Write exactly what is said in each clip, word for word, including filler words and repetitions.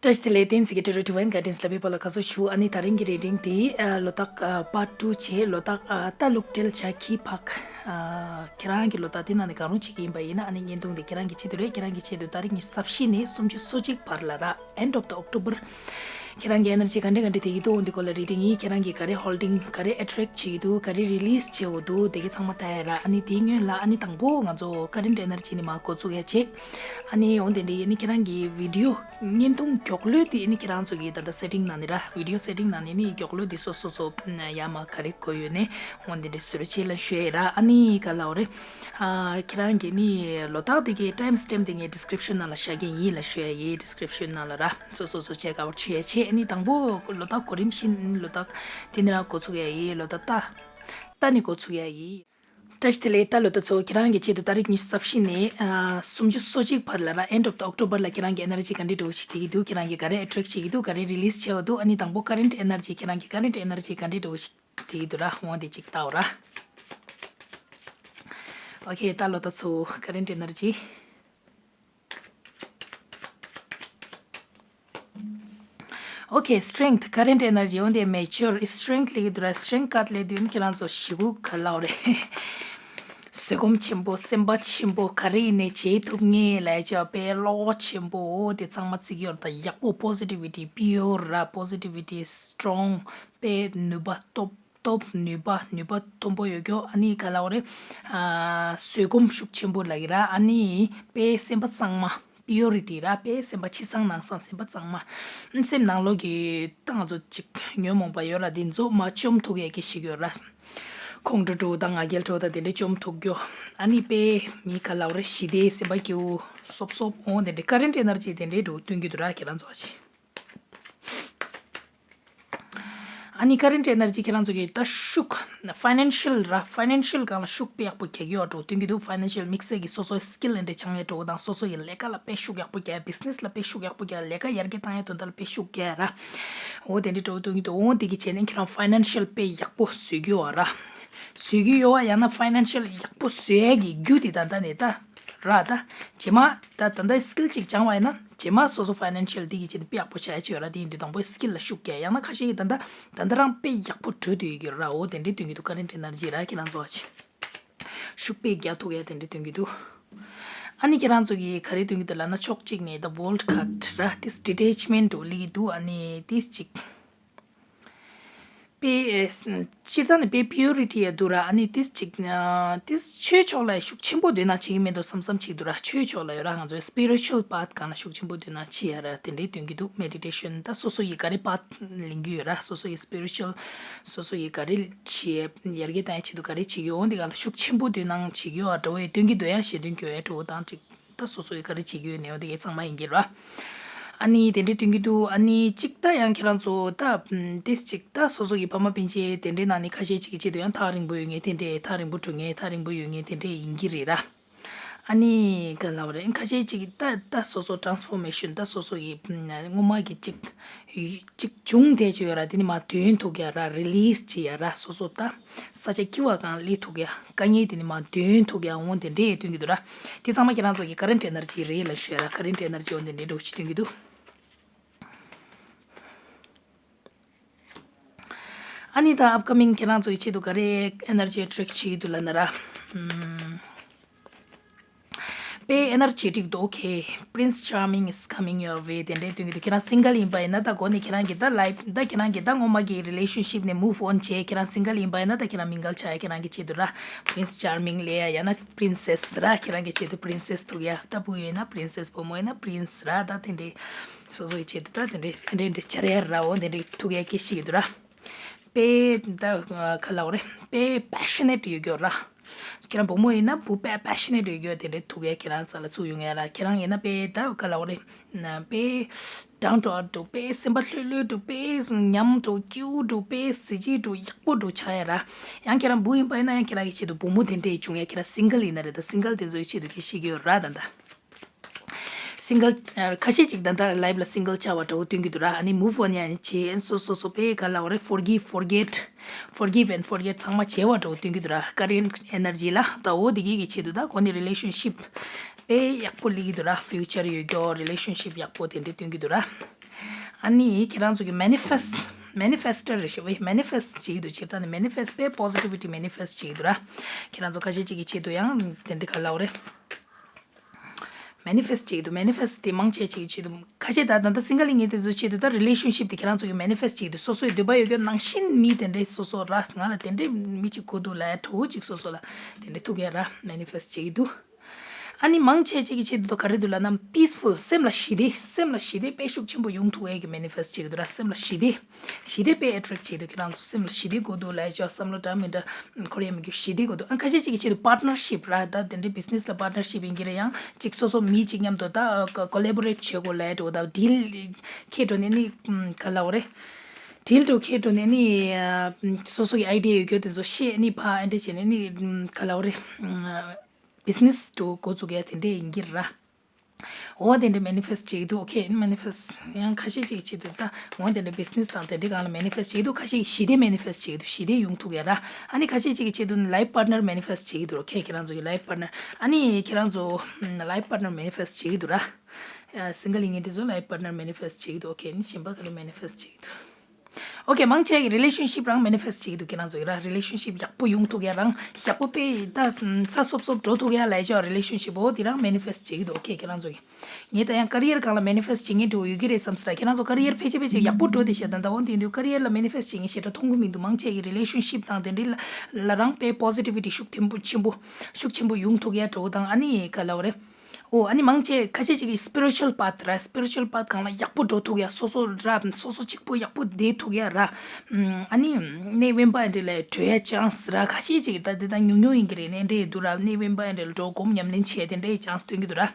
བཀྲ་ཤིས་བདེ་ལེགས། བསྟན་འཛིན་གྱི་Tarot Divine Guidance ལ་དཔེ་པ་ལ་དགའ་བསུ་ཞུ། ཨ་ནི་ད་རིང་གི་reading དེ་ཨ་ལོ་རྟགས་ཨ་part two བྱས། ལོ་རྟགས་ཨ་རྟ་ལུག་སྤྲེལ་བྱ་ཁྱི་ཕག་ཨ་ཁྱེད་རང་གི་ལོ་རྟགས་དེ་ནང་ནས་གང་རུང་གཅིག་ཡིན་པ་ཡིན་ན། ཨ་ནི་བརྙན་ཐུང་དེ་ཁྱེད་རང་གི་ཆེད་དུ་རེད། ཁྱེད་རང་གི་ཆེད་དུ་ཏ་རིག་ཉི་ཤུ་རྩ་བཞི་ནས་སུམ་ཅུ་སོ་གཅིག་བར་ལ་ར། End of the October ཁྱེད་རང་གི་energy ག་འདྲ་ག་འདྲ་དེ་གི་འདུག་འོ་འདི་སྐོར་ལ་reading ཡིན། ཁྱེད་རང་གི་ག་རེ་holding ག་རེ་attract བྱེད་ཀྱི་འདུག་ག་རེ་release བྱེད་འོ་འདུག་དེ་གི་ཚང་མ་ལྟ་ཡ་ར། ཨ་ནི་དེའི་སྔོན་ལ་ཨ་ནི་དང་པོ་ང་ཚོ་current energy ནི་མ་འགོ་ཚུགས་ཡ་བྱེད། ཨ་ནི་འོ་དེ་འདྲ་ཡིན་ནི་ཁྱེད་རང་གི་video བརྙན་ཐུང་མགྱོགས་ལོས་དེ་ནི་ཁྱེད་རང་ཚོ་གི་ད་ལྟ་setting ནང་ནས་ར། video setting ནང་ནས་ནི་མགྱོགས་ལོས་དེ་སོ་སོ་སོ་ཡ་མ་ག་རེ་དགོས་ཡོད་ནས་འོ་འདི་འདྲ་བཟོ་རོགས་བྱེད་ལ་ཞུ་ཡ་ར། ཨ་ནི་ག་ལ་འོ་རེད། ཨ་ཁྱེད་རང་གི་ནི་ལོ་རྟགས་དེ་གའི་time stamp དེ་ངས་description ནང་ལ་བཞག་གི་ཡིན་ལ་ཞུ་ཡ་ཡིན། description ནང་ལ་ར། སོ་སོ་སོ་བྱས་དགའ་བར་བྱེད་ཡ་བྱེད། ཨ་ནི་དང་པོ་ལོ་རྟགས་གོ་རིམ་བཞིན་ལོ་རྟགས་དེ་ནི་ར་འགོ་ཚུགས་ཡ་ཡིན། ལོ་རྟགས་རྟ། རྟ་ནི་འགོ་ཚུགས་ཡ་ཡིན། བཀྲ་ཤིས་བདེ་ལེགས། རྟ་ལོ་རྟགས་ཚོ་ཁྱེད་རང་གི་ཆེད་དུ་ཏ་རིག་ཉི་ཤུ་རྩ་བཞི་ནས་ཨ་སུམ་ཅུ་སོ་གཅིག་བར་ལ་ར། End of the October ལ་ཁྱེད་རང་གི་energy ག་འདྲ་འགྲོ་ཞིག་དེ་གི་འདུག་ཁྱེད་རང་གི་ག་རེ་attract བྱེད་ཀྱི་འདུག་ག་རེ་release བྱེད་འོ་འདུག་ཨ་ནི་དང་པོ་current energy ཁྱེད་རང་གི་current energy ག་འདྲ་འགྲོ་ཞིག་དེ་གི་འདུག་ར། འོང་དེ་གཅིག་ལྟ་འོ་ར། Okay རྟ་ལོ་རྟགས་ཚོ་current energy Okay, strength, current energy འོ་འདི་mature strength ལེགས་འདུག་ར། strength card ལེགས་འདུག་ཁྱེད་རང་ཚོ་ཞི་གུ་ག་ལ་འོ་རེད། བཟོད་སྒོམ་ཆེན་པོ། སེམས་པ་ཆེན་པོ། ག་རེ་ཡིན་ནའི་བྱེད་ཐུབ་ངེས་ལ་བྱ་བའི་བློ་ཆེན་པོ་འོ་དེ་ཚང་མ་བརྩི་གི་ཡོད་ར། ད་ཡག་པོ་positivity pure ར། positivity strong དཔེ་ནུས་པ་སྟོབས་སྟོབས་ནུས་པ་ནུས་པ་མཐོན་པོ་ཡོད་རྒྱུ། ཨ་ནི་ག་ལ་འོ་རེད། ཨ་བཟོད་སྒོམ་ཤུགས་ཆེན་པོ་ལ་གི་ར། ཨ་ནི་དཔེ་སེམས་པ་གཙང་མ། purity ར། དཔེ་སེམས་པ་ཕྱི་གཙང་ནང་གཙང་། སེམས་པ་གཙང་མ། སེམས་ནང་ལོགས་ཀྱི་ད་ང་ཚོ་ཅིག་ཉོན་མོངས་པ་ཡོད་ར། དེ་ཚོ་མ་བཅོམ་ཐུབ་ཡས་ཀྱི་ཞིག་ཡོད་ར། ཁོང་ཁྲོ་འདྲ་བོ་དང་ང་རྒྱལ་འདྲ་བོ་དང་དེ་འདྲས་བཅོམ་ཐུབ་རྒྱུ། ཨ་ནི་དཔེ་མི་ག་ལ་འོ་རེད། ཞི་བདེ་སེམས་པ་སྐྱིད་པོ་སོབ་སོབ་འོང་དེ་འདྲས་current energy དེ་འདྲས་འདྲ་བོ་སྟོན་གྱི་འདུག་ར་ཁྱེད་རང་ཚོ་ཨ་ཅི། ཨ་ནི་current energy ཁྱེད་རང་ཚོ་གི་ད་ཤུགས་financial ར། financial སྒང་ལ་ཤུགས་དཔེ་ཡག་པོ་རྒྱག་གི་ཡོད་འགྲོ་སྟོན་གྱི་འདུག financial དམིགས་བསལ་གྱི་སོ་སོའི་skill འདྲ་སྦྱང་ཡས་འགྲོ་དང་། སོ་སོ་ཡི་ལས་ཀ་ལ་དཔེ་ཤུགས་ཡག་པོ་རྒྱག business ལ་དཔེ་ཤུགས་ཡག་པོ་རྒྱག་ལས་ཀ་ཡར་རྒྱས་བཏང་ཡས་དོན་དག་ལ་དཔེ་ཤུགས་རྒྱག་ར། འོ་དེ་འདྲ་འགྲོ་སྟོན་གྱི་འདུག་འོ་དེ་གི་བྱས་ནས་ཁྱེད་རང་financial དཔེ་ཡག་པོ་བཟོ་གི་ཡོད་ར། བཟོ་གི་ཡོད་བ། ཡང་ན་financial ཡག་པོ་བཟོ་ཡས་ཀྱི་རྒྱུ་དེ་ད་ལྟ་ནས་ད། ར་ད། རྗེས་མ་ད་ད་ལྟ་skill ཅིག་སྦྱང་བ་ཡིན་ན་རྗེས་མ་སོ་སོ་financial འདི་གི་ཆེད་དུ་དཔེ་ཡག་པོ་བྱ་ཡ་ཅིག་ཡོད་ར། དེ་ཡིན་དུས་དང་པོའི་skill ལ་ཤུགས་རྒྱག་ཡང་ན་ཁ་ཤས་ཀྱིས་ད་ལྟ་ད་ལྟ་རང་དཔེ་ཡག་པོ་འགྲོ་སྡོད་ཡོད་ཀྱི་ར། འོ་དེ་འདྲའི་སྟོན་གྱི་འདུག current energy ར་ཁྱེད་རང་ཚོ་བ་ཆེ། ཤུགས་དཔེ་རྒྱག་ཐུབ་ཡ་དེ་འདྲའི་སྟོན་གྱི་འདུག་ཨ་ནི་ཁྱེད་རང་ཚོ་གིས་ག་རེ་སྟོན་གྱི་འདུག་ལབ་ན་ཕྱོགས་གཅིག་ནས་the world card ར། this detachment འགྲོ་ལི་གི་འདུག་ཨ་ནི་this ཅིག་དཔེ། སྤྱིར་བཏང་ནས་དཔེ་purity ཡ་འདུག་ར། ཨ་ནི་this ཅིག this ཆོས་ཕྱོགས་ལ་ཤུགས་ཆེན་པོ་འདོད་ན་བྱེད་ཀྱི་མེད་འདུག་བསམ་བསམ་ཅིག་འདུག་ར། ཆོས་ཕྱོགས་ལ་ཡོད་ར། ང་ཚོའི་spiritual path སྒང་ལ་ཤུགས་ཆེན་པོ་འདོད་ན་བྱེད་ཡ་ར། དེ་འདྲའི་སྟོན་གྱི་འདུག meditation ད་སོ་སོ་ཡི་ག་རེ་path ལེན་གྱི་ཡོད་ར། སོ་སོ་ཡི་spiritual སོ་སོ་ཡི་ག་རེ་བྱེད་ཡར་རྒྱས་བཏང་ཡ་ཆེད་དུ་ག་རེ་བྱེད་ཀྱི་ཡོད་འདི་སྒང་ལ་ཤུགས་ཆེན་པོ་འདོད་ན་བྱེད་ཀྱི་ཡོད་ར་འདྲ་བོ་ཡི་སྟོན་གྱི་འདུག་ཡང་ཞེ་འདོན་གྱི་ཡོད་ཡ་འདྲ་བོ་དང་ཅིག་ད་སོ་སོ་ཡི་ག་རེ་བྱེད་ཀྱི་ཡོད་ནའོ་དེ་གའི་ཚང་མ་ཡིན་གྱི་ར། ཨ་ནི་དེ་འདྲའི་སྟོན་གྱི་འདུག་ཨ་ནི་གཅིག་ད་ཡང་ཁྱེད་རང་ཚོ་ད་ཏིས་གཅིག་ད་སོ་སོ་ཡི་ཕ་མ་སྤུན་མཆེད་དེ་འདྲའི་ནང་ནས་ཁ་ཤས་གཅིག་གི་ཆེད་དུ་ཡང་ཐག་རིང་པོ་ཡོད་ངེས་དེ་འདྲའི་ཐག་རིང་པོ་འགྲོ་ངེས་ཐག་རིང་པོ་ཡོད་ངེས་དེ་འདྲའི་ཡིན་གྱི་རེད་ར། ཨ་ནི་ག་ལབ་རེད། ཁ་ཤས་གཅིག་ད་ད་སོ་སོ་transformation ད་སོ་སོ་ཡི་སྔོན་མ་གི་གཅིག་གཅིག་བྱུང་བསྡད་ཀྱི་ཡོད་ར། དེ་ནི་མ་དོན་ཐུག་ཡ་ར་release བྱེད་ཡ་ར། སོ་སོ་ད་ས་ཆ་སྐྱིད་པ་གང་སླེབས་ཐུག་ཡ་དཀའ་ངལ་དེ་ནི་མ་དོན་ཐུག་ཡ་འོང་དེ་འདྲས་སྟོན་གྱི་འདུག་ར། དེ་ཚང་མ་ཁྱེད་རང་ཚོ་གི་current energy རེད་ལ་ཞུ་ཡ་ར། current energy འོང་དེ་འདྲས་འགྲོ་ཞིག་སྟོན་གྱི་འདུག་ཨ་ནི་ད་upcoming ཁྱེད་རང་ཚོ་ཡི་ཆེད་དུ་ག་རེ་energy attract བྱེད་ཀྱི་འདུག་ལབ་ན་ར། ཨམ། དཔེ་energetic འདུག okay, Prince Charming is coming your way དེ་འདྲའི་སྟོན་གྱི་འདུག་ཁྱེད་རང་single ཡིན་པ་ཡིན་ན་ད་གོ་ནས་ཁྱེད་རང་གི་ད་life ད་ཁྱེད་རང་གི་ད་སྔོན་མ་གི་relationship ནས་move on བྱས་ཁྱེད་རང་single ཡིན་པ་ཡིན་ན་ད་ཁྱེད་རང་mingle བྱ་ཡ་ཁྱེད་རང་གི་ཆེད་དུ་ར། Prince Charming ལབ་ཡ་ཡང་ན་princess ར་ཁྱེད་རང་གི་ཆེད་དུ་princess ཐུག་ཡ་ད་བུ་ཡིན་ན་princess བུ་མོ་ཡིན་ན་prince ར་ད་དེ་འདྲའི་སོ་སོ་ཡི་ཆེད་དུ་ད་དེ་འདྲའི་དེ་འདྲའི་འདྲའི་བྱ་ཡ་ར་འོ་དེ་འདྲའི་ཐུག་ཡ་སྐད་ཤིག་ཡོད་དུ་ར། དཔེ་ད་ག་ལབ་རེད། དཔེ་passionate ཡོད་རྒྱུ་ར། ཁྱེད་རང་བུ་མོ་ཡིན་ན་བུ་དཔེ་passionate ཡོད་རྒྱུ་དེ་འདྲའི་ཐུག་ཡ་ཁྱེད་རང་རྩ་ལ་ཚུགས་ཡོང་ཡ་ར། ཁྱེད་རང་ཡིན་ན་དཔེ་ད་ག་ལབ་རེད། དཔེ་down to earth འདྲ་དཔེ་སེམས་པ་ལྷོད་ལྷོད་འདྲ་དཔེ་ཉམས་འདྲ་སྐྱིད་པོ་འདྲ་དཔེ་གཟི་བརྗིད་འདྲ་ཡག་པོ་འདྲ་ཆགས་ཡ་ར། ཡང་ཁྱེད་རང་བུ་ཡིན་པ་ཡིན་ན་ཡང་ཁྱེད་རང་གི་ཆེད་དུ་བུ་མོ་དེ་འདྲའི་བྱུང་ཡ་ཁྱེད་རང་single ཡིན་ན་རེད། ད་single དེ་ཚོའི་ཆེད་དུ་སྐད་ཤིག་ཡོད་ར་ད་ད། single ཁ་ཤས་ཅིག་ད་ལྟ་life ལ་single ཆགས་པ་འདྲ་བོ་སྟོན་གྱི་འདུག་ར། ཨ་ནི་move on ཡང་བྱེད་སོ་སོ་སོ་དཔེ་ག་ལབ་རེད། forgive forget forgive and forget ཚང་མ་བྱེད་པ་འདྲ་བོ་སྟོན་གྱི་འདུག་ར། current energy ལ་ད་འོ་དེ་གི་གི་ཆེད་དུ་ད་གོ་ནི་relationship དཔེ་ཡག་པོ་སླེབས་ཀྱི་འདུག་ར། future ཡོད་རྒྱུ་relationship ཡག་པོ་དེ་འདྲ་སྟོན་གྱི་འདུག་ར། ཨ་ནི་ཁྱེད་རང་ཚོ་གི་མེ་ནི་ཕེ་སི་མེ་ནི་ཕེ་སི་ཊར་རེད་ཤག་བས། མེ་ནི་ཕེ་སི་ཊི་བྱེད་ཀྱི་འདུག་སྤྱིར་བཏང་ནི་མེ་ནི་ཕེ་སི་ཊི་དཔེ་པོ་སི་ཊི་བི་ཊི་མེ་ནི་ཕེ་སི་ཊི་བྱེད་ཀྱི་འདུག་ར། ཁྱེད་རང་ཚོ་ཁ་ཤས་ཅིག་གི་ཆེད་དུ་ཡང་དེ་འདྲ་ག་ལབ་དགོས་རེད། མེ་ནི་ཕེ་སི་ཊི་བྱེད་ཀྱི་འདུག་མེ་ནི་ཕེ་སི་ཊི་དེ་མང་ཆེ་ཅིག་གི་ཆེད་དུ་ཁ་ཤས་ད་ད་ལྟ་སིང་གལ་ཡིན་མཁན་དེ་ཚོའི་ཆེད་དུ་ད་རི་ལེ་ཤན་ཤིབ་དེ་ཁྱེད་རང་ཚོ་གི་མེ་ནི་ཕེ་སི་ཊི་བྱེད་ཀྱི་འདུག་སོ་སོའི་འདོད་པ་ཡོད་མཁན་ནང་བཞིན་མི་དེ་འདྲའི་སོ་སོ་ར་ང་ལ་དེ་འདྲའི་མི་གཅིག་དགོས་འདུག་ལབ་ཡ་གྲོགས་པོ་གཅིག་སོ་སོ་ལ་དེ་འདྲའི་ཐུག་ཡ་ར་མེ་ནི་ཕེ་སི་ཊི་བྱེད་ཀྱི་འདུག་ཨ་ནི་མང་ཆེ་གཅིག་གི་ཆེད་དུ་ག་རེ་འདུག་ལབ་ན། པིས་ཕུལ། སེམས་ལ་ཞི་བདེ། སེམས་ལ་ཞི་བདེ་དཔེ་ཤུགས་ཆེན་པོ་ཡོང་ཐུབ་ཡས་ཀྱི་མེ་ནི་ཕེ་སི་ཊི་བྱེད་ཀྱི་འདུག་ར། སེམས་ལ་ཞི་བདེ། ཞི་བདེ་དཔེ་ཨེ་ཊེག་བྱེད་འདུག་ཁྱེད་རང་ཚོ་སེམས་ལ་ཞི་བདེ་དགོས་འདུག་ལབ་ཡས་ཅིག་བསམ་བློ་འདྲ་མི་འདྲ་འཁོར་ཡས་མི་འདུག་ཞི་བདེ་དགོས་འདུག་ཨ་ཁ་ཤས་གཅིག་གི་ཆེད་དུ་པར་ཊི་ནར་ཤིབ་ར། ད་དེ་འདྲའི་བི་ཛི་ནེ་སི་ལ་པར་ཊི་ནར་ཤིབ་ཡིན་གྱི་རེད། ཡང་གཅིག་སོ་སོ་མི་གཅིག་མཉམ་དུ་ད་ཀོ་ལེ་བོ་རེ་ཊི་བྱེད་དགོས་ལབ་ཡས་འདྲ་བོ་ད་ཌིལ་འཁེལ་འགྲོ་ནས་ནི་ག་ལབ་དགོས་རེད། ཌིལ་འདྲ་བོ་འཁེལ་འགྲོ་ནས་ནི་སོ་སོ་གི་ཨའི་ཌི་ཡ་ཡོད་རྒྱུ་དེ་ཚོ་བཤད་ནི་ཕར་ཨེ་འདྲ་བྱས་ནས་ནི་ག་ལབ་དགོས་རེད། བི་ཛི་ནེ་སི་འདྲ་བོ་འགོ་བཙུགས་ཡ་དེ་འདྲས་ཡིན་གྱི་ར། འོ་དེ་འདྲས་མེ་ནི་ཕེ་སི་ཊི་བྱེད་ཀྱི་འདུག་ཨོ་ཁེ། མེ་ནི་ཕེ་སི་ཊི་ཡང་ཁ་ཤས་ཅིག་གི་ཆེད་དུ་ད་འོ་དེ་འདྲས་བི་ཛི་ནེ་སི་དང་དེ་འདྲས་སྒང་ལ་མེ་ནི་ཕེ་སི་ཊི་བྱེད་ཀྱི་འདུག་ཁ་ཤས་ཀྱིས་ཞི་བདེ་མེ་ནི་ཕེ་སི་ཊི་བྱེད་ཀྱི་འདུག་ཞི་བདེ་ཡོང་ཐུབ་ཡ་ར། ཨ་ནི་ཁ་ཤས་ཅིག་གི་ཆེད་དུ་ལའིཕ་པར་ཊི་ནར་མེ་ནི་ཕེ་སི་ཊི་བྱེད་ཀྱི་འདུག་ཨོ་ཁེ། ཁྱེད་རང་ཚོ་གི་ལའིཕ་པར་ཊི་ནར། ཨ་ནི་ཁྱེད་རང་ཚོ་ལའིཕ་པར་ཊི་ནར་མེ་ནི་ཕེ་སི་ཊི་བྱེད་ཀྱི་འདུག་ར། སིང་གལ་ཡིན་མཁན་དེ་ཚོ་ལའིཕ་པར་ཊི་ནར་མེ་ནི་ཕེ་སི་ཊི་བྱེད་ཀྱི་འདུག་ཨོ་ཁེ། ཨ་ནི་གཞན་པ་ག་རེ་མེ་ནི་ཕེ་སི་ཊི་བྱེད་ཀྱི་འདུག་ཨོ་ཁེ། མང་ཆེ་གི་རི་ལེ་ཤན་ཤིབ་རང་མེ་ནི་ཕེ་སི་ཊི་བྱེད་ཀྱི་འདུག་ཁྱེད་རང་ཚོ་གི་ར། རི་ལེ་ཤན་ཤིབ་ཡག་པོ་ཡོང་ཐུབ་ཡ་རང་ཡག་པོ་དཔེ་ད་ཚ་སོབ་སོབ་འགྲོ་ཐུབ་ཡ་ལབ་ཡ་ཅིག་རི་ལེ་ཤན་ཤིབ་འོ་དེ་རང་མེ་ནི་ཕེ་སི་ཊི་བྱེད་ཀྱི་འདུག་ཨོ་ཁེ། ཁྱེད་རང་ཚོ་གི་ངས་ད་ཡང་ཀེ་རི་ཡར་སྒང་ལ་མེ་ནི་ཕེ་སི་ཊི་བྱེད་མཁན་འདྲ་བོ་ཡོད་ཀྱི་རེད་བསམ་སོང་། ཁྱེད་རང་ཚོ་ཀེ་རི་ཡར་ཕལ་ཆེར་ཕལ་ཆེར་ཡག་པོ་འགྲོ་བསྡད་ཤག་ད་ལྟ་འོ་དེ་དུས་ཀེ་རི་ཡར་ལ་མེ་ནི་ཕེ་སི་ཊི་བྱེད་མཁན་ཞེ་དྲག་མཐོང་གི་མི་འདུག་མང་ཆེ་གི་རི་ལེ་ཤན་ཤིབ་དང་དེ་འདྲའི་ལ་ལ་རང་དཔེ་པོ་སི་ཊི་བི་ཊི་ཤུགས་ཆེན་པོ་ཆེན་པོ་ཤུགས་ཆེན་པོ་ཡོང་ཐུབ་ཡ་འདྲ་བོ་དང་། ཨ་ནི་ག་ལབ་དགོས་རེད། ཨོ་ཨ་ནི་མང་ཆེ་ཁ་ཤས་ཅིག་གིས་སི་པི་རི་ཅུ་ཨལ་པཱཐ་ར། སི་པི་རི་ཅུ་ཨལ་པཱཐ་སྒང་ལ་ཡག་པོ་འགྲོ་ཐུབ་ཡ། སོ་སོ་ར་སོ་སོ་གཅིག་པོ་ཡག་པོ་བསྡད་ཐུབ་ཡ་ར། ཨ་ནི་གནས་དབེན་པ་འདྲ་ལ་འགྲོ་ཡ་ཅན་སི་ར། ཁ་ཤས་ཅིག་གིས་ད་དེ་ད་ཉུང་ཉུང་ཡིན་གྱི་རེད། གནས་འདྲ་འདུག་ར། གནས་དབེན་པ་འདྲ་ལ་འགྲོ་སྒོམ་ཉམས་ལེན་བྱས་དེ་འདྲའི་ཅན་སི་སྟོན་གྱི་འདུག་ར།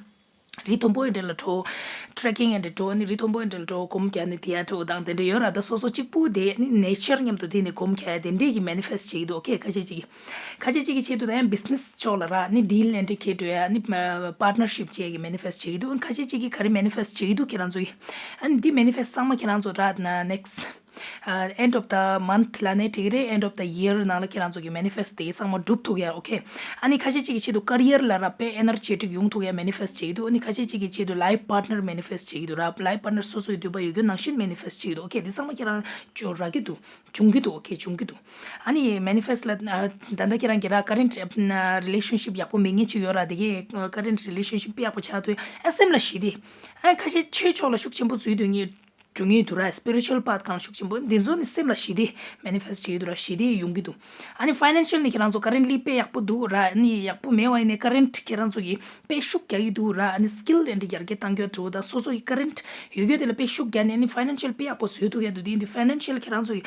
རི་མཐོན་པོ་འདྲ་ལ་འགྲོ། ཊེ་ཀིང་འདྲ་འགྲོ། ཨ་ནི་རི་མཐོན་པོ་འདྲ་ལ་འགྲོ་སྒོམ་རྒྱག་ནི་དེ་ཡ་འགྲོ་དང་དེ་འདྲ་ཡོད་ར། ད་སོ་སོ་གཅིག་པུ་དེ་ནི་ནེ་ཅར་མཉམ་དུ་དེ་ནི་སྒོམ་རྒྱག་ཡ་དེ་འདྲས་ཀྱི་མེ་ནི་ཕེ་སི་ཊི་བྱེད་ཀྱི་འདུག་ཨོ་ཁེ། ཁ་ཤས་ཅིག་གིས། ཁ་ཤས་ཅིག་གི་ཆེད་དུ་ད་ཡང་བི་ཛི་ནེ་སི་ཕྱོགས་ལ་ར། ནི་ཌིལ་ཨེ་འདྲ་འཁེལ་འགྲོ་ཡ། ནི་པར་ཊི་ནར་ཤིབ་བྱེད་ཀྱི་མེ་ནི་ཕེ་སི་ཊི་བྱེད་ཀྱི་འདུག་ཁ་ཤས་ཅིག་གིས་ག་རེ་མེ་ནི་ཕེ་སི་ཊི་བྱེད་ཀྱི་འདུག་ཁྱེད་རང་ཚོ་གིས། ཨ་ནི་འདི་མེ་ནི་ཕེ་སི་ཊི་ཚང་མ་ཁྱེད་རང་ཚོ་ར་ན་ནེག་སི་ཊི་ཨེན་ཌི་ཨོཕ་ད་མན་ཐི་ལབ་ནའི་འགྲིག་གི་རེད། ཨེན་ཌི་ཨོཕ་ད་ཡིར་ནང་ལ་ཁྱེད་རང་ཚོ་གི་མེ་ནི་ཕེ་སི་ཊི་དེ་ཚང་མ་འགྲུབ་ཐུབ་ཡ། ཨོ་ཁེ། ཨ་ནི་ཁ་ཤས་ཅིག་གི་ཆེད་དུ་ཀེ་རི་ཡར་ལ་ར་དཔེ་ཨེ་ནར་ཇེ་ཊིག་ཡོང་ཐུབ་ཡ་མེ་ནི་ཕེ་སི་ཊི་བྱེད་ཀྱི་འདུག་ཨ་ནི་ཁ་ཤས་ཅིག་གི་ཆེད་དུ་ལའིཕ་པར་ཊི་ནར་མེ་ནི་ཕེ་སི་ཊི་བྱེད་ཀྱི་འདུག་ར། ལའིཕ་པར་ཊི་ནར་སོ་སོའི་འདོད་པ་ཡོད་རྒྱུ་ནང་བཞིན་མེ་ནི་ཕེ་སི་ཊི་བྱེད་ཀྱི་འདུག་ཨོ་ཁེ། དེ་ཚང་མ་ཁྱེད་རང་ཚོ་རག་གི་འདུག་བྱུང་གི་འདུག་ཨོ་ཁེ། བྱུང་གི་འདུག་ཨ་ནི་མེ་ནི་ཕེ་སི་ཊི་ལ་ཨ་ད་ལྟ་ཁྱེད་རང་གི་ར་ཀ་རེན་ཊི་ཨ་རི་ལེ་ཤན་ཤིབ་ཡག་པོ་མེད་མཁན་ཅིག་ཡོད་ར། དེ་གའི་ཀ་རེན་ཊི་རི་ལེ་ཤན་ཤིབ་དཔེ་ཡག་པོ་ཆགས་འདུག་ཨ་སེམས་ལ་ཞི་བདེ། ཨ་ཁ་ཤས་ཆོས་ཕྱོགས་ལ་ཤུགས་ཆེན་པོ་འཛུལ་སྡོད་མཁན་འགྲོ་མཁན་འདུག་ར། སི་པི་རི་ཅུ་ཨལ་པཱཐ་སྒང་ལ་ཤུགས་ཆེན་པོ། འདི་ཚོ་ནི་སེམས་ལ་ཞི་བདེ་མེ་ནི་ཕེ་སི་ཊི་བྱེད་ཀྱི་འདུག་ར། ཞི་བདེ་ཡོང་གི་འདུག་ཨ་ནི་ཕའི་ནན་ཤལ་ནི་ཁྱེད་རང་ཚོ་ཀ་རེན་ཊི་ལི་དཔེ་ཡག་པོ་འདུག་ར། ཨ་ནི་ཡག་པོ་མེད་པ་ཡིན་ནའི་ཀ་རེན་ཊི་ཁྱེད་རང་ཚོ་གིས་དཔེ་ཤུགས་རྒྱག་གི་འདུག་ར། ཨ་ནི་སི་ཀིལ་དེ་འདྲ་ཡར་རྒྱས་གཏང་རྒྱུ་འདྲ་བོ་དང་། སོ་སོ་ཡི་ཀ་རེན་ཊི་ཡོད་རྒྱུ་དེ་ལ་དཔེ་ཤུགས་རྒྱག་ནས། ཨ་ནི་ཕའི་ནན་ཤལ་དཔེ་ཡག་པོ་བཟོ་ཐུབ་ཡ་འདུག་དེ་ཡིན་དུས་ཕའི་ནན་ཤལ་ཁྱེད་རང་ཚོ་ཡི་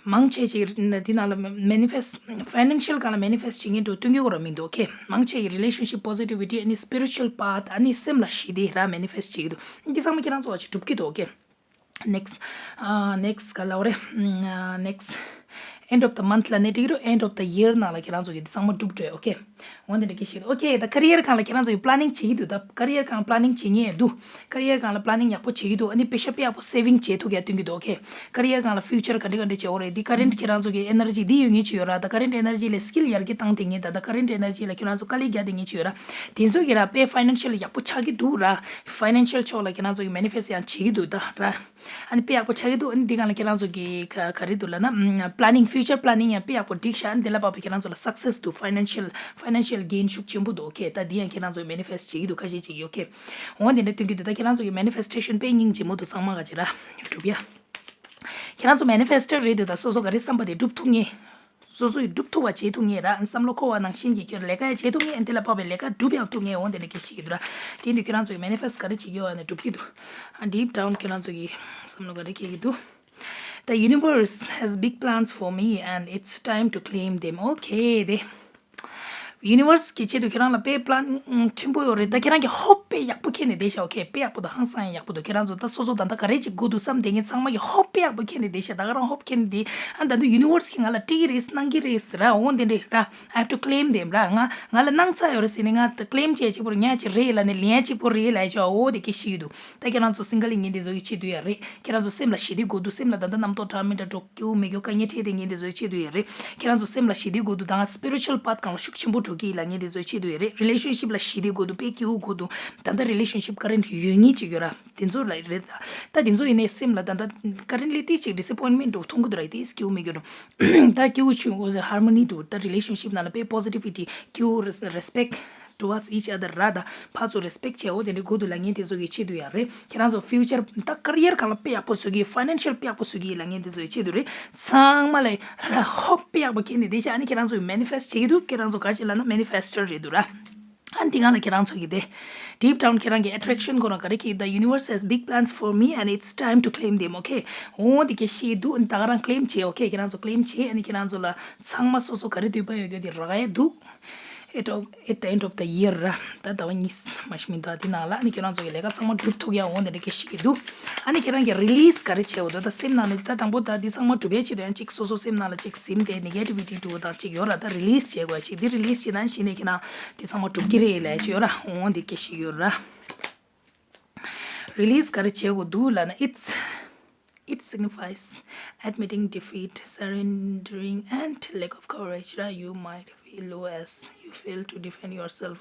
མང་ཆེ་ཅིག་འདི་ནང་ལ་མེ་ནི་ཕེ་སི་ཊི་ཕའི་ནན་ཤལ་སྒང་ལ་མེ་ནི་ཕེ་སི་ཊི་བྱེད་མཁན་འདྲ་བོ་སྟོན་གྱི་ཡོད་ར་མི་འདུག་ཨོ་ཁེ། མང་ཆེ་གི་རི་ལེ་ཤན་ཤིབ་པོ་སི་ཊི་བི་ཊི། ཨ་ནི་སི་པི་རི་ཅུ་ཨལ་པཱཐ། ཨ་ནི་སེམས་ལ་ཞི་བདེ་ར་མེ་ནི་ཕེ་སི་ཊི་བྱེད་ཀྱི་འདུག་འདི་ཚང་མ་ཁྱེད་རང་ཚོ་བ་ཅིག་འགྲུབ་ཀྱི་འདུག་ཨོ་ཁེ། ནེག་སི་ཊི་ཨ་ནེག་སི་ཊི་ག་ལབ་དགོས་རེད། ཨ་ནེག་སི་ཊི་ཨེན་ཌི་ཨོཕ་ད་མན་ཐི་ལབ་ནའི་འགྲིག་གི་འདུག་ཨེན་ཌི་ཨོཕ་ད་ཡིར་ནང་ལ་ཁྱེད་རང་ཚོ་གི་འདི་ཚང་མ་འགྲུབ་འགྲོ། ཨོ་ཁེ། འོ་འདི་འདྲ་སྐད་ཆ་ཞིག་ཨོ་ཁེ། ད་ཀེ་རི་ཡར་སྒང་ལ་ཁྱེད་རང་ཚོ་གི་པི་ལེ་ནིང་བྱེད་ཀྱི་འདུག་ད་ཀེ་རི་ཡར་སྒང་ལ་པི་ལེ་ནིང་བྱེད་མཁན་འདུག་ཀེ་རི་ཡར་སྒང་ལ་པི་ལེ་ནིང་ཡག་པོ་བྱེད་ཀྱི་འདུག་ཨ་ནི་པེ་ཤ་དཔེ་ཡག་པོ་སེ་བིང་བྱེད་ཐུབ་ཡ་སྟོན་གྱི་འདུག་ཨོ་ཁེ། ཀེ་རི་ཡར་སྒང་ལ་ཕིའུ་ཅར་ག་འདྲ་ག་འདྲ་བྱེད་དགོས་རེད། འདི་ཀ་རེན་ཊི་ཁྱེད་རང་ཚོ་གི་ཨེ་ནར་ཇི་འདི་ཡོད་མཁན་ཅིག་ཡོད་ར། ད་ཀ་རེན་ཊི་ཨེ་ནར་ཇི་ལས་སི་ཀིལ་ཡར་རྒྱས་བཏང་བསྡད་མཁན། ད་ད་ཀ་རེན་ཊི་ཨེ་ནར་ཇི་ལ་ཁྱེད་རང་ཚོ་དཀའ་ལས་རྒྱག་བསྡད་མཁན་ཅིག་ཡོད་ར། དེ་ཚོ་གི་ར་དཔེ་ཕའི་ནན་ཤལ་ཡག་པོ་ཆགས་ཀྱི་འདུག་ར། ཕའི་ནན་ཤལ་ཕྱོགས་ལ་ཁྱེད་རང་ཚོ་གི་མེ་ནི་ཕེ་སི་ཊི་ཡང་བྱེད་ཀྱི་འདུག་ད་ར། ཨ་ནི་དཔེ་ཡག་པོ་ཆགས་ཀྱི་འདུག་ཨ་ནི་འདི་སྒང་ལ་ཁྱེད་རང་ཚོ་གི་ག་ག་རེ་འདུག་ལབ་ན། པི་ལེ་ནིང་ཕིའུ་ཅར་པི་ལེ་ནིང་ཡང་དཔེ་ཡག་པོ་འགྲིག་ཤག་ཨ་ནི་དེ་ལ་བབས་པའི་ཁྱེད་རང་ཚོ་ལ་སག་སེ་སི་འདུག་ཕའི་ནན་ཤལ་ཕའི་ནན་ཤལ་གེན་ཤུགས་ཆེན་པོ་འདུག་ཨོ་ཁེ། ད་འདི་ཡང་ཁྱེད་རང་ཚོ་གི་མེ་ནི་ཕེ་སི་ཊི་བྱེད་ཀྱི་འདུག་ཁ་ཤས་ཅིག་ཡོད་ཁེ། འོ་འདི་འདྲ་སྟོན་གྱི་འདུག་ད་ཁྱེད་རང་ཚོ་གི་མེ་ནི་ཕེ་སི་ཊེ་ཤན་དཔེ་སྙིང་རྗེ་མོ་འདུག་ཚང་མ་ག་ཅིག་ར་འགྲུབ་ཡ། ཁྱེད་རང་ཚོ་མེ་ནི་ཕེ་སི་ཊར་རེད་འདུག་ད་སོ་སོ་ག་རེ་བསམ་པ་དེ་འགྲུབ་ཐུབ་ངེས། སོ་སོ་ཡིས་སྒྲུབ་ཐུབ་པ་བྱེད་ཐུབ་ངེས་ར། བསམ་བློ་འཁོར་བ་ནང་བཞིན་གྱི་ཁྱོད་ལས་ཀ་ཡང་བྱེད་ཐུབ་ངེས། དེ་ལ་བབས་པའི་ལས་ཀ་སྒྲུབ་ཡང་ཐུབ་ངེས། འོ་དེ་འདྲ་སྐད་ཆ་བཤད་ཀྱི་འདུག་ར། དེ་ཡིན་དུས་ཁྱོད་རང་ཚོ་གི་མེ་ནི་ཕེ་སི་ཊི་ག་རེ་བྱེད་ཀྱི་ཡོད་ཨ་ནི་སྒྲུབ་ཀྱི་འདུག་ཨ་ཌིབ་ཌའུན་ཁྱོད་རང་ཚོ་གི་བསམ་བློ་ག་རེ་འཁྱེར་གྱི་འདུག The universe has big plans for me and it's time to claim them. ཨོ་ཁེ། དེ་ཡུ་ནི་ཝར་སི་གི་ཆེད་དུ་ཁྱེད་རང་ལ་དཔེ་པི་ལེན་ཕྲན་བུ་ཡོད་རེད། ད་ཁྱེད་རང་གི་ཧོབ་དཔེ་ཡག་པོ་འཁྱེར་ནས་བསྡད་ཤག་ཨོ་ཁེ། དཔེ་ཡག་པོ་འདུག་ཧང་སང་ཡག་པོ་འདུག་ཁྱེད་རང་ཚོ་ད་སོ་སོ་ད་ལྟ་ག་རེ་ཅིག་དགོས་འདུག་བསམ་བསྡད་མཁན་ཚང་མ་གི་ཧོབ་དཔེ་ཡག་པོ་འཁྱེར་ནས་བསྡད་ཤག་ད་ག་རང་ཧོབ་འཁྱེར་ནས་བསྡད། ཨ་ད་དུང་ཡུ་ནི་ཝར་སི་གིས་ང་ལ་སྤྲད་ཀྱི་རེད། གནང་གི་རེད་ཟེར་ར། འོ་འདི་འདྲས་ར། I have to claim them ར། ང་ང་ལ་གནང་ཚར་ཡོད་རེད་ཟེར་ནས་ང་ད་ཀི་ལེམ་བྱས་གཅིག་པོ་རེད། ཉག་གཅིག་རེད་ལབ་ནས་ལན་གཅིག་པོ་རེད་ལབ་ཡ་ཅིག་འོ་དེ་སྐད་ཆ་ཞིག་འདུག་ད་ཁྱེད་རང་ཚོ་སིང་གལ་ཡིན་མཁན་དེ་ཚོ་གི་ཆེད་དུ་ཡ་རེད། ཁྱེད་རང་ཚོ་སེམས་ལ་ཞི་བདེ་དགོས་འདུག་སེམས་ལ་ད་ལྟ་རྣམ་རྟོག་འདྲ་མི་འདྲ་འགྲོ་སྐྱིད་པོ་མེད་རྒྱུ་དཀའ་ངལ་འཕྲད་བསྡད་མཁན་དེ་ཚོའི་ཆེད་དུ་ཡ་རེད། ཁྱེད་རང་ཚོ་སེམས་ལ་ཞི་བདེ་དགོས་འདུག་དང་སི་པི་རི་ཅུ་ཨལ་པཱཐ་སྒང་ལ་ཤུགས་ཆེན་པོ་ འགྲོ་གི་ལབ་མཁན་དེ་ཚོའི་ཆེད་དུ་ཡོད་རེད། རི་ལེ་ཤན་ཤིབ་ལ་ཞི་བདེ་དགོས་འདུག་དཔེ་སྐྱིད་པོ་དགོས་འདུག་ད་ལྟ་རི་ལེ་ཤན་ཤིབ་ཀ་རེན་ཊི་ཡོད་མཁན་ཅིག་ཡོད་ར། དེ་ཚོ་ལ་རེད། ད་དེ་ཚོ་ཡིན་ནའི་སེམས་ལ་ད་ལྟ་ཀ་རེན་ཊི་ལི་ཏིག་ཅིག་ཌི་སི་པོའིན་མེན་ཊི་འདུག་མཐོང་གི་འདུག་ར། དེ་སྐྱིད་པོ་མེད་གི་འདུག་ད་སྐྱིད་པོ་བྱུང་། ཧར་མོ་ནི་འདུག་ད་རི་ལེ་ཤན་ཤིབ་ནང་ལ་དཔེ་པོ་སི་ཊི་བི་ཊི་སྐྱིད་པོ། རེ་སི་པེག་ཊི་ཊུ་ཝར་ཌི་ཨིཆ་ཨ་དར་ར། ད་ཕར་ཚུར་རེ་སི་པེག་ཊི་བྱེད་འོ་དེ་འདྲ་དགོས་འདུག་ལབ་མཁན་དེ་ཚོ་གི་ཆེད་དུ་ཡང་རེད། ཁྱེད་རང་ཚོ་ཕིའུ་ཅར་ད་ཀ་རི་ཡར་སྒང་ལ་དཔེ་ཡག་པོ་བཟོ་གི། ཕའི་ནན་ཤལ་དཔེ་ཡག་པོ་བཟོ་གི་ལབ་མཁན་དེ་ཚོ་གི་ཆེད་དུ་རེད། ཚང་མ་ལ་ར་ཧོབ་དཔེ་ཡག་པོ་ཁྱེར་ནས་བསྡད་ཤག་ཨ་ནི་ཁྱེད་རང་ཚོ་གི་མེ་ནི་ཕེ་སི་ཊི་བྱེད་ཀྱི་འདུག་ཁྱེད་རང་ཚོ་ག་ཅི་ལབ་ན་མེ་ནི་ཕེ་སི་ཊར་རེད་འདུག་ར། ཨ་ནི་དེ་སྒང་ལ་ཁྱེད་རང་ཚོ་གི་དེ་ཌིབ་ཌའུན་ཁྱེད་རང་གི་ཨེ་ཊེག་ཤན་ཁོ་རང་ག་རེ་ཁྱེད། The universe has big plans for me and it's time to claim them, okay? འོ་དེ་སྐད་བཤད་ཀྱི་འདུག་ཨ་ནི་ད་ག་རང་ཀི་ལེམ་བྱེད། ཨོ་ཁེ། ཁྱེད་རང་ཚོ་ཀི་ལེམ་བྱེད། ཨ་ནི་ཁྱེད་རང་ཚོ་ལ་ཚང་མ་སོ་སོ་ག་རེ་འདོད་པ་ཡོད་རྒྱུ་དེ་རག་ཡ་འདུག at, at the end of the year ར། ད་ཟླ་བ་གཉིས་མ་གཞི་མི་འདུག་དེ་ནང་ལ་ཨ་ནི་ཁྱེད་རང་ཚོ་གི་ལས་ཀ་ཚང་མ་འགྲུབ་ཐུབ་ཡ་འོང་དེ་འདྲ་སྐད་བཤད་ཀྱི་འདུག་ཨ་ནི་ཁྱེད་རང་གི་རི་ལི་སི་ག་རེ་བྱེད་འོ་དོ། ད་སེམས་ནང་ནས་ད་དང་པོ་ད་འདི་ཚང་མ་འགྲུབ་ཡ་ཆེད་དུ་ཡང་གཅིག་སོ་སོ་སེམས་ནང་ལ་གཅིག་ཟིན་ཏེ་ནེ་གེ་ཊི་བི་ཊི་འདུག་དང་གཅིག་ཡོད་ར། ད་རི་ལི་སི་བྱེད་དགོས་ཡ་གཅིག་དེ་རི་ལི་སི་བྱེད་ན་གཞི་ནས་ཁྱེད་རང་འདི་ཚང་མ་འགྲུབ་ཀྱི་རེད་ལབ་ཡ་ཅིག་ཡོད་ར། འོང་དེ་སྐད་བཤད་ཀྱི་ཡོད་ར། རི་ལི་སི་ག་རེ་བྱེད་དགོས་འདུག་ལབ་ན། It's, it signifies admitting defeat, surrendering, and lack of courage ར། You might feel low as you fail to defend yourself,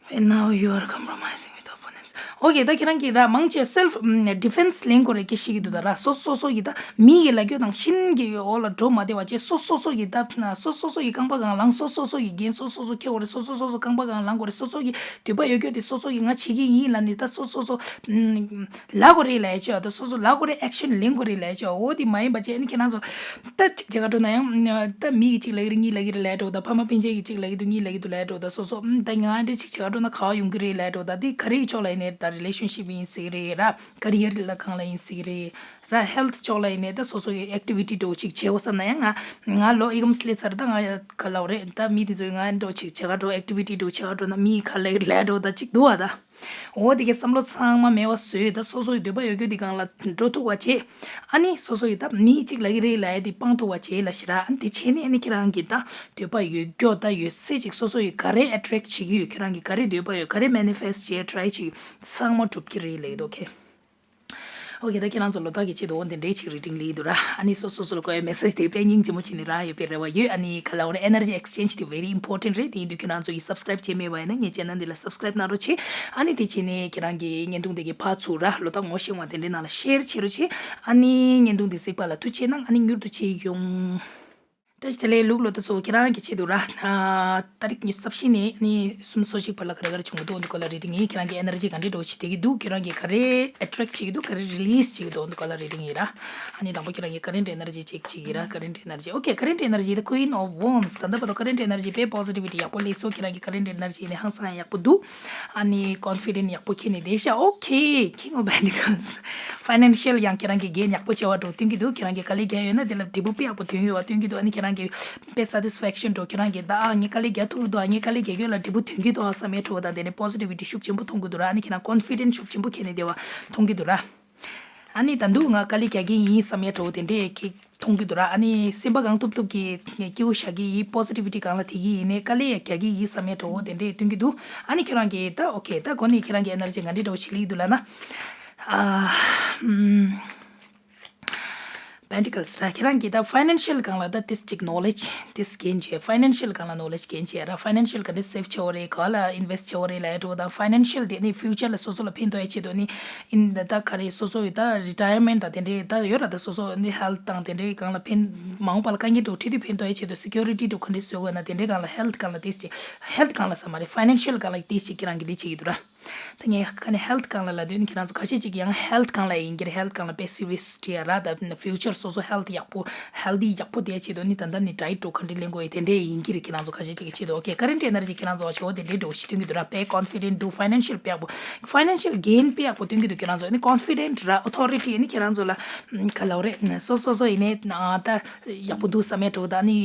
and now you are compromising with opponents. ཨོ་ཁེ། ད་ཁྱེད་རང་གིས་ར་མང་ཆེ་སེལ་ཕི་ཌི་ཕེན་སི་ལེན་དགོས་རེད་སྐད་བཤད་ཀྱི་འདུག་ད་ར། སོ་སོ་སོ་ཡི་ད་མི་ཡི་ལབ་རྒྱུ་དང་ཤིན་གྱི་འོག་ལ་འགྲོ་མ་བདེ་བ་བྱས། སོ་སོ་སོ་ཡི་ད་སོ་སོ་སོ་ཡི་རྐང་པ་སྒང་ལངས། སོ་སོ་སོ་ཡི་འགན་སོ་སོ་སོ་འཁྱེར་དགོས་རེད། སོ་སོ་སོ་སོ་རྐང་པ་སྒང་ལངས་དགོས་རེད། སོ་སོ་གི་འདོད་པ་ཡོད་རྒྱུ་དེ་སོ་སོ་གི་ང་བྱེད་ཀྱི་ཡིན་ལབ་ནས་ད་སོ་སོ་སོ་ལབ་དགོས་རེད་ལབ་ཡ་ཅིག་ཡོད། ད་སོ་སོ་ལབ་དགོས་རེད། ཨེག་ཤན་ལེན་དགོས་རེད་ལབ་ཡ་ཅིག་ཡོད། འོ་དེ་མ་ཡིན་པ་བྱས་ནས་ཁྱེད་རང་ཚོ་ད་གཅིག་བྱེད་ག་འགྲོ་ན་ཡང་ད་མི་གིས་གཅིག་ལབ་ཀྱི་རེད། གཉིས་ལབ་ཀྱི་རེད་ལབ་འགྲོ། ད་ཕ་མ་སྤུན་མཆེད་ཀྱིས་གཅིག་ལབ་ཀྱི་འདུག་གཉིས་ལབ་ཀྱི་འདུག་ལབ་འགྲོ། ད་སོ་སོ་ད་ང་འདྲ་གཅིག་བྱེད་ག་འགྲོ་ན་ག་པར་ཡོང་གི་རེད་ལབ་འགྲོ། ད་དེ་ག་རེ་ཡི་ཕྱོགས་ལ་ཡིན་ནའི། ད་རི་ལེ་ཤན་ཤིབ་ཡིན་ཟེར་གྱི་རེད་ར། ཀ་རི་ཡར་ལ་སྒང་ལ་ཡིན་ཟེར་གྱི་རེད་ར། ཧེལ་ཐི་ཕྱོགས་ལ་ཡིན་ནའི་ད་སོ་སོ་ཡི་ཨེག་ཊི་བི་ཊི་འདྲ་བོ་ཅིག་བྱེད་དགོས་བསམ་ན་ཡང་། ང་ང་ལོ་ཨི་གམ་སླེབས་ཚར། ད་ང་ག་ལབ་དགོས་རེད། ད་མི་དེ་ཚོས་ང་འདྲ་བོ་ཅིག་བྱེད་ག་འགྲོ། ཨེག་ཊི་བི་ཊི་འདྲ་བོ་བྱེད་ག་འགྲོ་ན་མི་ག་ལབ་ལབ་འགྲོ། ད་ཅིག་འདུག་བ་ད། འོ་དེ་གའི་བསམ་བློ་ཚང་མ་མེད་པ་བཟོས། ད་སོ་སོ་ཡི་འདོད་པ་ཡོད་རྒྱུ་དེ་སྒང་ལ་འགྲོ་ཐུབ་པ་བྱེད། ཨ་ནི་སོ་སོ་ཡི་ད་མི་གཅིག་ལབ་ཀྱི་རེད་ལབ་ཡ་དེ་སྤང་ཐུབ་པ་བྱེད་ལབ་ཤི་ར། ཨ་ནི་དེ་བྱས་ནས་ཨ་ནི་ཁྱེད་རང་གི་ད་འདོད་པ་ཡོད་རྒྱུ་ད་ཡོད་ཚད་ཅིག་སོ་སོ་ཡི་ག་རེ་ཨེ་ཊེག་བྱེད་ཀྱི་ཡོད། ཁྱེད་རང་གི་ག་རེ་འདོད་པ་ཡོད། ག་རེ་མེ་ནི་ཕེ་སི་ཊི་བྱེད་ཊི་རའི་བྱེད་ཀྱི་ཚང་མ་འགྲུབ་ཀྱི་རེད་ལབ་ཀྱི་འདུག་ཨོ་ཁེ། ཨོ་ཁེ། ད་ཁྱེད་རང་ཚོ་ལོ་ཏོག་གི་ཆེད་དུ་འོ་དེ་འདྲའི་ཅིག་རི་ཌིང་ལེན་འདུག་ར། ཨ་ནི་སོ་སོ་སོ་ལ་དགོས་ཡ་མེ་སེ་ཇི་དེ་དཔེ་སྙིང་རྗེ་མོ་བྱས་ནས་རག་ཡོད་པའི་རེ་བ་ཡོད། ཨ་ནི་ག་ལབ་དགོས་རེད། ཨེ་ནར་ཇི་ཨེག་སི་ཅེན་ཇི་དེ་ཝེ་རི་ཨིམ་པོར་ཊེན་ཊི་རེད། དེ་ཡིན་དུས་ཁྱེད་རང་ཚོ་ཡིས་སབ་སི་ཀ་རའིབ་བྱས་མེད་པ་ཡིན་ན་ངའི་ཅེ་ནལ་འདི་ལ་སབ་སི་ཀ་རའིབ་གནང་རོགས་བྱེད། ཨ་ནི་དེ་བྱས་ནས་ཁྱེད་རང་གིས་བརྙན་ཐུང་དེ་གའི་ཕར་ཚུར་ར་ལོ་ཏོག་ངོ་ཤེས་པ་དེ་འདྲའི་ནང་ལ་ཤེར་བྱེད་རོགས་བྱེད། ཨ་ནི་བརྙན་ཐུང་འདི་གཟིགས་པ་ལ་ཐུགས་རྗེ་གནང་། ཨ་ནི་མྱུར་དུ་མཇལ་ཡོང་། བཀྲ་ཤིས་བདེ་ལེགས། ལུག་ལོ་ཏོག་ཚོ་ཁྱེད་རང་གི་ཆེད་དུ་ར། ཨ་ཏ་རིག་ཉི་ཤུ་རྩ་བཞི་ནས་ནི་གསུམ་སོ་གཅིག་བར་ལ་ག་རེ་ག་རེ་བྱུང་གི་འདུག་འདི་སྐོར་ལ་རེ་ཌིང་ཡིན། ཁྱེད་རང་གི་ཨེ་ནར་ཇི་ག་འདྲ་འགྲོ་བྱེད་བསྡད་ཀྱི་འདུག་ཁྱེད་རང་གི་ག་རེ་ཨེ་ཊེག་བྱེད་ཀྱི་འདུག་ག་རེ་རི་ལི་སི་བྱེད་ཀྱི་འདུག་འདི་སྐོར་ལ་རེ་ཌིང་ཡིན་ར། ཨ་ནི་དང་པོ་ཁྱེད་རང་གི་ཀ་རེན་ཊི་ཨེ་ནར་ཇི་ཅེག་བྱེད་ཀྱི་ར། ཀ་རེན་ཊི་ཨེ་ནར་ཇི། The Queen of Wands. ད་ལྟ་བར་དུ་ཀ་རེན་ཊི་ཨེ་ནར་ཇི་དཔེ་པོ་སི་ཊི་བི་ཊི་ཡག་པོ་སླེབས་སོང་། ཁྱེད་རང་གི་ཀ་རེན་ཊི་ཨེ་ནར་ཇི་ནི་ཧང་སང་ཡག་པོ་འདུག་ཨ་ནི་ཀོན་ཕི་ཌེན་ཊི་ཡག་པོ་ཁྱེར་ནས་བསྡད་ཤག་ཨོ་ཁེ། King of Pentacles. ཕའི་ནན་ཤལ་ཡང་ཁྱེད་རང་གི་འགན་ཡག་པོ་ཆེ་བ་འདྲ་བོ་སྟོན་གྱི་འདུག་ཁྱེད་རང་གི་དཀའ་ལས་རྒྱག་ཡོད་ན་དེ་ལ་འབྲས་བུ་དཔེ་ཡག་པོ་ཐོན་ཡོད་པ་སྟོན་གྱི་འདུག་ཨ་ནི་ཁྱེད་རང་གི་དཔེ་སེ་ཊིས་ཕེག་ཤན་འདྲ་བོ། ཁྱེད་རང་གི་ད་ཨ་ངས་དཀའ་ལས་རྒྱག་ཐུབ་ཀྱི་འདུག་ཨ་ངས་དཀའ་ལས་རྒྱག་ཡོད་ལ་འབྲས་བུ་ཐོན་གྱི་འདུག་ཨ་བསམ་ཡ་འདྲ་བོ་དང་། དེ་ནས་པོ་སི་ཊི་བི་ཊི་ཤུགས་ཆེན་པོ་མཐོང་གི་འདུག་ར། ཨ་ནི་ཁྱེད་རང་ཀོན་ཕི་ཌེན་ཊི་ཤུགས་ཆེན་པོ་ཁྱེར་ནས་བསྡད་པ་མཐོང་གི་འདུག་ར། ཨ་ནི་ད་དུང་ང་དཀའ་ལས་རྒྱག་གི་ཡིན་བསམ་ཡ་འདྲ་བོ་དེ་འདྲས་ཀྱི་མཐོང་གི་འདུག་ར། ཨ་ནི་སེམས་པ་གང་ཐུབ་ཐུབ་ཀྱིས་སྐྱིད་པོ་བཞག་གི་ཡིན། པོ་སི་ཊི་བི་ཊི་སྒང་ལ་དེ་གི་ཡིན་ནས་དཀའ་ལས་ཡ་རྒྱག་གི་ཡིན་བསམ་ཡ་འདྲ་བོ་དེ་འདྲས་སྟོན་གྱི་འདུག་ཨ་ནི་ཁྱེད་རང་གིས་ད་ཨོ་ཁེ། ད་གོ་ནས་ཁྱེད་རང་གི་ཨེ་ནར་ཇི་ག་འདྲས་འདྲ་བོ་ཞིག་སླེབས་ཀྱི་འདུག་ལབ་ན། ཨ་ཨམ། པེན་ཊི་ཀལ་སི་ར། ཁྱེད་རང་གིས་ད་ཕའི་ནན་ཤལ་སྒང་ལ་ད་ཏིས་ཅིག་ནོ་ལེཇ་ཏིས་གན་བྱས། ཕའི་ནན་ཤལ་སྒང་ལ་ནོ་ལེཇ་གན་བྱས་ར། ཕའི་ནན་ཤལ་ག་འདྲ་སེབ་བྱེད་དགོས་རེད། ག་ལ་ཨིན་ཝེ་སི་ཊི་བྱེད་དགོས་རེད་ལབ་ཡ་འདྲ་བོ་དང་། ཕའི་ནན་ཤལ་དེ་ནི་ཕིའུ་ཅར་ལ་སོ་སོ་ལ་ཕན་ཐོགས་ཡ་ཆེད་དུ་ནི་ཨིན། ད་ག་རེ་སོ་སོ་ཡི་ད་རི་ཊ་ཡར་མེན་ཊི་དང་དེ་འདྲའི་ད་ཡོད་ར། ད་སོ་སོ་ནི་ཧེལ་ཐི་དང་དེ་འདྲའི་སྒང་ལ་ཕན། མ་འོངས་པ་ལ་དཀའ་ངལ་འདྲ་བོ་འཕྲད་དུས་ཕན་ཐོགས་ཡ་ཆེད་དུ་སི་ཀུ་རི་ཊི་འདྲ་བོ་ག་འདྲ་བཟོ་དགོས་ན་དེ་འདྲའི་སྒང་ལ་ཧེལ་ཐི་སྒང་ལ་ཏིས་ཅིག་ཧེལ་ཐི་སྒང་ལ་ས་མ་རེད། ཕའི་ནན་ཤལ་སྒང་ལ་ཏིས་ཅིག་ཁྱེད་རང་གིས་འདི་བྱེད་ཀྱི་འདུག་ར། ད་ངས་ཁ་ནས་ཧེལ་ཐི་སྒང་ལ་ལབ་དུས་ནི་ཁྱེད་རང་ཚོ་ཁ་ཤས་ཅིག་ཡང་ཧེལ་ཐི་སྒང་ལ་ཡིན་གྱི་རེད། ཧེལ་ཐི་སྒང་ལ་པེ་སི་མི་སི་ཊི་ཡ་ར། ད་ཕིའུ་ཅར་སོ་སོ་ཧེལ་ཐི་ཡག་པོ་ཧེལ་ཐི་ཡག་པོ་དེ་ཆེད་དུ་ནི་ད་ལྟ་ནི་ཌ་ཡེ་ཊི་འདྲ་བོ་ག་འདྲ་ལེན་དགོས་ཡ་དེ་འདྲས་ཡིན་གྱི་རེད། ཁྱེད་རང་ཚོ་ཁ་ཤས་ཅིག་གི་ཆེད་དུ། ཨོ་ཁེ། ཀ་རེན་ཊི་ཨེ་ནར་ཇི་ཁྱེད་རང་ཚོ་ཆེ་བོ་དེ་འདྲས་འདྲ་བོ་ཞིག་སྟོན་གྱི་འདུག་ར། དཔེ་ཀོན་ཕི་ཌེན་ཊི་འདུག་ཕའི་ནན་ཤལ་དཔེ་ཡག་པོ། ཕའི་ནན་ཤལ་འགན་དཔེ་ཡག་པོ་སྟོན་གྱི་འདུག་ཁྱེད་རང་ཚོ་ནི་ཀོན་ཕི་ཌེན་ཊི་ར། ཨོ་ཐོ་རི་ཊི་ནི་ཁྱེད་རང་ཚོ་ལ་ག་ལབ་དགོས་རེད། སོ་སོ་སོ་ཡིན་ནའི་ཨ་ད་ཡག་པོ་འདུག་བསམ་ཡ་འདྲ་བོ་དང་ནི་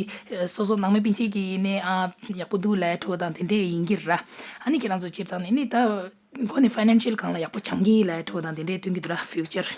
སོ་སོ་ནང་མི་སྤུན་མཆེད་ཀྱི་ཡིན་ནའི་ཨ་ཡག་པོ་འདུག་ལབ་ཡ་འདྲ་བོ་དང་དེ་འདྲས་ཡིན་གྱི་ར། ཨ་ནི་ཁྱེད་རང་ཚོ་སྤྱིར་བཏང་ནི་ནི་ད་ཁོ་ནི་ཕའི་ནན་ཤལ་སྒང་ལ་ཡག་པོ་སྦྱང་གི་ལབ་ཡ་འདྲ་བོ་དང་དེ་འདྲས་སྟོན་གྱི་འདུག་ར། ཕིའུ་ཅར།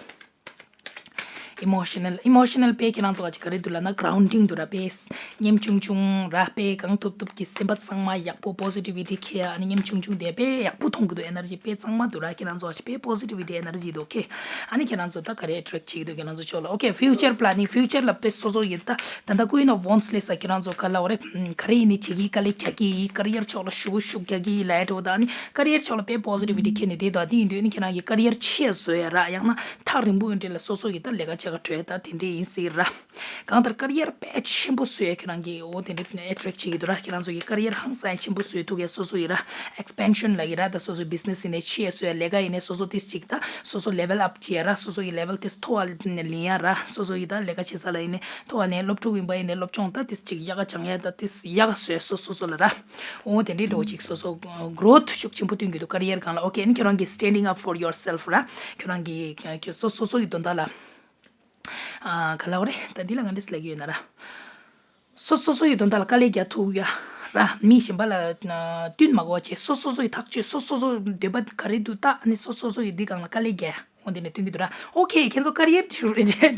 ཨི་མོ་ཤི་ནལ། ཨི་མོ་ཤི་ནལ་དཔེ་ཁྱེད་རང་ཚོ་ག་ཅིག་ག་རེ་འདུག་ལབ་ན་གྷ་རའུན་ཌིང་འདུག་ར། དཔེ་སྙེམས་ཆུང་ཆུང་ར། དཔེ་གང་ཐུབ་ཐུབ་ཀྱིས་སེམས་པ་ཚང་མ་ཡག་པོ་པོ་སི་ཊི་བི་ཊི་ཁྱེར་ཨ་ནི་སྙེམས་ཆུང་ཆུང་དེ་དཔེ་ཡག་པོ་མཐོང་གི་འདུག་ཨེ་ནར་ཇི་དཔེ་གཙང་མ་འདུག་ར། ཁྱེད་རང་ཚོ་ག་ཅིག་དཔེ་པོ་སི་ཊི་བི་ཊི་ཨེ་ནར་ཇི་འདུག་ཨོ་ཁེ། ཨ་ནི་ཁྱེད་རང་ཚོ་ད་ག་རེ་ཨེ་ཊེག་བྱེད་ཀྱི་འདུག་ཁྱེད་རང་ཚོ་ཕྱོགས་ལ། ཨོ་ཁེ། ཕིའུ་ཅར་པི་ལ་ནིང་། ཕིའུ་ཅར་ལ་དཔེ་སོ་སོ་ཡིན་ད། ད་ལྟ་ཀུ་ཨིན་ཨོཕ་ཝོན་སི་ལས་ས་ཁྱེད་རང་ཚོ་ག་ལབ་དགོས་རེད། ག་རེ་ཡིན་ནི་བྱེད་ཀྱི། དཀའ་ལས་རྒྱག་གི་ཡིན། ཀ་རི་ཡར་ཕྱོགས་ལ་ཤུགས་ཤུགས་རྒྱག་གི་ཡིན་ལབ་ཡ་འདྲ་བོ་དང་། ཨ་ནི་ཀ་རི་ཡར་ཕྱོགས་ལ་དཔེ་པོ་སི་ཊི་བི་ཊི་ཁྱེར་ནས་བསྡད་དང་དེ་ཡིན་དུས་ཨ་ནི་ཁྱེད་རང་གི་ཀ་རི་ཡར་ཆེ་བཟོ་ཡ་ར། ཡང་ན་ཐག་རིང་པོ་ཡོད་འདྲ་ལ་སོ་སོ་ཡི་ད་ལས་ཀ་བྱེད་ག་འགྲོ་ཡ་ད་དེ་འདྲས་ཡིན་སྲིད་ར། གང་ལྟར་ཀ་རི་ཡར་དཔེ་ཆེན་པོ་བཟོ་ཡ་ཁྱེད་རང་གི་འོ་དེ་འདྲས་ཨེ་ཊེག་བྱེད་ཀྱི་འདུག་ར། ཁྱེད་རང་ཚོ་ཡི་ཀ་རི་ཡར་ཧང་སང་ཡ་ཆེན་པོ་བཟོ་ཐུབ་ཡ་སོ་སོ་ཡི་ར། ཨེག་སི་པེན་ཤན་ལབ་ཀྱི་ར། ད་སོ་སོའི་བི་ཛི་ནེ་སི་ཡིན་ནའི་ཆེ་བཟོ་ཡ། ལས་ཀ་ཡིན་ནའི་སོ་སོ་ཏིས་ཅིག་ད་སོ་སོ་ལེ་ཝལ་ཨབ་བྱེད་ཡ་ར། སོ་སོ་ཡི་ལེ་ཝལ་ཏིས་མཐོ་བ་ལེན་ཡ་ར། སོ་སོ་ཡི་ད་ལས་ཀ་བྱེད་ས་ལ་ཡིན་ནའི་མཐོ་བ་ལེན། སློབ་ཕྲུག་ཡིན་པ་ཡིན་ནའི་སློབ་སྦྱོང་ད་ཏིས་ཅིག་ཡག་ག་སྦྱང་ཡ་ད་ཏིས་ཡག་ག་བཟོ་ཡ་སོ་སོ་སོ་ལ་ར། འོ་དེ་འདྲའི་འགྲོ་ཅིག་སོ་སོ་གྷི་རོ་ཐི་ཤུགས་ཆེན་པོ་སྟོན་གྱི་འདུག་ཀ་རི་ཡར་སྒང་ལ། ཨོ་ཁེ། ཨ་ནི་ཁྱོད་རང་གིས་standing up for yourself ར། ཁྱོད་རང་གིས་ཁྱོད་སོ་སོ་སོ་ཡི་དོན་དག་ལ། ཨ་ག་ལབ་དགོས་རེད། ད་འདི་ལ་ང་འདྲས་ལབ་ཀྱི་ཡོད་ན་ར། སོ་སོ་སོ་ཡི་དོན་དག་ལ་དཀའ་ལས་རྒྱག་ཐུབ་ཡ་ར། མི་གཞན་པ་ལ་ཨ་བསྟུན་མ་དགོས་པ་བྱས། སོ་སོ་སོ་ཡི་ཐག་གཅོད། སོ་སོ་སོ་འདོད་པ་ག་རེ་འདུག་ད་ཨ་ནི་སོ་སོ་སོ་ཡི་འདི་སྒང་ལ་དཀའ་ལས་རྒྱག་འོ་འདི་ནས་སྟོན་གྱི་འདུག་ར། ཨོ་ཁེ། ཁྱེད་ཚོ་ཀ་རི་ཡར་ཌི་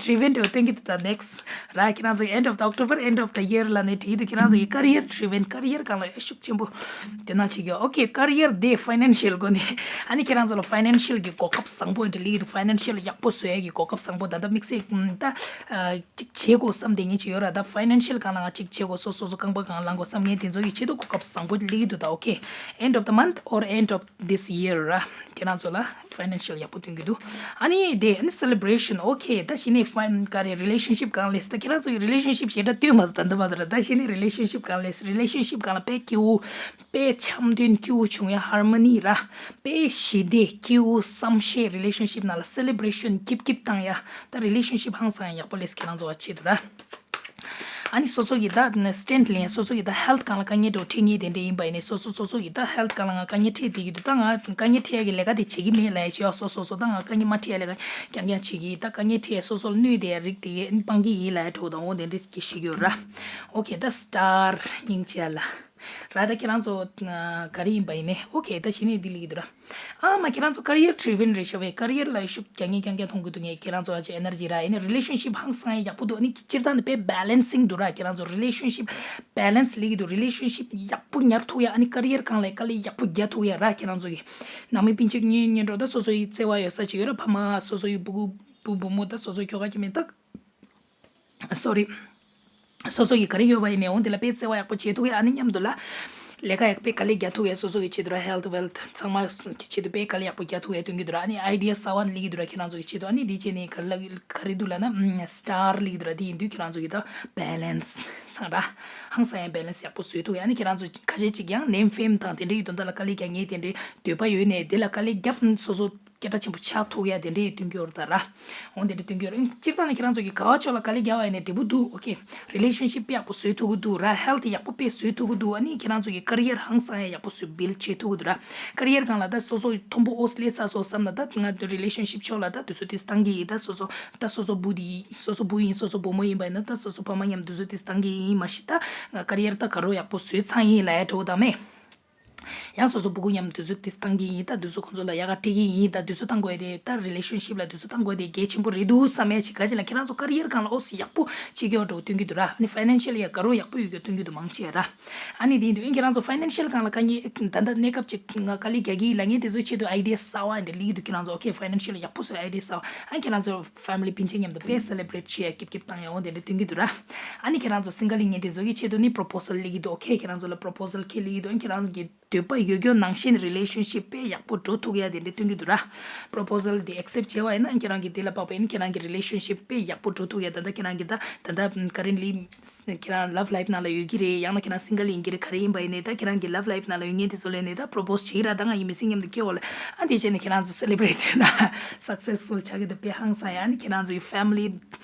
རི་ཝན་འདྲ་བོ་སྟོན་གྱི་འདུག་ད་ནེག་སི་ཊི་ར། ཁྱེད་རང་ཚོ་end of the October, end of the year ལབ་ནས་བྲིས་འདུག་ཁྱེད་རང་ཚོ་ཡི་ཀ་རི་ཡར་ཌི་རི་ཝན། ཀ་རི་ཡར་སྒང་ལ་ཤུགས་ཆེན་པོ་དོ་སྣང་བྱེད་ཀྱི་ཡོད། ཨོ་ཁེ། ཀ་རི་ཡར་དེ་ཕའི་ནན་ཤལ་སྒོ་ནས། ཨ་ནི་ཁྱེད་རང་ཚོ་ལ་ཕའི་ནན་ཤལ་གྱི་གོ་སྐབས་བཟང་པོ་འདྲ་སླེབས་ཀྱི་འདུག་ཕའི་ནན་ཤལ་ཡག་པོ་བཟོ་ཡ་གི་གོ་སྐབས་བཟང་པོ། ད་ལྟ་དམིགས་བསལ་ད་ཨ་གཅིག་བྱེད་དགོས་བསམ་བསྡད་མཁན་ཅིག་ཡོད་ར། ད་ཕའི་ནན་ཤལ་སྒང་ལ་ང་གཅིག་བྱེད་དགོས། སོ་སོ་སོ་རྐང་པ་སྒང་ལངས་དགོས་བསམ་མཁན་དེ་ཚོ་ཡི་ཆེད་དུ་གོ་སྐབས་བཟང་པོ་སླེབས་ཀྱི་འདུག་ད་ཨོ་ཁེ། End of the month or end of this year ར། ཁྱེད་རང་ཚོ་ལ་ཕའི་ནན་ཤལ་ཡག་པོ་སྟོན་གྱི་འདུག་ཨ་ནི་དེ་ཨ་ནི་སེ་ལེ་བྷི་རེ་ཤན། ཨོ་ཁེ། ད་གཞི་ནས་ཕའི་ག་རེ་རི་ལེ་ཤན་ཤིབ་སྒང་ལས། ད་ཁྱེད་རང་ཚོ་ཡི་རི་ལེ་ཤན་ཤིབ་ཞེ་དྲག་སྟོན་མ་ཟེར། ད་འདི་མ་ཟེར། ད་གཞི་ནས་རི་ལེ་ཤན་ཤིབ་སྒང་ལས། རི་ལེ་ཤན་ཤིབ་སྒང་ལ་དཔེ་སྐྱིད་པོ། དཔེ་འཆམ་མཐུན་སྐྱིད་པོ་བྱུང་ཡ། ཧར་མོ་ནི་ར། དཔེ་ཞི་བདེ་སྐྱིད་པོ། བསམ་ཤེས། རི་ལེ་ཤན་ཤིབ་ནང་ལ་སེ་ལེ་བྷི་རེ་ཤན་སྐྱིད་སྐྱིད་བཏང་ཡ། ད་རི་ལེ་ཤན་ཤིབ་ཧང་སང་ཡག་པོ་སླེབས། ཁྱེད་རང་ཚོ་བ་ཆེད་དུ་ར། ཨ་ནི་སོ་སོ་གི་ད་སི་ཊེན་ཊི་ལེན། སོ་སོ་གི་ད་ཧེལ་ཐི་སྒང་ལ་དཀའ་ངལ་འདྲ་བོ་འཕྲད་མཁན་དེ་འདྲ་ཡིན་པ་ཡིན་ནའི། སོ་སོ་སོ་སོ་གི་ད་ཧེལ་ཐི་སྒང་ལ་ང་དཀའ་ངལ་འཕྲད་བསྡད་ཀྱི་འདུག་ད་ང་དཀའ་ངལ་འཕྲད་ཡ་གི་ལས་ཀ་དེ་བྱེད་ཀྱི་མེད་ལབ་ཡ་ཅིག་ཡོད། སོ་སོ་སོ་ད་ང་དཀའ་ངལ་མ་འཕྲད་ཡ་ལས་ཀ་རྐྱང་རྐྱང་བྱེད་ཀྱི་ཡིན། ད་དཀའ་ངལ་འཕྲད་ཡ་སོ་སོ་ལ་གནོད་བསྡད་ཡ་རིགས་དེ་སྤང་གི་ཡིན་ལབ་ཡ་འདྲ་བོ་དང་འོ་དེ་འདྲ་ཅིག་ཤེས་ཀྱི་ཡོད་ར། ཨོ་ཁེ། ད་སི་ཊར་སྙིང་རྗེ་ལ་ར། ད་ཁྱེད་རང་ཚོ་ཨ་ག་རེ་ཡིན་པ་ཡིན་ནའི། ཨོ་ཁེ། ད་གཞི་ནས་འདི་སླེབས་ཀྱི་འདུག་ར། ཨ་མ་ཁྱེད་རང་ཚོ་ཀ་རི་ཡར་ཌི་རི་ཝན་རེད་ཤག་པས། ཀ་རི་ཡར་ལ་ཤུགས་རྒྱག་མཁན་རྐྱང་རྐྱང་མཐོང་གི་འདུག་ངས། ཁྱེད་རང་ཚོ་ཨ་ཅེ་ཨེ་ནར་ཇི་ར། ཨ་ནི་རི་ལེ་ཤན་ཤིབ་ཧང་སང་ཡག་པོ་འདུག་ཨ་ནི་སྤྱིར་བཏང་ནས་དཔེ་བྷེ་ལེན་སིང་འདུག་ར། ཁྱེད་རང་ཚོ་རི་ལེ་ཤན་ཤིབ་བྷེ་ལེན་སི་སླེབས་ཀྱི་འདུག་རི་ལེ་ཤན་ཤིབ་ཡག་པོ་ཉར་ཐུབ་ཡ། ཨ་ནི་ཀ་རི་ཡར་སྒང་ལ་དཀའ་ལས་ཡག་པོ་རྒྱག་ཐུབ་ཡ་ར། ཁྱེད་རང་ཚོ་གི་ནང་མི་སྤུན་མཆེད་གཉེན་ཉེ་གྲོགས་ད་སོ་སོ་ཡི་བརྩེ་བ་ཡོད་ས་ཅིག་ཡོད་ར། ཕ་མ་སོ་སོ་ཡི་སྤུ་གུ་བུ་བུ་མོ་ད་སོ་སོའི་ཁྱོ་ག་ཅིག་མིན་ད། སོ་རི། སོ་སོ་ཡི་ག་རེ་ཡོད་པ་ཡིན་ནའི་འོ་འདི་ལ་དཔེ་བརྩེ་བ་ཡག་པོ་བྱེད་ཐུབ་ཡ། ཨ་ནི་མཉམ་དུ་ལ་ལས་ཀ་ཡག་པོ་དཀའ་ལས་རྒྱག་ཐུབ་ཡ། སོ་སོ་གི་ཆེད་དུ་ར། ཧེལ་ཐི་ཝེལ་ཐི་ཚང་མ་གི་ཆེད་དུ་དཔེ་དཀའ་ལས་ཡག་པོ་རྒྱག་ཐུབ་ཡ་སྟོན་གྱི་འདུག་ར། ཨ་ནི་ཨའི་ཌི་ཡ་གསར་པ་སླེབས་ཀྱི་འདུག་ར། ཁྱེད་རང་ཚོ་གི་ཆེད་དུ། ཨ་ནི་འདི་བྱས་ནས་ག་ལ་ག་རེ་འདུག་ལབ་ན་སི་ཊར་སླེབས་ཀྱི་འདུག་ར། འདི་ཡིན་དུས་ཁྱེད་རང་ཚོ་གི་ད་བྷེ་ལེན་སི་ཚང་ར། ཧང་སང་ཡ་བྷེ་ལེན་སི་ཡག་པོ་བཟོས་ཐུབ་ཡ། ཨ་ནི་ཁྱེད་རང་ཚོ་ཁ་ཤས་ཅིག་ཡང་ནེམ་ཕེམ་དང་དེ་འདྲ་ཡི་དོན་དག་ལ་དཀའ་ལས་རྒྱག་མཁན་དེ་འདྲའི་འདོད་པ་ཡོད་ནའི་དེ་ལ་དཀའ་ལས་རྒྱབ་སོ་སོ་སྐད་གྲགས་ཆེན་པོ་ཆགས་ཐུབ་ཡ་དེ་འདྲའི་སྟོན་གྱི་ཡོད་རེད་ད་ར། འོ་དེ་འདྲ་སྟོན་གྱི་ཡོད་རེད། སྤྱིར་བཏང་ནས་ཁྱེད་རང་ཚོ་གི་ག་བ་ཕྱོགས་ལ་དཀའ་ལས་རྒྱག་པ་ཡིན་ནའི་འབྲས་བུ་འདུག་ཨོ་ཁེ། རི་ལེ་ཤན་ཤིབ་དཔེ་ཡག་པོ་བཟོས་ཐུབ་ཀྱི་འདུག་ར། ཧེལ་ཐི་ཡག་པོ་དཔེ་བཟོས་ཐུབ་ཀྱི་འདུག་ཨ་ནི་ཁྱེད་རང་ཚོ་གི་ཀ་རི་ཡར་ཧང་སང་ཡ་ཡག་པོ་བཟོས་བིལ་ཌི་བྱེད་ཐུབ་ཀྱི་འདུག་ར། ཀ་རི་ཡར་སྒང་ལ་ད་སོ་སོ་མཐོན་པོ་འོ་སླེབས་ཚར་སོང་བསམ་ན། ད་ང་རི་ལེ་ཤན་ཤིབ་ཕྱོགས་ལ་ད་དུས་ཚོད་དེ་བཏང་གི་ཡིན། ད་སོ་སོ་ད་སོ་སོ་བུ་དེ་ཡིན། སོ་སོ་བུ་ཡིན། སོ་སོ་བུ་མོ་ཡིན་པ་ཡིན་ན་ད་སོ་སོ་ཕ་མ་མཉམ་དུས་ཚོད་དེ་བཏང་གི་ཡིན། མ་གཞི་ད་ང་ཀ་རི་ཡར་ད་ག་རོ་ཡག་པོ་བཟོས་ཚར་ཡིན་ལབ་ཡ་འདྲ་བོ་དང་མེད། ཡང་སོ་སོ་སྤུ་གུ་མཉམ་དུས་ཚོད་ཏིས་བཏང་གི་ཡིན། ད་དུས་ཚོད་ཁོང་ཚོ་ལ་ཡག་ག་སྤྲད་ཀྱི་ཡིན། ད་དུས་ཚོད་བཏང་དགོས་དེ། ད་རི་ལེ་ཤན་ཤིབ་ལ་དུས་ཚོད་བཏང་དགོས་དེ་གལ་ཆེན་པོ་རེད་འདུག་བསམ་ཡ་ཞིག་ག་ཅི་ལ་ཁྱེད་རང་ཚོ་ཀ་རི་ཡར་སྒང་ལ་ཨོ་སི་ཡག་པོ་བྱེད་ཀྱི་ཡོད་འགྲོ་སྟོན་གྱི་འདུག་ར། ཨ་ནི་ཕའི་ནན་ཤལ་ཡ་དགའ་རོགས་ཡག་པོ་ཡོད་རྒྱུ་སྟོན་གྱི་འདུག་མང་ཆེ་ར། ཨ་ནི་དེ་ཡིན་དུས་ཨ་ནི་ཁྱེད་རང་ཚོ་ཕའི་ནན་ཤལ་སྒང་ལ་དཀའ་ངལ་ད་ལྟ་གནས་སྐབས་ཅིག་ང་དཀའ་ལས་རྒྱག་གི་ཡིན་ལབ་མཁན་དེ་ཚོའི་ཆེད་དུ་ཨའི་ཌི་ཡ་གསར་པ་འདི་སླེབས་ཀྱི་འདུག་ཁྱེད་རང་ཚོ་ཨོ་ཁེ་ཕའི་ནན་ཤལ་ཡག་པོ་བཟོས། ཨའི་ཌི་ཡ་གསར་པ། ཨ་ནི་ཁྱེད་རང་ཚོ་ཕེ་མི་ལི་སྤུན་མཆེད་མཉམ་དུ་དཔེ་སེ་ལེ་བྷི་རེ་ཊི་བྱེད་ཡ་སྐྱིད་སྐྱིད་བཏང་ཡ་འོ་དེ་འདྲ་སྟོན་གྱི་འདུག་ར། ཨ་ནི་ཁྱེད་རང་ཚོ་སིང་གལ་ཡིན་མཁན་དེ་ཚོ་གི་ཆེད་དུ་ནི་པོ་རོ་པོ་སལ་སླེབས་ཀྱི་འདུག་ཨོ་ཁེ། ཁྱེད་རང་ཚོ་ལ་པོ་རོ་པོ་སལ་ཁེ་སླེབས་ཀྱི་འདུག་ཨ་ནི་ཁྱེད་རང་ཚོ་གི་འདོད་པ་ཡོད་རྒྱུ་ནང་བཞིན་རི་ལེ་ཤན་ཤིབ་དཔེ་ཡག་པོ་འགྲོ་ཐུབ་ཡ་དེ་འདྲ་སྟོན་གྱི་འདུག་ར། པོ་རོ་པོ་སལ་དེ་ཨེག་སེབ་བྱས་པ་ཡིན་ན་ཁྱེད་རང་གི་དེ་ལ་དཔག་པ་ཡིན་ན་ཁྱེད་རང་གི་རི་ལེ་ཤན་ཤིབ་དཔེ་ཡག་པོ་འགྲོ་ཐུབ་ཡ། ད་ལྟ་ཁྱེད་རང་གི་ད་ད་ལྟ་ཀ་རེན་ལི་ཁྱེད་རང་ལབ་ལའིབ་ནང་ལ་ཡོད་ཀྱི་རེད། ཡང་ན་ཁྱེད་རང་སིང་གལ་ཡིན་གྱི་རེད། ག་རེ་ཡིན་པ་ཡིན་ནའི་ད་ཁྱེད་རང་གི་ལབ་ལའིབ་ནང་ལ་ཡོད་མཁན་དེ་ཚོ་ལ་ནི་ད་པོ་རོ་པོ་སི་བྱེད་ཀྱི་ར། ད་ང་ཡི་མི་ཚེ་མཉམ་དུ་སྐྱེལ་བ་ལ་ཨ་འདི་བྱས་ནས་ཁྱེད་རང་ཚོ་སེ་ལེ་བྷི་རེ་ཊི་ན་སག་སེ་སི་ཕུལ་ཆགས་ཀྱི་འདུག་དཔེ་ཧང་སང་ཡ། ཨ་ནི་ཁྱེད་རང་ཚོ་གི་ཕེ་མི་ལི་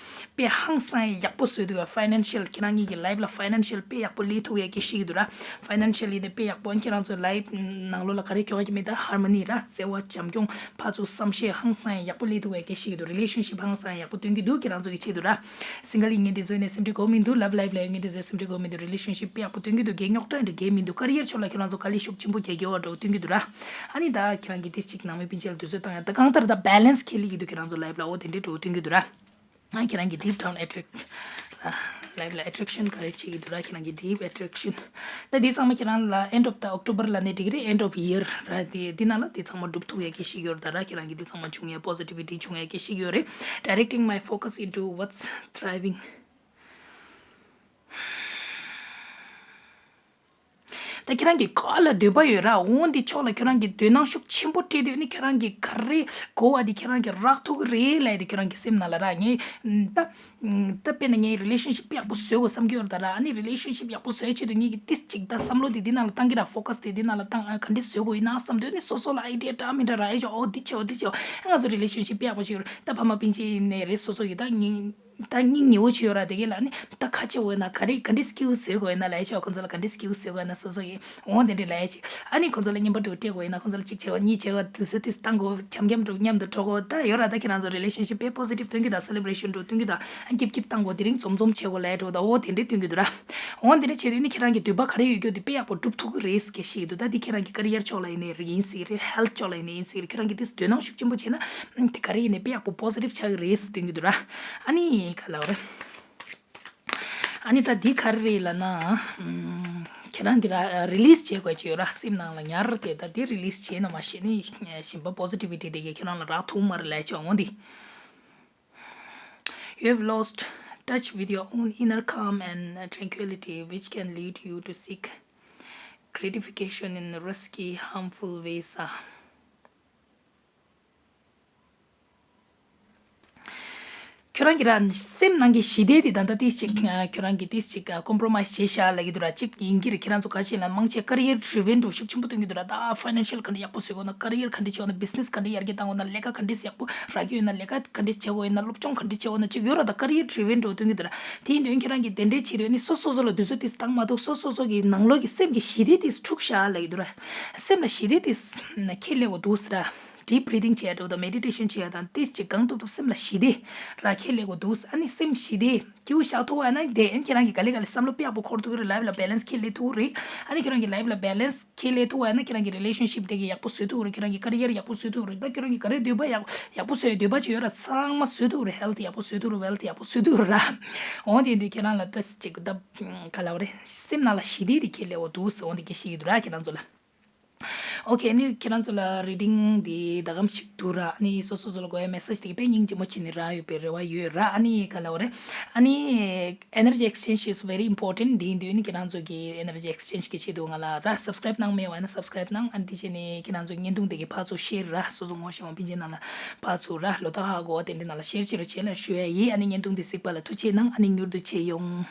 དཔེ་ཧང་སང་ཡ་ཡག་པོ་བཟོས་འདུག་ཕའི་ནན་ཤལ་ཁྱེད་རང་གཉིས་ཀྱི་ལའིབ་ལ་ཕའི་ནན་ཤལ་དཔེ་ཡག་པོ་སླེབས་ཐུབ་ཡ་སྐད་ཤེས་ཀྱི་འདུག་ར། ཕའི་ནན་ཤལ་ཡིན་ནའི་དཔེ་ཡག་པོ། ཨ་ནི་ཁྱེད་རང་ཚོའི་ལའིབ་ནང་ལོགས་ལ་ག་རེ་ཁྱོ་ག་ཅིག་མེད་ད་ཧར་མོ་ནི་ར། བརྩེ་བ་བྱམས་སྐྱོང་ཕར་ཚུར་བསམ་ཤེས་ཧང་སང་ཡ་ཡག་པོ་སླེབས་འདུག་བས་སྐད་ཤེས་ཀྱི་འདུག་རི་ལེ་ཤན་ཤིབ་ཧང་སང་ཡ་ཡག་པོ་སྟོན་གྱི་འདུག་ཁྱེད་རང་ཚོ་གི་ཆེད་དུ་ར། སིང་གལ་ཡིན་མཁན་དེ་ཚོ་ནས་སེམས་ཁྲལ་དགོས་མི་འདུག་ལབ་ལའིབ་ལ་ཡོད་མཁན་དེ་ཚོ་སེམས་ཁྲལ་དགོས་མི་འདུག་རི་ལེ་ཤན་ཤིབ་དཔེ་ཡག་པོ་སྟོན་གྱི་འདུག་རྒན་རྙོག་དྲ་འདྲ་གས་མི་འདུག་ཀ་རི་ཡར་ཕྱོགས་ལ་ཁྱེད་རང་ཚོ་དཀའ་ལས་ཤུགས་ཆེན་པོ་རྒྱག་གི་ཡོད་འགྲོ་སྟོན་གྱི་འདུག་ར། ཨ་ནི་ད་ཁྱེད་རང་གི་ཏིས་ཅིག་ནང་མི་སྤུན་མཆེད་ལ་དུས་ཚོད་བཏང་ཡ། ད་གང་ལྟར་ད་བྷེ་ལེན་སི་ཁེ་སླེབས་ཀྱི་འདུག་ཁྱེད་རང་ཚོ་ལའིབ་ལ་འོ་དེ་འདྲའི་འགྲོ་སྟོན་གྱི་འདུག་ར། ང་ཁྱེད་རང་གི་deep down attract life ལ་attraction ག་རེ་བྱེད་ཀྱི་འདུག་ར། ཁྱེད་རང་གི་deep attraction ད་འདི་ཚང་མ་ཁྱེད་རང་ལ་end of the October ལབ་ནའི་འགྲིག་གི་རེད། End of year ར། དེ་འདི་ནང་ལ་འདི་ཚང་མ་འགྲུབ་ཐུབ་ཡ་གི་ཤིག་ཡོད་རེད་ད་ར། ཁྱེད་རང་གི་འདི་ཚང་མ་བྱུང་ཡ་positivity བྱུང་ཡ་གི་ཤིག་ཡོད་རེད། Directing my focus into what's thriving ད་ཁྱེད་རང་གི་ག་ལ་འདོད་པ་ཡོད་ར། འོ་འདི་ཕྱོགས་ལ་ཁྱེད་རང་གི་འདོད་སྣང་ཤུགས་ཆེན་པོ་སྤྲད་དུས་ནི་ཁྱེད་རང་གི་ག་རེ་དགོས་པ་འདི་ཁྱེད་རང་གི་རག་ཐུབ་ཀྱི་རེད་ལབ་ཡ་དེ་ཁྱེད་རང་གི་སེམས་ནང་ལ་ར། ངས་ད་ད་དཔེར་ན་ངས་relationship ཡག་པོ་བཟོ་དགོས་བསམ་གྱི་ཡོད་རེད་ད་ར། ཨ་ནི་relationship ཡག་པོ་བཟོ་ཡ་ཆེད་དུ་ངས་ཀྱི་ཏིས་ཅིག་ད་བསམ་བློ་དེ་འདི་ནང་ལ་བཏང་གི་ར། focus དེ་འདི་ནང་ལ་བཏང་། ཨ་ག་འདྲས་བཟོ་དགོས་ཡིན་ན་བསམ་དུས་ནི་སོ་སོ་ལ་idea འདྲ་མི་འདྲ་རག་ཡ་ཆོག་འོ་འདི་བྱེད་འོ་འདི་བྱེད་འོ། ཨ་ང་ཚོ་relationship ཡག་པོ་ཞིག་ཡོད་རེད། ད་ཕ་མ་སྤུན་མཆེད་ཡིན་ནའི་རེད། སོ་སོ་ཡི་ད་ཉིན། ད་སྙིང་ཉེ་བོ་བྱེད་ཡོད་ར། དེ་གས་ལ་ནི་ད་ཁ་ཆེ་བོ་ཡིན་ན་ག་རེ་ག་འདྲའི་skill བཟོས་དགོས་ཡིན་ན་ལབ་ཡ་ཆོག་ཁོང་ཚོ་ལ་ག་འདྲའི་skill བཟོས་དགོས་ཡིན་ན་སོ་སོ་ཡིན་འོང་དེ་འདྲའི་ལབ་ཡ་ཆེ། ཨ་ནི་ཁོང་ཚོ་ལ་བརྙན་པར་དུ་སྤྲད་དགོས་ཡིན་ན་ཁོང་ཚོ་ལ་གཅིག་བྱས་པ་གཉིས་བྱས་པ་དུས་ཚོད་དེ་བཏང་དགོས། འཁྱམ་འཁྱམ་འགྲོ་མཉམ་དུ་འགྲོ་དགོས། ད་ཡོད་ར། ད་ཁྱེད་རང་ཚོ་relationship དཔེ་positive སྟོན་གྱི་ད་celebration འགྲོ་སྟོན་གྱི་ད་སྐྱིབ་སྐྱིབ་བཏང་དགོས། དེ་རིང་འཛོམས་འཛོམས་བྱེད་དགོས་ལབ་ཡ་འགྲོ་ད་འོ་དེ་འདྲའི་སྟོན་གྱི་འདུག་ར། འོང་དེ་འདྲ་བྱས་དུས་ནི་ཁྱེད་རང་གི་འདོད་པ་ག་རེ་ཡོད་རྒྱུ་དེ་དཔེ་ཡག་པོ་སྒྲུབ་ཐུབ་ཀྱི་རེད་ཟེར་གྱི་ཞིག་འདུག་ད་འདི་ཁྱེད་རང་གི་career ཕྱོགས་ལ་ཡིན་ནའི་རེད། ཡིན་སྲིད་རེད། health ཕྱོགས་ལ་ཡིན་ནའི་རེད། ཡིན་སྲིད་རེད། ཁྱེད་རང་གི་དེ་འདོད་སྣང་ཤུགས་ཆེན་པོ་བྱས་ན་དེ་ག་རེ་ཡིན་ནའི་དཔེ་ཡག་པོ་positive ཆགས་ཀྱི་རེད་ཟེར་སྟོན་གྱི་འདུག་ར། ཨ་ནི་ག་ལབ་རེད། ཨ་ནི་ད་འདི་ག་རེ་རེད་ལབ་ན། ཨམ། ཁྱེད་རང་འདི་ར་release བྱེད་དགོས་ཀྱི་ཡོད་ར། སེམས་ནང་ལ་ཉར་ཏེ་ད་འདི་release བྱས་ན་མ་གཞི་ནི་གཞན་པ་positivity དེ་གས་ཁྱེད་རང་ལ་རག་ཐུབ་མ་རེད་ལབ་ཡ་ཆོག་འོང་འདི། You have lost touch with your own inner calm and tranquility, which can lead you to seek gratification in risky, harmful ways. ཁྱོད་རང་གི་ར་སེམས་ནང་གི་ཞི་བདེ་དེ་ད་ལྟ་ཏིས་ཅིག་ཁྱོད་རང་གི་ཏིས་ཅིག་compromise བྱས་ཤག་ལབ་ཀྱི་འདུག་ར། གཅིག་ཡིན་གྱི་རེད། ཁྱེད་རང་ཚོ་ག་ཞིག་ལ་མང་ཆེ་career driven འགྲོ་ཤུགས་ཆེན་པོ་སྟོན་གྱི་འདུག་ར། ད་financial ག་འདྲ་ཡག་པོ་བཟོ་དགོས་ན། career ག་འདྲ་བྱེད་དགོས་ན། business ག་འདྲ་ཡར་རྒྱས་གཏང་དགོས་ན། ལས་ཀ་ག་འདྲ་ཡག་པོ་རག་གི་ཡོད་ན། ལས་ཀ་ག་འདྲ་བྱེད་དགོས་ཡོད་ན། སློབ་སྦྱོང་ག་འདྲ་བྱེད་དགོས་ན། གཅིག་ཡོད་ར། ད་career driven འགྲོ་སྟོན་གྱི་འདུག་ར། དེ་ཡིན་དུས་ཁྱེད་རང་གིས་དེ་འདྲའི་བྱེད་དུས་ནི་སོ་སོ་སོ་ལ་དུས་ཚོད་ཏིས་བཏང་མ་ཐུབ། སོ་སོ་སོ་གི་ནང་ལོགས་ཀྱི་སེམས་ཀྱི་ཞི་བདེ་ཏིས་འཁྲུག་ཤག་ལབ་ཀྱི་འདུག་ར། སེམས་ལ་ཞི་བདེ་ཏིས་ཁྱེར་ལེ་གོ་འདུག་ར། deep breathing བྱས་འགྲོ་དང་meditation བྱས་དང་ཏིས་ཅིག་གང་ཐུབ་ཐུབ་སེམས་ལ་ཞི་བདེ་ར་ཁྱེར་ལེ་གོ་འདུག་ཨ་ནི་སེམས་ཞི་བདེ་སྐྱིད་པོ་བཞག་ཐུབ་པ་ན་དེ་ཨན་ཁྱེད་རང་གི་ག་ལེ་ག་ལེ་བསམ་བློ་དཔེ་ཡག་པོ་འཁོར་ཐུབ་ཀྱི་རེད། life ལ་balance ཁྱེར་ལེ་ཐུབ་ཀྱི་རེད། ཨ་ནི་ཁྱེད་རང་གི་life ལ་balance ཁྱེར་ལེ་ཐུབ་པ་ན་ཁྱེད་རང་གི་relationship དེ་གི་ཡག་པོ་བཟོ་ཐུབ་ཀྱི་རེད། ཁྱེད་རང་གི་career ཡག་པོ་བཟོ་ཐུབ་ཀྱི་རེད། ད་ཁྱེད་རང་གི་ག་རེ་འདོད་པ་ཡག་ཡག་པོ་བཟོ་ཡ་འདོད་པ་ཅིག་ཡོད་ར། ཚང་མ་བཟོ་ཐུབ་ཀྱི་རེད། health ཡག་པོ་བཟོ་ཐུབ་ཀྱི་རེད། wealth ཡག་པོ་བཟོ་ཐུབ་ཀྱི་རེད་ར། འོ་དེ་འདི་ཁྱེད་རང་ལ་ད་ཅིག་ད་ག་ལབ་རེད། སེམས་ནང་ལ་ཞི་བདེ་དེ་ཁྱེར་ལེ་འོ་འདུག་ཟེར་འོ་འདི་སྐད་ཤེས་ཀྱི་འདུག་ར་ཁྱེད་རང་ཚོ་ལ། ཨོ་ཁེ། ཨ་ནི་ཁྱེད་རང་ཚོ་ལ་reading འདི་ཟླ་གམ་ཞིག་འདུག་ར། ཨ་ནི་སོ་སོ་སོ་ལ་དགོས་ཡ་message དེ་གི་དཔེ་སྙིང་རྗེ་མོ་བྱས་ནས་རག་ཡོད་པའི་རེ་བ་ཡོད་ར། ཨ་ནི་ག་ལབ་རེད། ཨ་ནི་energy exchange is very important འདི་ཡིན་དུས་ཨ་ནི་ཁྱེད་རང་ཚོ་གི་energy exchange གི་ཆེད་དུ་ང་ལ་ར་subscribe གནང་མེད་པ་ཡིན་ན་subscribe གནང་། ཨ་ནི་དེ་བྱས་ནས་ཁྱེད་རང་ཚོ་བརྙན་ཐུང་དེ་གི་ཕར་ཚུར་share ར། སོ་སོ་ངོ་ཤེས་པ་སྤུན་མཆེད་ནང་ལ་ཕར་ཚུར་ར། ལོ་ཏོག་ཧ་གོ་བ་དེ་འདྲ་ནང་ལ་share བྱེད་རོགས་བྱེད་ལ་ཞུ་ཡ་ཡིན། ཨ་ནི་བརྙན་ཐུང་འདི་གཟིགས་པ་ལ་ཐུགས་རྗེ་གནང་། ཨ་ནི་མྱུར་དུ་མཇལ་ཡོང་།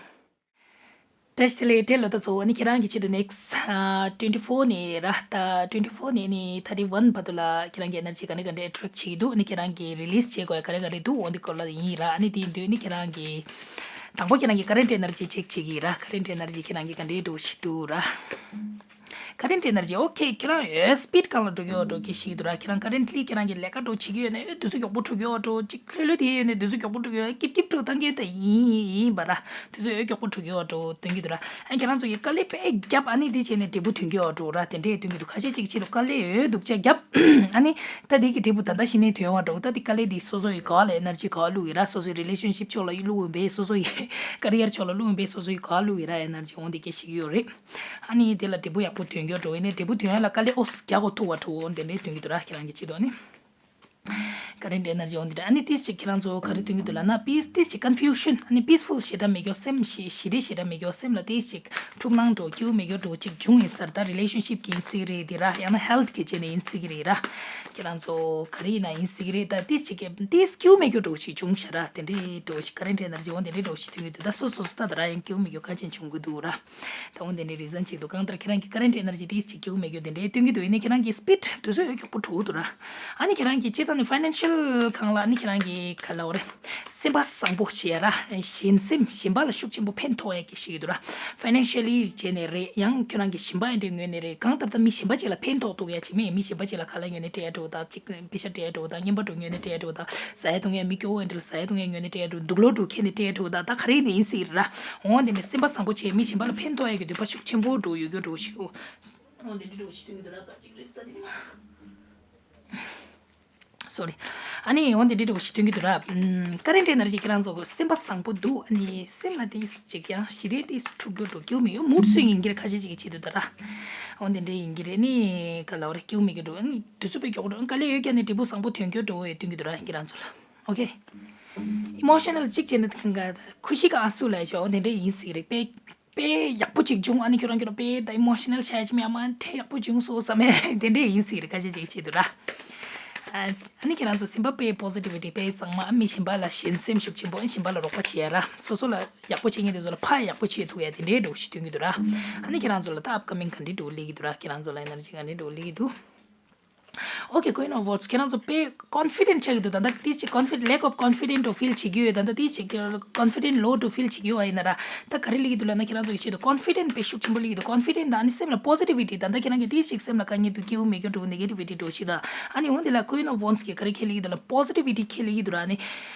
བཀྲ་ཤིས་བདེ་ལེགས། བཀྲ་ལོ་ཏོག་ཚོ། ཨ་ནི་ཁྱེད་རང་གི་ཆེད་དུ་next ཨ་twenty four ནས་ར། ད་twenty four ནས་ནི་thirty one བར་དུ་ལ་ཁྱེད་རང་གི་energy ག་འདྲ་ག་འདྲ་attract བྱེད་ཀྱི་འདུག་ཨ་ནི་ཁྱེད་རང་གི་release བྱེད་དགོས་ག་རེ་ག་རེ་འདུག་འོ་འདི་སྐོར་ལ་ཡིན་ར། ཨ་ནི་དེ་ཡིན་དུས་ནི་ཁྱེད་རང་གི་དང་པོ་ཁྱེད་རང་གི་current energy check བྱེད་ཀྱི་ར། current energy ཁྱེད་རང་གི་ག་འདྲ་འགྲོ་བཞིན་འདུག་ར། current energy okay ཁྱེད་རང་འོད་speed གང་ལ་འགྲོ་གི་ཡོད་འགྲོ་གི་ཞིག་འདུག་ར། ཁྱེད་རང་currently ཁྱེད་རང་གི་ལས་ཀ་འགྲོ་བྱེད་ཀྱི་ཡོད་ན་འོད་དུས་ཚོད་མགྱོགས་པོ་འགྲོ་གི་ཡོད་འགྲོ། གཅིག་ལྷོད་ལྷོད་དེ་ཡོད་ན་དུས་ཚོད་མགྱོགས་པོ་འགྲོ་གི་ཡོད། སྐྱིབ་སྐྱིབ་འགྲོ་བཏང་གི་ད་ཡིན་ཡིན་པ་ར། དུས་ཚོད་འོད་མགྱོགས་པོ་འགྲོ་གི་ཡོད་འགྲོ་སྟོན་གྱི་འདུག་ར། ཨ་ཁྱེད་རང་ཚོ་ཡི་དཀའ་ལས་དཔེ་བརྒྱབ། ཨ་ནི་དེ་བྱས་ནས་འབྲས་བུ་ཐོན་གྱི་ཡོད་འགྲོ་ར། དེ་འདྲས་སྟོན་གྱི་འདུག་ཁ་ཤས་གཅིག་ཆེད་དུ་དཀའ་ལས་འོད་སྡུག་ཅག་བརྒྱབ། ཨ་ནི་ད་དེ་གི་འབྲས་བུ་ད་ལྟ་གཞི་ནས་ཐོན་པ་འགྲོ། ད་དེ་དཀའ་ལས་དེ་སོ་སོ་ཡི་ག་ལ་energy ག་བླུག་ཡོད་ར། སོ་སོའི་relationship ཕྱོགས་ལ་བླུག་ཡོད་པས། སོ་སོ་ཡི་career ཕྱོགས་ལ་བླུག་ཡོད་པས། སོ་སོ་ཡི་ག་བླུག་ཡོད་ར་energy འོང་དེ་སྐད་ཤེས་ཀྱི་ཡོད་རེད། ཨ་ནི་དེ་ལ་འབྲས་བུ་ཡག་པོ་ཐོན་གྱི་འགྲོ། ཨ་ནི་འབྲས་བུ་ཐོན་ཡ་ལ་དཀའ་ལས་ཨོ་རྒྱག་དགོས་ཐུག་པ་འགྲོ་འོ་དེ་འདྲས་སྟོན་གྱི་འདུག་ར། ཁྱེད་རང་གི་ཆེད་དུ་ཨ་ནི་current energy འོང་དེ་འདྲ། ཨ་ནི་ཏིས་ཅིག་ཁྱེད་རང་ཚོ་ག་རེ་སྟོན་གྱི་འདུག་ལབ་ན་peace ཏིས་ཅིག་confusion ཨ་ནི་peaceful ཞེ་དྲག་མེད་ཀྱོག་སེམས་ཞི་ཞི་བདེ་ཞེ་དྲག་མེད་ཀྱོག་སེམས་ལ་ཏིས་ཅིག་འཁྲུག་སྣང་འགྲོ་སྐྱིད་པོ་མེད་ཀྱོག་འགྲོ་ཅིག་བྱུང་ཡིན་ས་རེད། ད་relationship གི་ཡིན་སྲིད་ཀྱི་རེད་དེ་ར། ཡང་ན་health གི་བྱས་ནས་ཡིན་སྲིད་ཀྱི་རེད་ར། ཁྱེད་རང་ཚོ་ག་རེ་ཡིན་ན་ཡིན་སྲིད་ཀྱི་རེད། ད་ཏིས་ཅིག་གི་ཏིས་སྐྱིད་པོ་མེད་ཀྱོག་འགྲོ་ཅིག་བྱུང་ཤག་ར། དེ་འདྲའི་འགྲོ་ཞིག་current energy འོང་དེ་འདྲའི་འགྲོ་ཞིག་སྟོན་གྱི་འདུག་ད་སོ་སོ་སོ་ད་ད་ར་ཡང་སྐྱིད་པོ་མེད་ཀྱོག་ག་ཅན་བྱུང་གི་འདུག་ར། ད་འོ་དེ་འདྲའི་reason ཅིག་འདུག་གང་ལྟར་ཁྱེད་རང་གི་current energy དེ་ཅིག་སྐྱིད་པོ་མེད་རྒྱུ་དེ་འདྲའི་སྟོན་གྱི་འདུག་ཡིན་ནའི་ཁྱེད་རང་གི་speed དུས་ཚོད་འོས་མགྱོགས་པོ་འགྲོ་གི་འདུག་ར། ཨ་ནི་ཁྱེད་རང་གི་སྤྱིར་བཏང་ནས་financial སྒང་ལ་ཨ་ནི་ཁྱེད་རང་གི་ག་ལབ་རེད། སེམས་པ་བཟང་པོ་བྱེད་ཡ་ར། གཞན་སེམས་གཞན་པ་ལ་ཤུགས་ཆེན་པོ་ཕན་ཐོགས་ཡ་གི་ཞིག་འདུག་ར། financially བྱས་ནས་རེད། ཡང་ཁྱེད་རང་གི་གཞན་པ་ཡིན་དུས་ངོས་ནས་རེད། གང་ལྟར་ད་མི་གཞན་པ་ཅིག་ལ་ཕན་ཐོགས་ཐུབ་ཡ་ཅིག་མེད། མི་གཞན་པ་ཅིག་ལ་ཁ་ལག་ཉོས་ནས་སྤྲད་ཡ་འགྲོ་ད་ཅིག་པེ་ཤ་སྤྲད་འགྲོ་དང་། རྔན་པ་འགྲོ་ཉོས་ནས་སྤྲད་འགྲོ་དང་། ཟ་ཡ་འཐུང་ཡ་མི་སྐྱོ་བོ་འདི་ལ་ཟ་ཡ་འཐུང་ཡ་ཉོས་ནས་སྤྲད་འགྲོ། དུག་ལོག་འགྲོ་ཁྱེར་ནས་སྤྲད་འགྲོ་དང་། ད་ག་རེ་ཡིན་ནའི་ཡིན་སྲིད་ར། འོང་དེ་ནས་སེམས་པ་བཟང་པོ་བྱས་མི་གཞན་པ་ལ་ཕན་ཐོགས་ཡ་གི་འདོད་པ་ཤུགས་ཆེན་པོ་འགྲོ་ཡོད་རྒྱུ་འགྲོ་ཞིག་འོང་དེ་འདྲ་འགྲོ་ཞིག་སྟོན་གྱི་འདུག་ར། ད་ཅིག་རེས་ད་དེ་ནི་མ། སོ་རི། ཨ་ནི་འོ་དེ་འདྲའི་འདྲ་བོ་ཞིག་སྟོན་གྱི་འདུག་ར། ཨམ། ཀ་རེན་ཊི་ཨེ་ནར་ཇི་ཁྱེད་རང་ཚོ་སེམས་པ་བཟང་པོ་འདུག་ཨ་ནི་སེམས་ལ་དེ་ཅིག་ཡང་ཞི་བདེ་དེ་འཁྲུག་རྒྱུ་འགྲོ་རྒྱུ་མི་ཡོང་མུ་སུ་ཡིན་གྱི་རེད། ཁ་ཤས་ཅིག་གིས་བྱེད་འདུག་ད་ར། འོ་དེ་འདྲའི་ཡིན་གྱི་རེད། ནི་ག་ལ་བ་རེད། སྐྱིད་པོ་མི་གི་འགྲོ། ཨ་ནི་དུས་ཚོད་དཔེ་མགྱོགས་འགྲོ། དཀའ་ལས་ཡོད་ཀྱང་ནི་འབྲས་བུ་བཟང་པོ་ཐོན་རྒྱུ་འགྲོ་བའི་སྟོན་གྱི་འདུག་ར། ཁྱེད་རང་ཚོ་ལ། ཨོ་ཁེ། ཨི་མོ་ཤི་ནལ་གཅིག་བྱས་ནས་གང་ག་ཁུ་ཤི་ག་ཨ་སུ་ལ་ཡ་ཆོ་འོ་དེ་འདྲའི་ཡིན་སྲིད་རེད། དཔེ་དཔེ་ཡག་པོ་ཅིག་བྱུང་། ཨ་ནི་ཁྱོད་རང་ཁྱོད་རང་དཔེ་ད་ཨི་མོ་ཤི་ནལ་ཆགས་ཡ་ཅི་མེད། ཨ་མ་དཔེ་ཡག་པོ་བྱུང་སོང་བསམ་ཡ་དེ་འདྲའི་ཡིན་སྲིད་རེད། ཁ་ཤས་ཅིག་བྱེད་འདུག་ར། ཨ་ནི་ཁྱེད་རང་ཚོ་སེམས་པ་དཔེ་པོ་སི་ཊི་བི་ཊི་དཔེ་གཙང་མ། ཨ་མི་གཞན་པ་ལ་ཞེན་སེམས་ཤུགས་ཆེན་པོ། ཨ་གཞན་པ་ལ་རོགས་པ་བྱེད་ཡ་ར། སོ་སོ་ལ་ཡག་པོ་བྱེད་མཁན་དེ་ཚོ་ལ་ཕར་ཡག་པོ་བྱེད་ཐུབ་ཡ་དེ་འདྲའི་འདྲ་བོ་ཞིག་སྟོན་གྱི་འདུག་ར། ཨ་ནི་ཁྱེད་རང་ཚོ་ལ་ད་ཨབ་ཀ་མིང་ག་འདྲའི་འདྲ་བོ་སླེབས་ཀྱི་འདུག་ར། ཁྱེད་རང་ཚོ་ལ་ཨེ་ནར་ཇི་ག་འདྲའི་འདྲ་བོ་སླེབས་ཀྱི་འདུག་ཨོ་ཁེ། Queen of Wands ཁྱེད་རང་ཚོ་དཔེ་ཀོན་ཕི་ཌེན་ཊི་ཆགས་ཀྱི་འདུག་ད་ལྟ་ཏིས་ཅིག་ཀོན་ཕི་ལེག་ཨོཕ་ཀོན་ཕི་ཌེན་ཊི་ལ་ཕིལ་བྱེད་ཀྱི་ཡོད། ད་ལྟ་ཏིས་ཅིག་ཀོན་ཕི་ཌེན་ཊི་ལོ་འདྲ་བོ་ཕིལ་བྱེད་ཀྱི་ཡོད་པ་ཡིན་ན་ར། ད་ག་རེ་སླེབས་ཀྱི་འདུག་ལབ་ན་ཁྱེད་རང་ཚོ་གི་ཆེད་དུ་ཀོན་ཕི་ཌེན་ཊི་དཔེ་ཤུགས་ཆེན་པོ་སླེབས་ཀྱི་འདུག་ཀོན་ཕི་ཌེན་ཊི་ད་ནི་སེམས་ལ་པོ་སི་ཊི་བི་ཊི། ད་ལྟ་ཁྱེད་རང་གི་ཏིས་ཅིག་སེམས་ལ་དཀའ་ངལ་འདུག་སྐྱིད་པོ་མེད་རྒྱུ་འདྲ་བོ་ནེ་གེ་ཊི་བི་ཊི་འདྲ་བོ་ཞིག་ད། ཨ་ནི་འོ་འདི་ལ་Queen of Wands གི་ག་རེ་ཁས་ལེན་གྱི་འདུག་ལབ་པོ་སི་ཊི་བི་ཊི་ཁས་ལེན་གྱི་འདུག་ར། ཨ་ནི་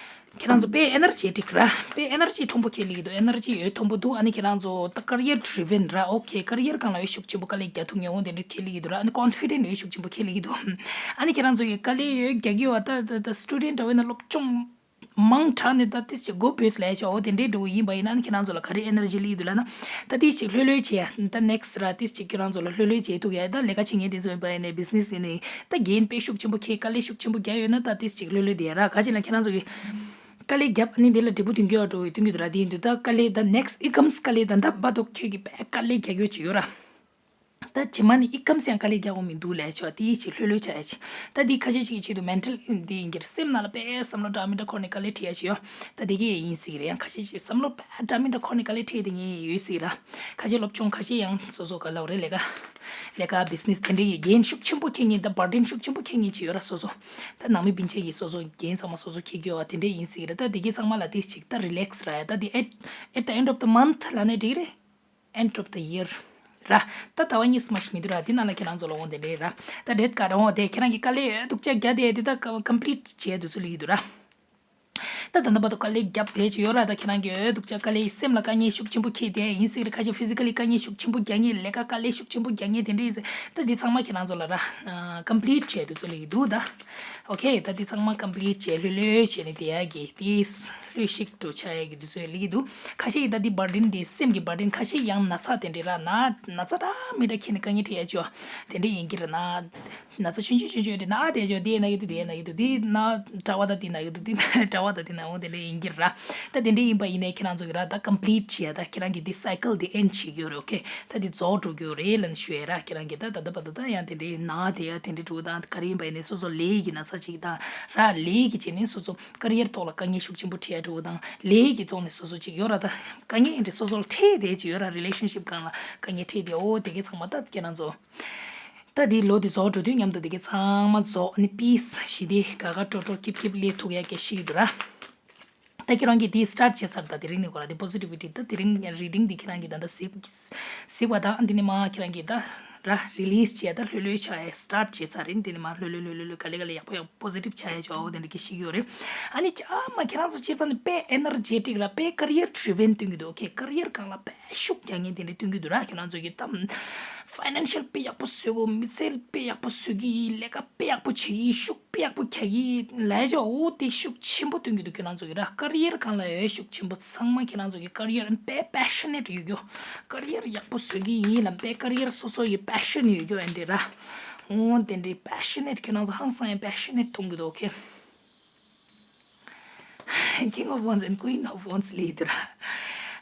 ཁྱེད་རང་ཚོ་དཔེ་ཨེ་ནར་ཇེ་ཊིག་ར། དཔེ་ཨེ་ནར་ཇི་མཐོན་པོ་ཁས་ལེན་གྱི་འདུག་ཨེ་ནར་ཇི་འོད་མཐོན་པོ་འདུག་ཨ་ནི་ཁྱེད་རང་ཚོ་ད་ཀེ་རི་ཡར་ཌི་རི་ཝན་ར། ཨོ་ཁེ། ཀེ་རི་ཡར་སྒང་ལ་འོད་ཤུགས་ཆེན་པོ་དཀའ་ལས་རྒྱག་ཐུབ་མཁན་འོ་དེ་འདྲ་ཁས་ལེན་གྱི་འདུག་ར། ཨ་ནི་ཀོན་ཕི་ཌེན་ཊི་འོད་ཤུགས་ཆེན་པོ་ཁས་ལེན་གྱི་འདུག་ཨ་ནི་ཁྱེད་རང་ཚོ་ཡི་དཀའ་ལས་འོད་རྒྱག་གི་ཡོད་པ། ད་ད་ད་སི་ཊུ་ཌེན་ཊི་འདྲ་བོ་ཡིན་ན་སློབ་སྦྱོང་མང་དྲགས་ནས་ད་ཏིས་ཅིག་མགོ་བོས་ལས་བྱ་འོ་དེ་འདྲའི་འདྲ་བོ་ཡིན་པ་ཡིན་ན། ཨ་ནི་ཁྱེད་རང་ཚོ་ལ་ག་རེ་ཨེ་ནར་ཇི་སླེབས་ཀྱི་འདུག་ལབ་ན། ད་ཏིས་ཅིག་ལྷོད་ལྷོད་བྱས་ཡ། ད་ནེག་སི་ཊི་ར་ཏིས་ཅིག་ཁྱེད་རང་ཚོ་ལ་ལྷོད་ལྷོད་བྱེད་ཐུབ་ཡ། ད་ལས་ཀ་བྱེད་མཁན་དེ་ཚོ་ཡིན་པ་ཡིན་ནའི་བི་ཛི་ནེ་སི་ཡིན་ནའི་ད་འགན་དཔེ་ཤུགས་ཆེན་པོ་འཁྱེར། དཀའ་ལས་ཤུགས་ཆེན་པོ་རྒྱག་ཡོད་ན་ད་ཏིས་ཅིག་ལྷོད་ལྷོད་བསྡད་ཡ་ར། ག་ཅི་ལབ་ན་ཁྱེད་རང་ཚོ་གི་དཀའ་ལས་བརྒྱབ། ཨ་ནི་དེ་ལ་འབྲས་བུ་ཐོན་གྱི་ཡོད་འགྲོ་བའི་སྟོན་གྱི་འདུག་ར། དེ་ཡིན་དུས་ད་དཀའ་ལས་ད་ནེག་སི་ཊི་ཨིན་ཀམ་སི་དཀའ་ལས་ད་ད་བར་དུ་ཁྱོད་ཀྱིས་དཔེ་དཀའ་ལས་རྒྱག་ཡོད་ཅིག་ཡོད་ར། ད་རྗེས་མ་ནི་ཨིན་ཀམ་སི་ཡང་དཀའ་ལས་རྒྱག་དགོས་མི་འདུག་ལས་ཆོག་དེའི་ཆེད་ལྷོད་ལྷོད་བྱ་ཡ་ཆེད། ད་དེ་ཁ་ཤས་ཤིག་གི་ཆེད་དུ་མེན་ཊལ་དེ་ཡིན་གྱི་རེད། སེམས་ནང་ལ་དཔེ་བསམ་བློ་འདྲ་མི་འདྲ་འཁོར་ནས་དཀའ་ལས་འཕྲད་ཡ་ཆེད་ཡོད། ད་དེ་གས་ཡིན་སྲིད་ཀྱི་རེད། ཡང་ཁ་ཤས་ཤིག་བསམ་བློ་དཔེ་འདྲ་མི་འདྲ་འཁོར་ནས་དཀའ་ལས་འཕྲད་དེ་ངས་ཡོད་སྲིད་ར། ཁ་ཤས་སློབ་སྦྱོང་ཁ་ཤས་ཡང་སོ་སོ་ག་ལབ་རེད། ལས་ཀ་ལས་ཀ་བི་ཛི་ནེ་སི་དེ་འདྲའི་ཡི་འགན་ཤུགས་ཆེན་པོ་འཁྱེར་མཁན་ད་བར་ཌེན་ཤུགས་ཆེན་པོ་འཁྱེར་མཁན་ཅིག་ཡོད་ར། སོ་སོ་ད་ནང་མི་སྤུན་མཆེད་ཀྱིས་སོ་སོ་འགན་ཚང་མ་སོ་སོ་འཁྱེར་གྱི་ཡོད་པ་དེ་འདྲའི་ཡིན་སྲིད་ཀྱི་རེད། ད་དེ་གས་ཚང་མ་ལ་དེ་ཅིག་ད་རི་ལེག་སི་ར་ཡ། ད་དེ་at at the end of the month ལབ་ནའི་འགྲིག་རེད། End of the year ར། ད་ཟླ་བ་གཉིས་མ་ཞིག་མི་འདུག་ར། དེ་ནང་ལ་ཁྱེད་རང་ཚོ་ལ་འོང་དེ་འདྲའི་ར། ད་ཌེ་ཐི་ཀཌ་འོང་དེ་ཁྱེད་རང་གི་དཀའ་ལས་འོས་སྡུག་ཅག་རྒྱག་དེ་དེ་ད་ཀམ་པི་ལིཊ་བྱས་དུས་ཚོད་སླེབས་ཀྱི་འདུག་ར། ད་ད་ལྟ་བར་དུ་དཀའ་ལས་བརྒྱབ་བསྡད་ཀྱི་ཡོད་ར། ད་ཁྱེད་རང་གི་འོས་སྡུག་ཅག་དཀའ་ལས་སེམས་ལ་དཀའ་ངལ་ཤུགས་ཆེན་པོ་འཁྱེར་དེ་ཡིན་སྲིད་རེད། ཁ་ཤས་ཕི་ཛི་ཀ་ལི་དཀའ་ངལ་ཤུགས་ཆེན་པོ་རྒྱག་མཁན། ལས་ཀ་དཀའ་ལས་ཤུགས་ཆེན་པོ་རྒྱག་མཁན་དེ་འདྲ་ཡིན་སྲིད། ད་འདི་ཚང་མ་ཁྱེད་རང་ཚོ་ལ་ར་ཀམ་པི་ལིཊ་བྱས་དུས་ཚོད་སླེབས་ཀྱི་འདུག་ད། ཨོ་ཁེ། ད་འདི་ཚང་མ་ཀམ་པི་ལིཊ་བྱས་ལྷོད་ལྷོད་བྱས་ནས་བསྡད་ཡ་གི་དེ་ལྷོད་ཤིག་ཏུ་ཆགས་ཡ་གི་དུས་ཚོད་སླེབས་ཀྱི་འདུག་ཁ་ཤས་ཀྱིས་ད་འདི་བར་ཌེན་དེ་སེམས་ཀྱི་བར་ཌེན་ཁ་ཤས་ཡང་ན་ཚ་དེ་འདྲའི་ར་ན་ན་ཚ་འདྲ་མི་འདྲ་འཁྱེར་ནས་དཀའ་ངལ་འཕྲད་ཡ་ཅིག་ཡོད་དེ་འདྲ་ཡིན་གྱི་རེད་ན། ན་ཚ་ཆུང་ཆུང་ཆུང་ཆུང་དེ་ན་དེ་ཅོ་དེ་ན་གི་འདུག་དེ་ན་གི་འདུག་དེ་ན་གྲྭ་བ་དང་དེ་ན་གི་འདུག་དེ་ན་གྲྭ་བ་དང་དེ་ན་འོང་དེ་འདྲ་ཡིན་གྱི་ར། ད་དེ་འདྲ་ཡིན་པ་ཡིན་ནའི་ཁྱེད་རང་ཚོ་གི་ར་ད་ཀམ་པི་ལིཊ་བྱས་ཡ། ད་ཁྱེད་རང་གི་དེ་སའི་ཀལ་དེ་ཨེན་ཌི་བྱེད་ཀྱི་ཡོད་རེད། ཨོ་ཁེ། ད་དེ་རྫོགས་འགྲོ་གི་ཡོད་རེད་ལབ་ནས་ཞུ་ཡ་ར། ཁྱེད་རང་གི་ད་ད་ལྟ་བར་དུ་ད་ཡང་དེ་འདྲའི་ན་དེ་ཡ་དེ་འདྲའི་འགྲོ་དང་ག་རེ་ཡིན་པ་ཡིན་ནའི་སོ་སོ་ལས་ཀྱི་ན་ཚ་ཅིག་དང་ར། ལས་ཀྱི་བྱས་ནས་སོ་སོ་ཀ་རི་ཡར་ཐོག་ལ་དཀའ་ངལ་ཤུགས་ཆེན་པོ་འཕྲད་ཡ་འགྲོ་དང་ལས་ཀྱི་ཐོག་ནས་སོ་སོ་ཅིག་ཡོད་ར། ད་དཀའ་ངལ་འདྲ་སོ་སོ་ལ་འཕྲད་བསྡད་ཅིག་ཡོད་ར། རི་ལེ་ཤན་ཤིབ་སྒང་ལ་དཀའ་ངལ་འཕྲད་བསྡད། ཨོ་དེ་གས་ཚང་མ་ད་ཁྱེད་རང་ཚོ། ད་འདི་ལོ་འདི་རྫོགས་འགྲོ་དུས་མཉམ་དུ་འདི་གའི་ཚང་མ་རྫོགས་ནི་པིས་ཞི་བདེ་དགའ་དགའ་སྤྲོ་སྤྲོ་སྐྱིད་སྐྱིད་སླེབས་ཐུབ་ཡ་གི་ཤིག་འདུག་ར། ད་ཁྱེད་རང་གིས་འདི་སི་ཊར་བྱས་ཚར། ད་དེ་རིང་ནས་ཁོ་ར་འདི་པོ་སི་ཊི་བི་ཊི་ད་དེ་རིང་རི་ཌིང་འདི་ཁྱེད་རང་གིས་ད་ད་གཟིགས་གཟིགས་པ་དང་འདི་ནས་མ་ཁྱེད་རང་གིས་ད་ར་རི་ལི་སི་བྱས་ད་ལྷོད་ལྷོད་ཆགས་ཡ་སི་ཊར་བྱས་ཚར་རེད། འདི་ནས་མ་ལྷོད་ལྷོད་ལྷོད་ལྷོད་ལྷོད་ག་ལེ་ག་ལེ་ཡག་པོ་ཡག་པོ་པོ་སི་ཊིབ་ཆགས་ཡ་ཅོ་འོ་དེ་འདྲ་གི་ཤིག་ཡོད་རེད། ཨ་ནི་ཅ་མ་ཁྱེད་རང་ཚོ་སྤྱིར་བཏང་ནས་དཔེ་ཨེ་ནར་ཇེ་ཊིག་ར། དཔེ་ཀ་རི་ཡར་ཌི་རི་ཝན་སྟོན་གི་འདུག་ཨོ་ཁེ། ཀ་རི་ཡར་སྒང་ལ་དཔེ་ཤུགས་རྒྱག་མཁན་དེ་འདྲ་སྟོན་གྱི་འདུག་ར། ཁྱོད་རང་ཚོ་གི་ད་ཕའི་ནན་ཤལ་དཔེ་ཡག་པོ་བཟོ་གོ། མི་ཚེ་དཔེ་ཡག་པོ་བཟོ་གི་ཡིན། ལས་ཀ་དཔེ་ཡག་པོ་བྱེད་ཀྱི་ཡིན། ཤུགས་དཔེ་ཡག་པོ་རྒྱག་གི་ཡིན་ལབ་ཡ་འོ་དེ་ཤུགས་ཆེན་པོ་སྟོན་གྱི་འདུག་ཁྱོད་རང་ཚོ་གི་ར། ཀ་རི་ཡར་སྒང་ལ་ཡོད་ཤུགས་ཆེན་པོ་ཚང་མ་ཁྱོད་རང་ཚོ་གི་ཀ་རི་ཡར་དཔེ་པེ་ཤ་ནེཊ་ཡོད་རྒྱུ། ཀ་རི་ཡར་ཡག་པོ་བཟོ་གི་ཡིན་ལབ་དཔེ་ཀ་རི་ཡར་སོ་སོ་ཡི་པེ་ཤན་ཡོད་རྒྱུ་ཨེ་འདྲ་ར། འོ་དེ་འདྲའི་པེ་ཤ་ནེཊ་ཁྱོད་རང་ཚོ་ཧང་སང་ཡ་པེ་ཤ་ནེཊ་མཐོང་གི་འདུག་ཨོ་ཁེ། King of Wands and Queen of Wands སླེབས་འདུག་ར།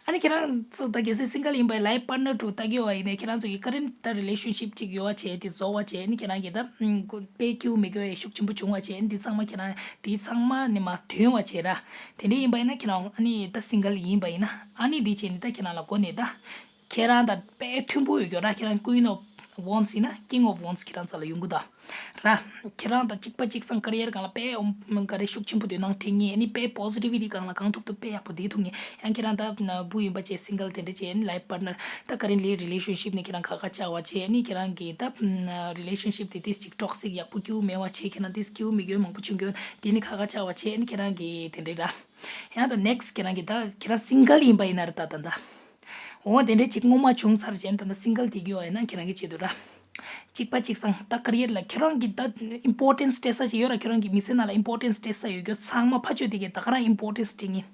ཨ་ནི་ཁྱེད་རང་ཚོ་ད་གལ་སྲིད་སིང་གལ་ཡིན་པའི་ལའིཕ་པཱར་ཊི་ནར་དུ་ལྟ་གི་ཡོད་པ་ཡིན་ནའི་ཁྱེད་རང་ཚོ་གི་ཀ་རེན་ཊི་ད་རི་ལེ་ཤན་ཤིབ་ཅིག་ཡོད་པ་བྱས་དེ་རྫོགས་པ་བྱས་ནི་ཁྱེད་རང་གི་ད་དཔེ་སྐྱིད་པོ་མི་དགོས་ཡ་ཤུགས་ཆེན་པོ་བྱུང་བ་བྱས་ནི་འདི་ཚང་མ་ཁྱེད་རང་དེ་ཚང་མ་ནི་མ་དོན་བ་བྱས་ར། དེ་འདྲ་ཡིན་པ་ཡིན་ན་ཁྱེད་རང་ཨ་ནི་ད་སིང་གལ་ཡིན་པ་ཡིན་ན་ཨ་ནི་འདི་བྱས་ནི་ད་ཁྱེད་རང་ལ་མགོ་ནས་ད། ཁྱེད་རང་དང་དཔེ་མཐུན་པོ་ཡོད་རྒྱུ་ར། ཁྱེད་རང་Queen of Wands ཡིན་ན་King of Wands ཁྱེད་རང་རྩ་ལ་ཡོང་གི་ད་ར། ཁྱེད་རང་དང་གཅིག་པ་གཅིག་སང་ཀ་རི་ཡར་སྒང་ལ་དཔེ་ཨོམ་ག་རེ་ཤུགས་ཆེན་པོ་དོན་དང་འཕྲད་མཁན། ཨ་ནི་དཔེ་པོ་སི་ཊི་བི་ཊི་སྒང་ལ་གང་ཐུབ་ཐུབ་དཔེ་ཡག་པོ་བསྡད་ཐུབ་མཁན། ཡང་ཁྱེད་རང་ད་བུ་ཡིན་པ་བྱས་སིང་གལ་དེ་འདྲ་བྱས་ཨ་ནི་ལའིཕ་པཱར་ཊི་ནར་ད་ཀ་རེན་ཊི་ལི་རི་ལེ་ཤན་ཤིབ་ནས་ཁྱེད་རང་ཁ་ཁ་ཆགས་པ་བྱས་ཨ་ནི་ཁྱེད་རང་གི་ད་རི་ལེ་ཤན་ཤིབ་དེ་ཏིས་ཅིག་ཊོག་སིག་ཡག་པོ་སྐྱིད་པོ་མེད་པ་བྱས་ཁྱེད་རང་ཏིས་སྐྱིད་པོ་མི་དགོས་མང་པོ་བྱུང་གི་ཡོད་དེ་ནི་ཁ་ཁ་ཆགས་པ་བྱས་ཨ་ནི་ཁྱེད་རང་གི་དེ་འདྲ་ར། ཡང་ད་ནེག་སི་ཊི་ཁྱེད་རང་གི་ད་ཁྱེད་རང་སིང་གལ་ཡིན་པ་ཡིན་ན་ར་ད་ད་ད། འོ་དེ་འདྲ་ཅིག་སྔོན་མ་བྱུང་ཚར་རྗེས་ད་ལྟ་སིང་གལ་དེ་གི་བ་ཡིན་ན་ཁྱེད་རང་གི་ཆེད་དུ་ར། གཅིག་པ་གཅིག་སང་ད་ཀ་རི་ཡར་ལ་ཁྱོད་རང་གི་ད་ཨིམ་པོར་ཊན་སི་སྤྲད་ས་ཅིག་ཡོད་ར། ཁྱོད་རང་གི་མི་ཚེ་ནང་ལ་ཨིམ་པོར་ཊན་སི་སྤྲད་ས་ཡོད་རྒྱུ་ཚང་མ་ཕ་ཆོས་དེ་གས་ད་ག་རང་ཨིམ་པོར་ཊན་སི་སྤྲད་ངེས།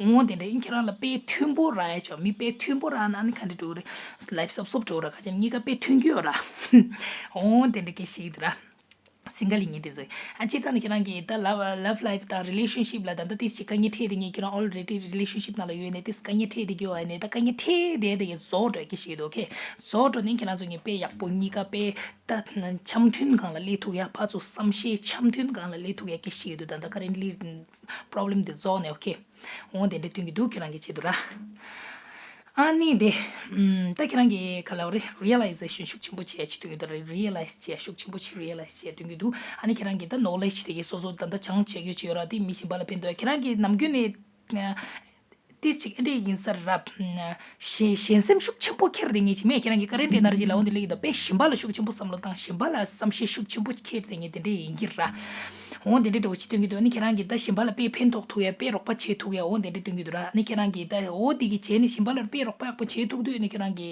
འོ་དེ་འདྲ་ཡིན། ཁྱེད་རང་ལ་དཔེ་མཐུན་པོ་རག་ཡ་ཆོག་མི་དཔེ་མཐུན་པོ་རག་ན་ཨ་ནི་ག་འདྲ་འགྲོ་རེད། ལའིབ་སོབ་སོབ་འགྲོ་ར། ཁ་ཅན་གཉིས་ཀ་དཔེ་མཐུན་གྱི་ཡོད་ར། འོ་དེ་འདྲ་སྐད་ཤིག་འདུག་ར། སིང་གལ་ཡིན་ངེས་དེ་ཚོ། ཨ་ཅི་ད་ནི་ཁྱེད་རང་གིས་ད་ལབ་ལབ་ལའིབ་དང་རི་ལེ་ཤན་ཤིབ་ལ་ད་ད་ཏིས་ཅིག་དཀའ་ངལ་འཕྲད་དེ་ངས་ཁྱེད་རང་ཨོལ་རེ་ཌི་རི་ལེ་ཤན་ཤིབ་ནང་ལ་ཡོད་ནས་ཏིས་དཀའ་ངལ་འཕྲད་དེ་གི་ཡོད་ཨ་ནས་ད་དཀའ་ངལ་འཕྲད་དེ་དེ་གི་བཟོ་འགྲོ་སྐད་ཤིག་འདུག་ཁེ། བཟོ་འགྲོ་ནས་ཁྱེད་རང་ཚོ་ངས་དཔེ་ཡག་པོ་གཉིས་ཀ་དཔེ་ད་འཆམ་མཐུན་སྒང་ལ་སླེབས་ཐུབ་ཡ། ཕར་ཚུར་བསམ་ཤེས་འཆམ་མཐུན་སྒང་ལ་སླེབས་ཐུབ་ཡ་སྐད་ཤིག་འདུག་ད་ད་ཀ་རེན་ལི་པོ་རོབ་ལེམ་དེ་རྫོགས་ནས། ཨོ་ཁེ། འོ་དེ་འདྲ་སྟོན་གྱི་འདུག་ཁྱེད་རང་གི་ཆེད་དུ་ར། ཨ་ནི་དེ། ཨམ། ད་ཁྱེད་རང་གི་ག་ལབ་རེད། རི་ཡ་ལའི་ཟེ་ཤན་ཤུགས་ཆེན་པོ་བྱེད་ཡ་ཅིག་སྟོན་གྱི་འདུག་ར། རི་ཡ་ལའི་ཛི་བྱེད་ཡ་ཤུགས་ཆེན་པོ་ཅིག་རི་ཡ་ལའི་ཛི་བྱེད་ཡ་སྟོན་གྱི་འདུག་ཨ་ནི་ཁྱེད་རང་གི་ད་ནོ་ལེ་ཇི་དེ་གའི་སོ་སོ་ད་ད་སྦྱང་བྱེད་དགོས་ཅིག་ཡོད་ར། དེ་མི་གཞན་པ་ལ་ཕན་ཐོགས་ཡ། ཁྱེད་རང་གི་ནམ་རྒྱུན་ནས། ཏིས་ཅིག་ཨེ་འདྲ་ཡིན་ས་ར། ཞེ་ཞེན་སེམས་ཤུགས་ཆེན་པོ་འཁྱེར་དེ་ངེས་ཅིག་མེད། ཁྱེད་རང་གི་ཀ་རེན་ཊི་ཨེ་ནར་ཇི་ལ་འོ་འདི་ལེགས་ཡིན་ད། དཔེ་གཞན་པ་ལ་ཤུགས་ཆེན་པོ་བསམ་བློ་བཏང་། གཞན་པ་ལ་བསམ་ཤེས་ཤུགས་ཆེན་པོ་འཁྱེར་དེ་ངེས་དེ་འདྲ་ཡིན་གྱི་ར། འོ་དེ་འདྲ་འདྲ་བོ་ཅིག་སྟོན་གྱི་འདུག་ཨ་ནི་ཁྱེད་རང་གིས་ད་གཞན་པ་ལ་དཔེ་ཕན་ཐོགས་ཐུབ་ཡ། དཔེ་རོགས་པ་བྱེད་ཐུབ་ཡ། འོ་དེ་འདྲ་སྟོན་གྱི་འདུག་ར། ཨ་ནི་ཁྱེད་རང་གིས་ད་འོ་དེ་གི་བྱས་ནས་གཞན་པ་ལ་དཔེ་རོགས་པ་ཡག་པོ་བྱེད་ཐུབ་དུས་ཨ་ནི་ཁྱེད་རང་གི་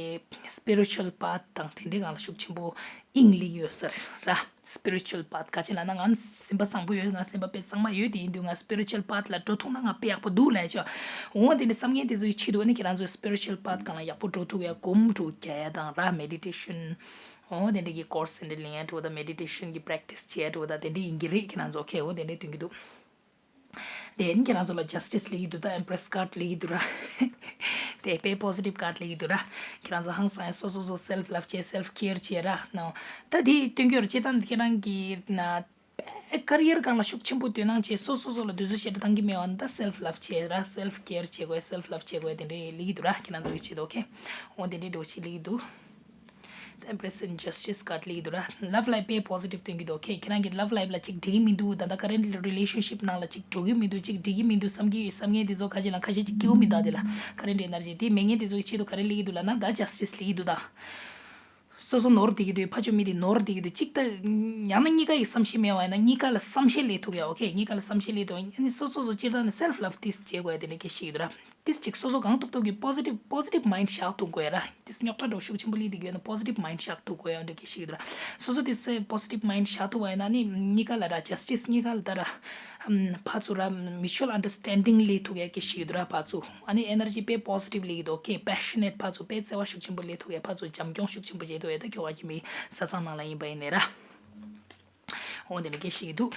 སི་པི་རི་ཅུ་ཨལ་པཱཐ་དང་དེ་འདྲའི་སྒང་ལ་ཤུགས་ཆེན་པོ་དབྱིངས་ལེགས་ཡོད་ས་ར། སི་པི་རི་ཅུ་ཨལ་པཱཐ་ག་ཅི་ལབ་ན་ང་སེམས་པ་བཟང་པོ་ཡོད། ང་སེམས་པ་དཔེ་གཙང་མ་ཡོད། དེ་ཡིན་དུས་ང་སི་པི་རི་ཅུ་ཨལ་པཱཐ་ལ་འགྲོ་ཐུབ་ན་ང་དཔེ་ཡག་པོ་འདུག་ལབ་ཡ་ཆོག་འོ་དེ་འདྲ་བསམ་མཁན་དེ་ཚོ་ཡི་ཆེད་དུ་ཨ་ནི་ཁྱེད་རང་ཚོ་སི་པི་རི་ཅུ་ཨལ་པཱཐ་སྒང་ལ་ཡག་པོ་འགྲོ་ཐུབ་ཡ། སྒོམ་སྒྲུབ་རྒྱག་ཡ་དང་ར། མེ་ཌི་ཊེ་ཤན། འོ་དེ་འདྲ་གི་ཀོར་སི་དེ་འདྲ་ལེན་ཡ་འགྲོ་ད། མེ་ཌི་ཊེ་ཤན་གི་པེ་རེག་ཊི་སི་བྱེད་ཡ་འགྲོ་ད། དེ་འདྲ་ཡིན་གྱི་རེད། ཁྱེད་རང་ཚོ་ཁེ། འོ་དེ་འདྲ་སྟོན་གྱི་འདུག་དེ་ནི་ཁྱེད་རང་ཚོ་ལ་ཇ་སི་ཊི་སི་ལེགས་ཀྱི་འདུག་ད་ཨེམ་པི་རེ་སི་ཀར་ཌི་ལེགས་ཀྱི་འདུག་ར། དེ་དཔེ་པོ་སི་ཊིབ་ཀར་ཌི་ལེགས་ཀྱི་འདུག་ར། ཁྱེད་རང་ཚོ་ཧང་སང་ཡ་སོ་སོ་སོ་སེལ་ཕི་ལབ་བྱེད། སེལ་ཕི་ཀེར་བྱེད་ར་ནོ། ད་དེ་སྟོན་གྱི་ཡོད་ར། སྤྱིར་བཏང་ཁྱེད་རང་གི་ན་ཀ་རི་ཡར་སྒང་ལ་ཤུགས་ཆེན་པོ་བཏོན་གནང་བྱེད། སོ་སོ་སོ་ལ་དུས་ཚོད་ཞེ་དྲག་བཏང་གི་མེད་པ་ན་ད་སེལ་ཕི་ལབ་བྱེད་ར། སེལ་ཕི་ཀེར་བྱེད་དགོས། སེལ་ཕི་ལབ་བྱེད་དགོས། དེ་འདྲ་ལེགས་ཀྱི་འདུག་ར། ཁྱེད་རང་ཚོ་གི་ཆེད་དུ། ཨོ་ཁེ། འོ་དེ་འདྲའི་འགྲོ་བྱེད་ལེགས་ཀྱི་འདུག་ད་ཨེམ་པི་རེ་སི་ཨེན་ཌི་ཇ་སི་ཊི་སི་ཀར་ཌི་ལེགས་ཀྱི་འདུག་ར། ལབ་ལའིབ་དཔེ་པོ་སི་ཊིབ་སྟོན་གྱི་འདུག་ཁེ། ཁྱེད་རང་གི་ལབ་ལའིབ་ལ་ཅིག་འགྲིག་གི་མི་འདུག་ད་ལྟ་ཀ་རེན་ཊི་རི་ལེ་ཤན་ཤིབ་ནང་ལ་ཅིག་འགྲོ་གི་མི་འདུག་ཅིག་འགྲིག་གི་མི་འདུག་བསམ་གྱི་ཡོད་བསམ་མཁན་དེ་ཚོ་ཁ་ཤས་ལ་ཁ་ཤས་ཅིག་སྐྱེ་བོ་མི་འདུག་དེ་ལ་ཀ་རེན་ཊི་ཨེ་ནར་ཇི་དེ་མེད་མཁན་དེ་ཚོ་གི་ཆེད་དུ་ག་རེ་ལེགས་ཀྱི་འདུག་ལབ་ན་ད་ཇ་སི་ཊི་སི་ལེགས་ཀྱི་འདུག་ད། སོ་སོ་ནོར་བསྡད་ཀྱི་འདུག་ཕ་ཆོས་མི་དེ་ནོར་བསྡད་ཀྱི་འདུག་ཅིག་ད་ཡང་ན་གཉིས་ཀ་ཡི་བསམ་ཤེས་མེད་པ་ཡིན་ན་གཉིས་ཀ་ལ་བསམ་ཤེས་སླེབས་ཐུབ་ཡ། ཨོ་ཁེ། གཉིས་ཀ་ལ་བསམ་ཤེས་སླེབས་ཐུབ་ཡ། ཨ་ནི་སོ་སོ་སོ་སྤྱིར་བཏང་ནས་སེལ་ཕི་ལབ་ཏིས་བྱེད་དགོས་ཡ་དེ་འདྲ་སྐད་ཤིག་འདུག་ར། ཏིས་ཅིག་སོ་སོ་གང་ཐུབ་ཐུབ་ཀྱིས་པོ་སི་ཊིབ་པོ་སི་ཊིབ་མའིན་ཌི་བཞག་ཐུབ་དགོས་ར། ཏིས་རྙོག་དྲ་འདྲ་ཤུགས་ཆེན་པོ་སླེབས་བསྡད་ཀྱི་ཡོད་ན་པོ་སི་ཊིབ་མའིན་ཌི་བཞག་ཐུབ་དགོས་ཡ་འདྲ་སྐད་ཤིག་འདུག་ར། སོ་སོ་ཏིས་པོ་སི་ཊིབ་མའིན་ཌི་བཞག་ཐུབ་པ་ཡིན་ན་ནི་གཉིས་ཀ་ལ་ར་ཇ་སི་ཊིས་གཉིས་ཀ་ལ་ད་ར། ཨམ། ཕར་ཚུར་ར་མུ་ཅུ་ཨལ་ཨན་ཌར་སི་ཊེན་ཌིང་སླེབས་ཐུབ་ཡ་སྐད་ཤིག་འདུག་ར་ཕར་ཚུར། ཨ་ནི་ཨེ་ནར་ཇི་དཔེ་པོ་སི་ཊིབ་སླེབས་ཀྱི་འདུག་ཁེ། པེ་ཤ་ནེཊ་ཕར་ཚུར་དཔེ་བརྩེ་བ་ཤུགས་ཆེན་པོ་སླེབས་ཐུབ་ཡ། ཕར་ཚུར་བྱམས་སྐྱོང་ཤུགས་ཆེན་པོ་བྱེད་ཐུབ་ཡ། ད་ཁྱོ་ག་གི་མི་བཟའ་ཚང་ནང་ལ་ཡིན་པ་ཡིན་ནའི་ར། འོ་དེ་འདྲ་སྐད་ཤིག་འདུག་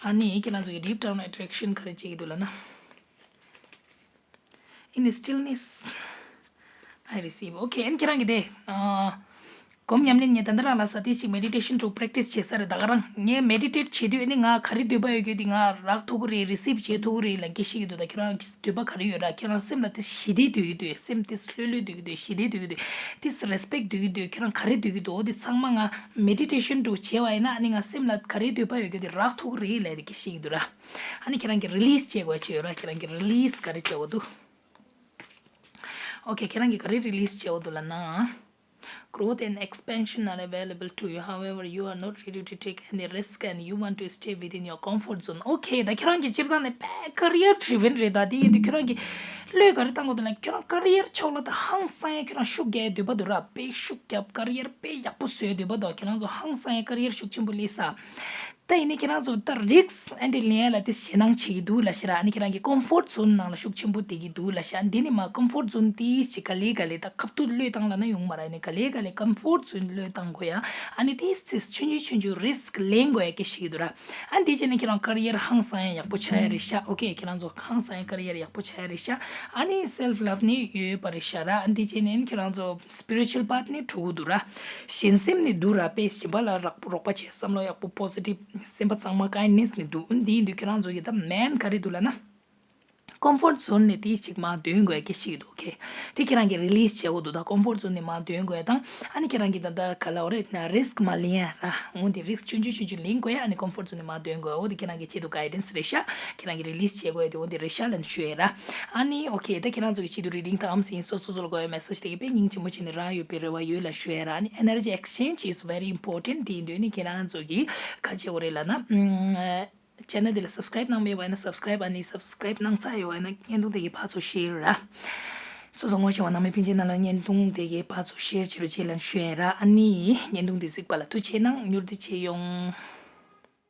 ཨ་ནི་ཁྱེད་རང་ཚོ་གི་ཌིབ་ཌའུན་ཨེ་ཊེ་རེག་ཤན་ག་རེ་བྱེད་ཀྱི་འདུག་ལབ་ན། In the stillness, I receive. ཨོ་ཁེ། ཨ་ནི་ཁྱེད་རང་གི་དེ། ཨ། སྒོམ་ཉམས་ལེན་ངས་ད་ལྟ་རང་ལ་ས་ཏིས་ཅིག་མེ་ཌི་ཊེ་ཤན་འགྲོ་པེ་རེག་ཊིས་བྱེད་ས་རེད། ད་ག་རང་ངས་མེ་ཌི་ཊེཊ་བྱེད་དུས་ཨ་ནི་ང་ག་རེ་འདོད་པ་ཡོད་རྒྱུ་དེ་ང་རག་ཐུབ་ཀྱི་རེད། རི་སིབ་བྱེད་ཐུབ་ཀྱི་རེད་ལབ་སྐད་ཤིག་འདུག་ད་ཁྱེད་རང་གི་འདོད་པ་ག་རེ་ཡོད་ར། ཁྱེད་རང་སེམས་ལ་དེ་ཞི་བདེ་འདོད་ཀྱི་འདུག་སེམས་དེ་ལྷོད་ལྷོད་འདོད་ཀྱི་འདུག་ཞི་བདེ་འདོད་ཀྱི་འདུག་དེ་རེ་སི་པེག་འདོད་ཀྱི་འདུག་ཁྱེད་རང་ག་རེ་འདོད་ཀྱི་འདུག་འོ་དེ་ཚང་མ་ང་མེ་ཌི་ཊེ་ཤན་འགྲོ་བྱས་པ་ཡིན་ན་ཨ་ནི་ང་སེམས་ལ་ག་རེ་འདོད་པ་ཡོད་རྒྱུ་དེ་རག་ཐུབ་ཀྱི་རེད་ལབ་དེ་སྐད་ཤིག་འདུག་ར། ཨ་ནི་ཁྱེད་རང་གི་རི་ལི་སི་བྱེད་དགོས་ཡ་ཅིག་ཡོད་ར། ཁྱེད་རང་གི་རི་ལི་སི་ག་རེ་བྱེད་དགོས་འདུག་ཨོ་ཁེ། ཁྱེད་རང་གི་ག་རེ་རི་ལི་སི་བྱེད་དགོས་འདུག་ལབ་ན། Growth and expansion are available to you. However, you are not ready to take any risk and you want to stay within your comfort zone. ཨོ་ཁེ། ད་ཁྱེད་རང་གི་སྤྱིར་བཏང་ནས་དཔེ་ཀ་རི་ཡར་ཌི་རི་ཝན་རེད། ད་དེ་ཡིན་དུས་ཁྱེད་རང་གི་བློས་ག་རེ་བཏང་དགོས་འདུག་ལབ་ན་ཁྱེད་རང་ཀ་རི་ཡར་ཕྱོགས་ལ་ད་ཧང་སང་ཡ་ཁྱེད་རང་ཤུགས་རྒྱག་ཡ་འདོད་པ་འདུག་ར། དཔེ་ཤུགས་རྒྱབ་ཀ་རི་ཡར་དཔེ་ཡག་པོ་བཟོ་ཡ་འདོད་པ་འདུག་ཁྱེད་རང་ཚོ་ཧང་སང་ཡ་ཀ་རི་ཡར་ཤུགས་ཆེན་པོ་སླེབས་ས། ད་ཡིན་ནའི་ཁྱེད་རང་ཚོ་ད་རི་སི་ཨེ་འདྲ་ལེན་ཡ་ལ་དེ་ཞེད་སྣང་བྱེད་ཀྱི་འདུག་ལབ་ཤག་ར། ཨ་ནི་ཁྱེད་རང་གི་ཀོམ་ཕོར་ཊི་ཛོན་ནང་ལ་ཤུགས་ཆེན་པོ་བསྡད་ཀྱི་འདུག་ལབ་ཤག་འདི་ནི་མ་ཀོམ་ཕོར་ཊི་ཛོན་དེ་ཞིག་ག་ལེ་ག་ལེ་ད་ཁ་ཐུག་བློས་བཏང་ལབ་ན་ཡོང་མ་རེད། ཨ་ནི་ག་ལེ་ག་ལེ་ཀོམ་ཕོར་ཊི་ཛོན་བློས་བཏང་དགོས་ཡ། ཨ་ནི་དེ་སི་ཆུང་ཆུང་ཆུང་ཆུང་རི་སི་ལེན་དགོས་ཡ་སྐད་ཤིག་འདུག་ར། ཨ་ནི་དེ་བྱས་ནས་ཁྱེད་རང་ཀ་རི་ཡར་ཧང་སང་ཡ་ཡག་པོ་ཆགས་ཡ་རེད་ཤག་ཨོ་ཁེ། ཁྱེད་རང་ཚོ་ཧང་སང་ཡ་ཀ་རི་ཡར་ཡག་པོ་ཆགས་ཡ་རེད་ཤག་ཨ་ནི་སེལ་ཕི་ལབ་ནི་ཡོད་པ་རེད་ཤག་ར། ཨ་ནི་དེ་བྱས་ནས་ཁྱེད་རང་ཚོ་སི་པི་རི་ཅུ་ཨལ་པཱཐ་ནི་གྲུབ་འདུག་ར། གཞན་སེམས་ནི་འདུག་ར། དཔེ་གཞན་པ་ལ་རག་པོ་རོགས་པ་བྱས་བསམ་བློ་ཡག་པོ་པོ་སི་ཊིབ་སེམས་པ་གཙང་མ་ཀའིན་ནེ་སི་ནི་འདུག་འདི་ཡིན་དུས་ཁྱེད་རང་ཚོ་གི་ད་མེན་ག་རེ་འདུག་ལབ་ན། ཀོམ་ཕོར་ཊི་ཛོན་ནས་དེ་ཞིག་མར་འདོན་དགོས་སྐད་ཤིག་འདུག་ཁེ། དེ་ཁྱེད་རང་གི་རི་ལི་སི་བྱེད་དགོས་འདུག་ད་ཀོམ་ཕོར་ཊི་ཛོན་ནས་མར་འདོན་དགོས་དང་ཨ་ནི་ཁྱེད་རང་གི་ད་ད་ག་ལབ་རེད་ན་རི་སི་མར་ལེན་ཡ་ར། འོ་འདི་རི་སི་ཆུང་ཆུང་ཆུང་ཆུང་ལེན་དགོས་ཡ། ཨ་ནི་ཀོམ་ཕོར་ཊི་ཛོན་ནས་མར་འདོན་དགོས། འོ་འདི་ཁྱེད་རང་གི་ཆེད་དུ་གའི་ཌེན་སི་རེད་ཤག་ཁྱེད་རང་གི་རི་ལི་སི་བྱེད་དགོས་ཡ་དེ་འོ་འདི་རེད་ཤག་ལབ་ནས་ཞུ་ཡ་ར། ཨ་ནི་ཨོ་ཁེ། ད་ཁྱེད་རང་ཚོ་གི་ཆེད་དུ་རི་ཌིང་དང་ཨམ་སི་ཡིན་སོ་སོ་སོ་ལ་དགོས་ཡ་མེ་སེ་ཇི་དེ་གི་དཔེ་སྙིང་རྗེ་མོ་བྱས་ནས་རག་ཡོད་པའི་རེ་བ་ཡོད་ལབ་ཞུ་ཡ་ར། ཨ་ནི་energy exchange is very important དེ་ཡིན་དུས་ནི་ཁྱེད་རང་ཚོ་གི་ག་བྱེད་དགོས་རེད་ལབ་ན། ཨམ། ཆེ་ནལ་འདི་ལ་སབ་སི་ཀ་རེབ་གནང་མེད་པ་ཡིན་ན་སབ་སི་ཀ་རེབ། ཨ་ནི་སབ་སི་ཀ་རེབ་གནང་ཚར་ཡོད་པ་ཡིན་ན་བརྙན་ཐུང་དེ་གི་ཕར་ཚུར་ཤེར་ར། སོ་སོ་ངོ་ཤེས་པ་ནང་མི་ཕན་ཆད་ནང་ལ་བརྙན་ཐུང་དེ་གའི་ཕར་ཚུར་ཤེར་བྱེད་རོགས་བྱེད་ལབ་ཞུ་ཡ་ཡིན་ར། ཨ་ནི་བརྙན་ཐུང་དེ་གཟིགས་པ་ལ་ཐུགས་རྗེ་གནང་། མྱུར་དུ་མཇལ་ཡོང་།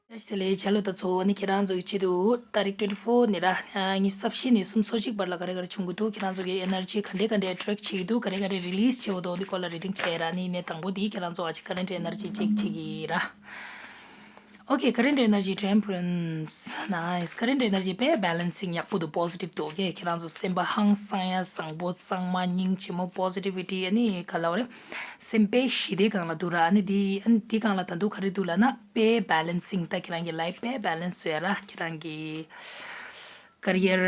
བཀྲ་ཤིས་བདེ་ལེགས། བྱ་ལོ་ད་ཚོ་ཨ་ནི་ཁྱེད་རང་ཚོ་གི་ཆེད་དུ་ཏ་རིག་twenty four ནས་ར། ཉི་ཤུ་རྩ་བཞི་ནས་སུམ་ཅུ་སོ་གཅིག་བར་ལ་ག་རེ་ག་རེ་བྱུང་གི་འདུག་ཁྱེད་རང་ཚོ་གི་ཨེ་ནར་ཇི་ག་འདྲས་ག་འདྲས་ཨེ་ཊེག་བྱེད་ཀྱི་འདུག་ག་རེ་ག་རེ་རི་ལིས་བྱེད་འོ་འདུག་འདི་སྐོར་ལ་རི་ཌིང་བྱས་ར། ཨ་ནི་གནས་དང་པོ་དེ་ཁྱེད་རང་ཚོ་ཨ་ཅི་ཀ་རེན་ཊི་ཨེ་ནར་ཇི་ཅེག་བྱེད་ཀྱི་ར། Okay, current energy temperance. Nice. Current energy དཔེ་balancing ཡག་པོ་འདུག positive འདུག okay, ཁྱེད་རང་ཚོ་སེམས་པ་ཧང་སང་ཡ། བཟང་པོ་གཙང་མ་སྙིང་རྗེ་མོ་positivity ཨ་ནི་ག་ལབ་རེད། སེམས་དཔེ་ཞི་བདེ་སྒང་ལ་འདུག་ར། ཨ་ནི་འདི་ཨ་ནི་འདི་སྒང་ལ་ད་འདུག་ག་རེ་འདུག་ལབ་ན་དཔེ་balancing ད་ཁྱེད་རང་གི་life དཔེ་balance བཟོ་ཡ་ར། ཁྱེད་རང་གི་career,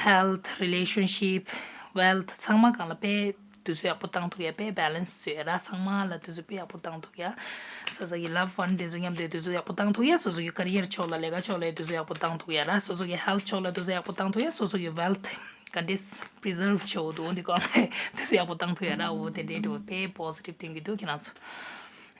health, relationship, wealth ཚང་མ་སྒང་ལ་དཔེ་དུས་ཚོད་ཡག་པོ་བཏང་ཐུབ་ཡ། དཔེ་balance བཟོས་ར། ཚང་མ་ལ་དུས་ཚོད་དཔེ་ཡག་པོ་བཏང་ཐུབ་ཡ། སོ་སོ་གི་loved one དེ་ཚོ་མཉམ་དུ་དུས་ཚོད་ཡག་པོ་བཏང་ཐུབ་ཡ། སོ་སོ་གི་career ཕྱོགས་ལ་ལས་ཀ་ཕྱོགས་ལ་དུས་ཚོད་ཡག་པོ་བཏང་ཐུབ་ཡ་ར། སོ་སོ་གི་health ཕྱོགས་ལ་དུས་ཚོད་ཡག་པོ་བཏང་ཐུབ་ཡ། སོ་སོ་གི་wealth ག་འདྲས་preserve བྱེད་འོ་འདུག་འོ་འདི་སྒང་ལ་དུས་ཚོད་ཡག་པོ་བཏང་ཐུབ་ཡ་ར། འོ་དེ་འདྲས་འདུག་དཔེ་positive སྟོན་གྱི་འདུག་ཁྱེད་རང་ཚོ།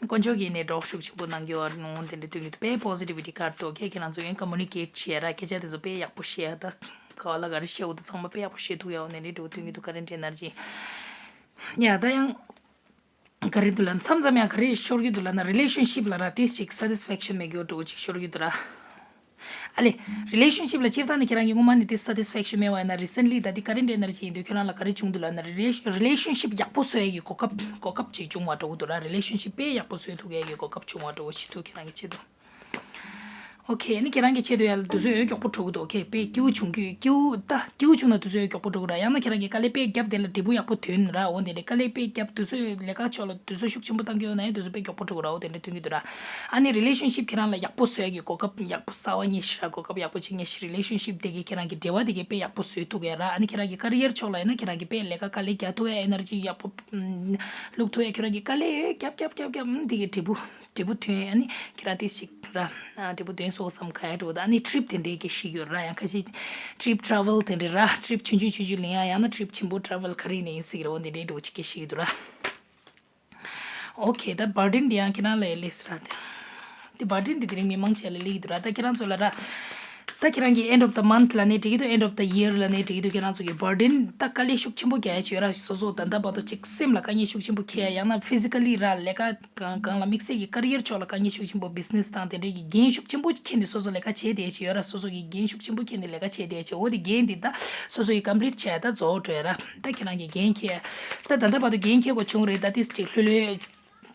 དཀོན་མཆོག་གིས་ནས་གྲོགས་ཤུགས་ཆེན་པོ་གནང་གི་ཡོད་འོ་དེ་འདྲས་སྟོན་གྱི་འདུག་དཔེ་positivity card འདུག okay, ཁྱེད་རང་ཚོ་ཡང་communicate བྱེད་ཡ་ར། སྐད་ཆ་དེ་ཚོ་དཔེ་ཡག་པོ་བཤད་ཡ། ད་ག་བ་ལ་ག་རེ་བཤད་འོ་འདུག་ཚང་མ་དཔེ་ཡག་པོ་བཤད་ཐུབ་ཡ་འོ་དེ་འདྲས་འདུག་སྟོན་གྱི་འདུག current energy ཡ། ད་ཡང་ག་རེ་འདུག་ལབ་ན་མཚམས་མཚམས་ཡང་ག་རེ་ཤོར་གྱི་འདུག་ལབ་ན་relationship ལ་ར་ཏིས་ཅིག་satisfaction མེད་རྒྱུ་འདྲ་བོ་ཅིག་ཤོར་གྱི་འདུག་ར། ཨ་ལེ། relationship ལ་སྤྱིར་བཏང་ནས་ཁྱེད་རང་གི་སྔོན་མ་ནས་ཏིས་satisfaction མེད་པ་ཡིན་ན་recently ད་ཏི་current energy ཡིན་དུས་ཁྱོད་རང་ལ་ག་རེ་བྱུང་འདུག་ལབ་ན་རི་relationship ཡག་པོ་བཟོ་ཡ་གི་གོ་སྐབས་གོ་སྐབས་ཅིག་བྱུང་བ་འདྲ་བོ་འདུག་ར། relationship དཔེ་ཡག་པོ་བཟོ་ཐུབ་ཡ་གི་གོ་སྐབས་བྱུང་བ་འདྲ་བོ་ཞིག་འདུག་ཁྱེད་རང་གི་ཆེད་དུ། Okay ཨ་ནི་ཁྱེད་རང་གི་ཆེད་དུ་ཡང་དུས་ཚོད་མགྱོགས་པོ་འགྲོ་གི་འདུག okay དཔེ་སྐྱིད་པོ་བྱུང་གི་སྐྱིད་པོ་ད་སྐྱིད་པོ་བྱུང་ན་དུས་ཚོད་མགྱོགས་པོ་འགྲོ་གི་ར། ཡང་ན་ཁྱེད་རང་གི་དཀའ་ལས་དཔེ་བརྒྱབ་དེ་ལ་འབྲས་བུ་ཡག་པོ་ཐོན་ར། འོ་དེ་འདྲའི་དཀའ་ལས་དཔེ་བརྒྱབ་དུས་ཚོད་ལས་ཀ་ཕྱོགས་ལ་དུས་ཚོད་ཤུགས་ཆེན་པོ་བཏང་གི་ཡོད་ན་ཡང་དུས་ཚོད་དཔེ་མགྱོགས་པོ་འགྲོ་གི་ར། འོ་དེ་འདྲ་ཐོན་གི་འདུག་ར། ཨ་ནི་relationship ཁྱེད་རང་ལ་ཡག་པོ་བཟོ་ཡ་གི་གོ་སྐབས་ཡག་པོ་གསར་པ་རྙེད་ཤག་ར། གོ་སྐབས་ཡག་པོ་ཅིག་རྙེད་ཤག relationship དེ་གིས་ཁྱེད་རང་གི་འབྲེལ་བ་དེ་གིས་དཔེ་ཡག་པོ་བཟོ་ཐུབ་གི་ར། ཨ་ནི་ཁྱེད་རང་གི་career ཕྱོགས་ལ་ཡིན་ན་ཁྱེད་རང་གི་དཔེ་ལས་ཀ་དཀའ་ལས་རྒྱག་ཐུབ་ཡ་energy ཡག་པོ་བླུག་ཐུབ་ཡ། ཁྱེད་རང་གི་དཀའ་ལས་ཡོད་རྒྱབ་རྒྱབ་རྒྱབ་རྒྱབ་དེ་གིས་འབྲས་བུ་འབྲས་བུ་ཐོན། ཨ་ནི་ཁྱེད་རང་དེ་ཞིག་ར། ཨ་འབྲས་བུ་ཐོན་སོང་བསམ་ག་ཡ་འགྲོ་ད། ཨ་ནི་trip དེ་འདྲའི་སྐད་ཤིག་ཡོད་ར། ཡང་ཁ་ཤས་trip travel དེ་འདྲའི་ར། trip ཆུང་ཆུང་ཆུང་ཆུང་ལེན་ཡ། ཡང་ན་trip ཆེན་པོ་travel ག་རེ་ཡིན་ན་ཡིན་སྲིད་ར། འོ་དེ་འདྲའི་འགྲོ་ཅིག་སྐད་ཤིག་ཡོད་ར། Okay ད་burden དེ་ཡང་ཁྱེད་རང་ལ་ཡ་ལས་སྲིད་ར། དེ་དེ་burden དེ་དེ་རིང་མི་མང་ཆེ་ལ་ལས་ཀྱི་འདུག་ར། ད་ཁྱེད་རང་ཚོ་ལ་ར། ད་ཁྱེད་རང་གི་end of the month ལ་ནས་འགྲིག་གི་འདུག end of the year ལ་ནས་འགྲིག་གི་འདུག་ཁྱེད་རང་ཚོ་གི་burden ད་དཀའ་ལས་ཤུགས་ཆེན་པོ་རྒྱག་ཡ་ཅིག་ཡོད་ར། སོ་སོ་ད་ལྟ་བར་དུ་ཅིག་སེམས་ལ་དཀའ་ངལ་ཤུགས་ཆེན་པོ་འཁྱེར་ཡ། ཡང་ན་physically ར་ལས་ཀ་གང་གང་ལ་དམིགས་བསལ་གྱི་career ཕྱོགས་ལ་དཀའ་ངལ་ཤུགས་ཆེན་པོ་business དང་དེ་འདྲའི་གི་འགན་ཤུགས་ཆེན་པོ་འཁྱེར་ནས་སོ་སོ་ལས་ཀ་བྱེད་བསྡད་ཅིག་ཡོད་ར། སོ་སོ་གི་འགན་ཤུགས་ཆེན་པོ་འཁྱེར་ནས་ལས་ཀ་བྱེད་བསྡད་ཅིག་འོ་དེ་འགན་དེ་ད་སོ་སོ་ཡི་complete བྱས་ད་རྫོགས་འགྲོ་ཡ་ར། ད་ཁྱེད་རང་གི་འགན་འཁྱེར་ད་ད་ལྟ་བར་དུ་འགན་འཁྱེར་དགོས་བྱུང་རེད། ད་ཏིས་ཅིག་ལྷོད་ལྷོད་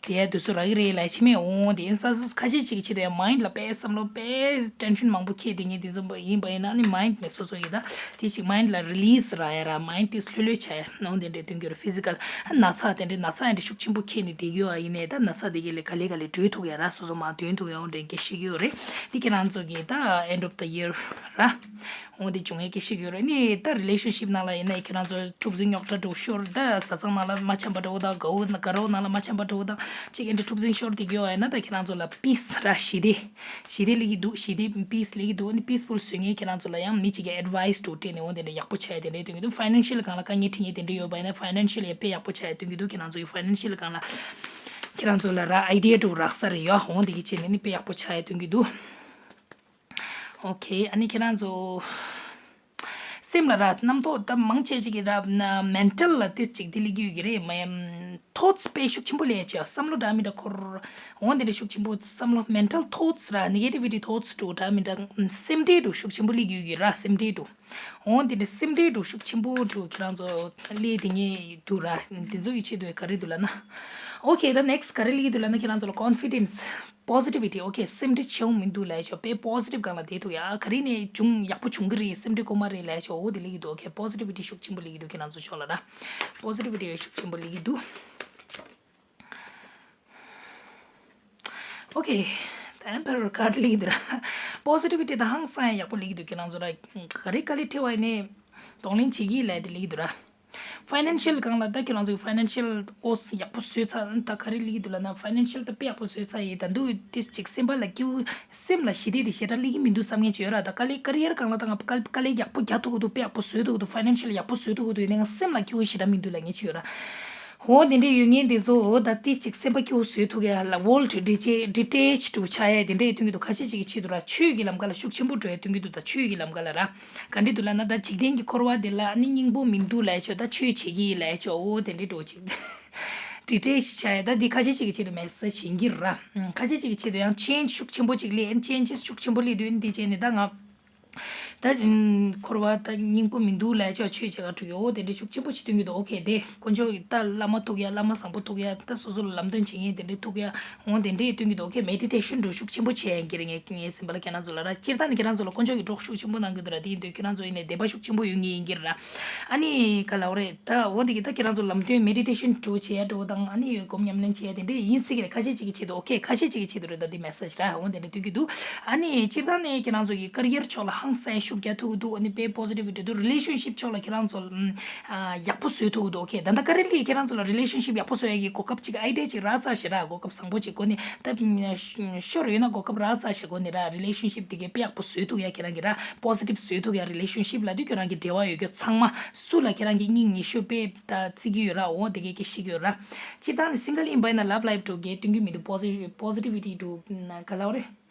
དེ་དུས་ཚོད་རག་གི་རེད་ལབ་ཕྱི་མས་འོང་དེ་ཡིན་ས་སོ་ཁ་ཤས་ཅིག་གི་ཆེད་དུ་ཡང་mind ལ་དཔེ་བསམ་བློ་དཔེ་tension མང་པོ་འཁྱེར་བསྡད་མཁན་དེ་ཚོ་ཡིན་པ་ཡིན་ན་ནི་mind ནས་སོ་སོ་ཡི་ད་དེ་ཅིག་mind ལ་release རག་ཡ་ར། mind ཏིས་ལྷོད་ལྷོད་བྱས་ཡ་འོང་དེ་འདྲས་སྟོན་གྱི་རེད། physical ན་ཚ་དེ་འདྲས་ན་ཚ་ཡང་འདྲས་ཤུགས་ཆེན་པོ་འཁྱེར་ནས་བསྡད་ཡོད་ཨ་ཡིན་ནས་ད་ན་ཚ་དེ་གི་ལས་ག་ལེ་ག་ལེ་གྲོལ་ཐུབ་ཡ་ར། སོ་སོ་མ་དོན་ཐུབ་ཡ་འོང་འདྲས་སྐད་ཤེས་ཀྱི་ཡོད་རེད། དེ་ཁྱེད་རང་ཚོ་གི་ད་end of the year ར། འོ་དེ་བྱུང་ཡས་སྐད་ཤེས་ཡོད་རེད། ནི་ད་relationship ནང་ལ་ཡིན་ན་ཁྱེད་རང་ཚོ་འཁྲུག་འཛིང་རྙོག་དྲ་འདྲ་བོ་ཤོར། ད་བཟའ་ཚང་ནང་ལ་མ་འཆམ་པ་འདྲ་བོ་དང་དགའ་བོ་དགའ་རོགས་ནང་ལ་མ་འཆམ་པ་འདྲ་བོ་དང་ཅིག་ཨེ་འདྲ་འཁྲུག་འཛིང་ཤོར་བསྡད་ཀྱི་ཡོད་ཡིན་ན་ད་ཁྱེད་རང་ཚོ་ལ་peace ར་ཞི་བདེ་ཞི་བདེ་སླེབས་ཀྱི་འདུག་ཞི་བདེ་peace སླེབས་ཀྱི་འདུག་ནི་peaceful བཟོ་མཁན་ཁྱེད་རང་ཚོ་ལ་ཡང་མི་གཅིག་གི་advice འདྲ་བོ་སྤྲད་ནས་འོ་དེ་འདྲ་ཡག་པོ་ཆགས་ཡ་དེ་འདྲ་སྟོན་གྱི་འདུག financial སྒང་ལ་དཀའ་ངལ་འཕྲད་མཁན་དེ་འདྲ་ཡོད་པ་ཡིན་ན་financial ཡང་དཔེ་ཡག་པོ་ཆགས་ཡ་སྟོན་གྱི་འདུག་ཁྱེད་རང་ཚོ་ཡི་financial སྒང་ལ་ཁྱེད་རང་ཚོ་ལ་ར་idea འདྲ་བོ་རག་ས་རེད་ཡ། འོ་དེ་གི་ཆེད་ནས་ནི་དཔེ་ཡག་པོ་ཆགས་ཡ་སྟོན་གྱི་འདུག Okay ཨ་ནི་ཁྱེད་རང་ཚོ་སེམས་ལ་ར་རྣམ་རྟོག་ད་མང་ཆེ་ཅིག་གི་ར་mental ལ་ཏིས་ཅིག་དེ་སླེབས་ཀྱི་ཡོད་ཀྱི་རེད། མ་ཡམ་thoughts དཔེ་ཤུགས་ཆེན་པོ་སླེབས་ཡ་ཅིག་བསམ་བློ་འདྲ་མི་འདྲ་འཁོར། འོ་དེ་འདྲ་ཤུགས་ཆེན་པོ་བསམ་བློ་mental thoughts ར་negativity thoughts འདྲ་མི་འདྲ་སེམས་ཁྲལ་འདྲ་ཤུགས་ཆེན་པོ་སླེབས་ཀྱི་ཡོད་ཀྱི་ར། སེམས་ཁྲལ་འདྲ་འོ་དེ་འདྲ་སེམས་ཁྲལ་འདྲ་ཤུགས་ཆེན་པོ་འདྲ་ཁྱེད་རང་ཚོ་སླེབས་དེ་ངེས་འདུག་ར། དེ་ཚོ་ཡི་ཆེད་དུ་ག་རེ་འདུག་ལབ་ན། Okay ད་next ག་རེ་སླེབས་ཀྱི་འདུག་ལབ་ན་ཁྱེད་རང་ཚོ་ལ་confidence positivity okay སེམས་ཁྲལ་ཆེ་བོ་མི་འདུག་ལབ་ཡ་ཆོག་དཔེ་positive སྒང་ལ་བསྡད་ཐུབ་ཡ། ག་རེ་ནས་བྱུང་ཡག་པོ་བྱུང་གི་རེད། སེམས་ཁྲལ་དགོས་མ་རེད་ལབ་ཡ་ཆོག་འོ་དེ་སླེབས་ཀྱི་འདུག okay positivity ཤུགས་ཆེན་པོ་སླེབས་ཀྱི་འདུག་ཁྱེད་རང་ཚོ་ཕྱོགས་ལ་ར་positivity ཤུགས་ཆེན་པོ་སླེབས་ཀྱི་འདུག Okay the emperor card སླེབས་ཀྱི་འདུག་ར། positivity ད་ཧང་སང་ཡ་ཡག་པོ་སླེབས་ཀྱི་འདུག་ཁྱེད་རང་ཚོ་ར། ག་རེ་དཀའ་ལས་འཕྲད་པ་ཡིན་ནའི་གདོང་ལེན་བྱེད་ཀྱི་ལབ་དེ་སླེབས་ཀྱི་འདུག་ར། financial སྒང་ལ་ད་ཁྱེད་རང་ཚོ་གི་financial ཨོ་ཡག་པོ་བཟོས་ཚར། ད་ག་རེ་སླེབས་ཀྱི་འདུག་ལབ་ན་financial ད་དཔེ་ཡག་པོ་བཟོས་ཚར་ཡིན། ད་འདུག་ཏིས་ཅིག་སེམས་པ་ལ་སྐྱིད་པོ་སེམས་ལ་ཞི་བདེ་དེ་ཞེ་དྲག་སླེབས་ཀྱི་མི་འདུག་བསམ་མཁན་ཅིག་ཡོད་ར། ད་དཀའ་ལས་career སྒང་ལ་ད་ང་དཀའ་དཀའ་ལས་ཡག་པོ་རྒྱག་ཐུབ་ཀྱི་འདུག་དཔེ་ཡག་པོ་བཟོས་ཐུབ་ཀྱི་འདུག financial ཡག་པོ་བཟོས་ཐུབ་ཀྱི་འདུག་ཡིན་ནའི་ང་སེམས་ལ་སྐྱིད་པོ་ཞེ་དྲག་མི་འདུག་ལབ་མཁན་ཅིག་ཡོད་ར། འོ་དེ་འདྲས་ཡོད་ངེས་དེ་ཚོ་འོ་ད་ཏི་ཅིག་སེམས་པ་སྐྱིད་པོ་བཟོས་ཐུབ་ཡ་ལ་ཝོལ་ཊི་ཌི་ཊེ་ཆི་ཌི་ཆགས་ཡ་དེ་འདྲས་སྟོན་གྱི་འདུག་ཁ་ཤས་ཅིག་གི་ཆེད་དུ་ར་ཆོས་ཀྱི་ལམ་ཁ་ལ་ཤུགས་ཆེན་པོ་འགྲོ་ཡ་སྟོན་གྱི་འདུག་ད་ཆོས་ཀྱི་ལམ་ཁ་ལ་ར་ག་འདྲས་འདུག་ལབ་ན། ད་འཇིག་རྟེན་གྱི་འཁོར་བ་འདི་ལ་ནི་སྙིང་པོ་མི་འདུག་ལབ་ཆོག་ད་ཆོས་བྱེད་ཀྱི་ལབ་ཆོག་འོ་དེ་འདྲས་འགྲོ་ཅིག་ཌི་ཊེ་ཆི་ཆགས་ཡ་ད་འདི་ཁ་ཤས་ཅིག་གི་ཆེད་དུ་མེ་སེ་ཇི་ཡིན་གྱི་ར། ཁ་ཤས་ཅིག་གི་ཆེད་དུ་ཡང་ཅེན་ཇི་ཤུགས་ཆེན་པོ་ཅིག་སླེབས་ཅེན་ཇི་ཤུགས་ཆེན་པོ་སླེབས་དུས་འདི་བྱས་ནས་ད་ང་། ད་ཨུམ། འཁོར་བ་ད་སྙིང་པོ་མི་འདུག་ལབ་ཆོག་ཆོས་བྱེད་ག་འགྲོ་གི་འོ་དེ་འདྲ་ཤུགས་ཆེན་པོ་ཞིག་སྟོན་གྱི་འདུག་ཨོ་ཁེ་དེ་དཀོན་མཆོག་གི་ད་བླ་མ་ཐུག་ཡ་བླ་མ་བཟང་པོ་ཐུག་ཡ་ད་སོ་སོ་ལ་ལམ་སྟོན་བྱེད་མཁན་དེ་འདྲ་ཐུག་ཡ་འོ་དེ་འདྲ་སྟོན་གྱི་འདུག་ཨོ་ཁེ་མེ་ཌི་ཊེ་ཤན་འགྲོ་ཤུགས་ཆེན་པོ་བྱས་ཡིན་གྱི་རེད། ངས་ངའི་སེམས་པ་ལ་ཁྱེད་རང་ཚོ་ལ་ར་སྤྱིར་བཏང་ནས་ཁྱེད་རང་ཚོ་ལ་དཀོན་མཆོག་གི་གྲོགས་ཤུགས་ཆེན་པོ་གནང་གི་འདུག་ར། དེ་ཡིན་དུས་ཁྱེད་རང་ཚོ་ཡིན་ནའི་དད་པ་ཤུགས་ཆེན་པོ་ཡོད་ངེས་ཡིན་གྱི་ར། ཨ་ནི་ག་ལབ་རེད་ད་འོ་དེ་གི་ད་ཁྱེད་རང་ཚོ་ལམ་སྟོན་མེ་ཌི་ཊེ་ཤན་འགྲོ་བྱེད་ཡ་འགྲོ་དང་ཨ་ནི་སྒོམ་ཉམས་ལེན་བྱེད་ཡ་དེ་འདྲ་ཡིན་སྲིད་གི་རེད། ཁ་ཤས་ཅིག་གི་ཆེད་དུ་ཨོ་ཁེ་ཁ་ཤས་ཅིག་གི་ཆེད་དུ་རེད། ད་འདི་མེ་སེ་ཇི་ར་འོ་དེ་འདྲ་སྟོན་གྱི་འདུག་ཨ་ནི་སྤྱིར་བཏང་ནས་ཁྱེད་རང་ཚོ་གི་ཀེ་རི་ཡར་ཕྱོགས་ལ་ཧང་སང་ཤུགས་རྒྱག་ཐུབ་ཀྱི་འདུག་ཨ་ནི་དཔེ་པོ་སི་ཊིབ་འདུག་རི་ལེ་ཤན་ཤིབ་ཕྱོགས་ལ་ཁྱེད་རང་ཚོ་ཨ་ཡག་པོ་བཟོས་ཐུབ་ཀྱི་འདུག་ཨོ་ཁེ་ད་ལྟ་ཀ་རེན་ཊི་ལི་ཁྱེད་རང་ཚོ་ལ་རི་ལེ་ཤན་ཤིབ་ཡག་པོ་བཟོ་ཡ་གི་གོ་སྐབས་ཅིག་ཨའི་ཌི་ཡ་ཅིག་རག་ཚར་ཞེ་ར། གོ་སྐབས་བཟང་པོ་ཅིག་སྒོ་ནས་ད་ཤོར་ཡོད་ན་གོ་སྐབས་རག་ཚར་ཞེ་སྒོ་ནས་ར་རི་ལེ་ཤན་ཤིབ་དེ་གའི་དཔེ་ཡག་པོ་བཟོས་ཐུབ་ཡ་ཁྱེད་རང་གི་ར་པོ་སི་ཊིབ་བཟོས་ཐུབ་ཡ་རི་ལེ་ཤན་ཤིབ་ལབ་དུས་ཁྱེད་རང་གི་འབྲེལ་བ་ཡོད་རྒྱུ་ཚང་མ་སུ་ལ་ཁྱེད་རང་གི་སྙིང་ཉེ་ཤོས་དཔེ་ད་བརྩི་གི་ཡོད་ར། འོ་དེ་གས་ཀྱི་ཤེས་ཀྱི་ཡོད་ར། སྤྱིར་བཏང་ནི་སིང་གལ་ཡིན་པ་ཡིན་ན་ལབ་ལའིཕ་འགྲོ་གས་སྟོན་གྱི་མི་འདུག་པོ་སི་ཊི་བི་ཊི་འགྲོ་ག་ལབ་རེད།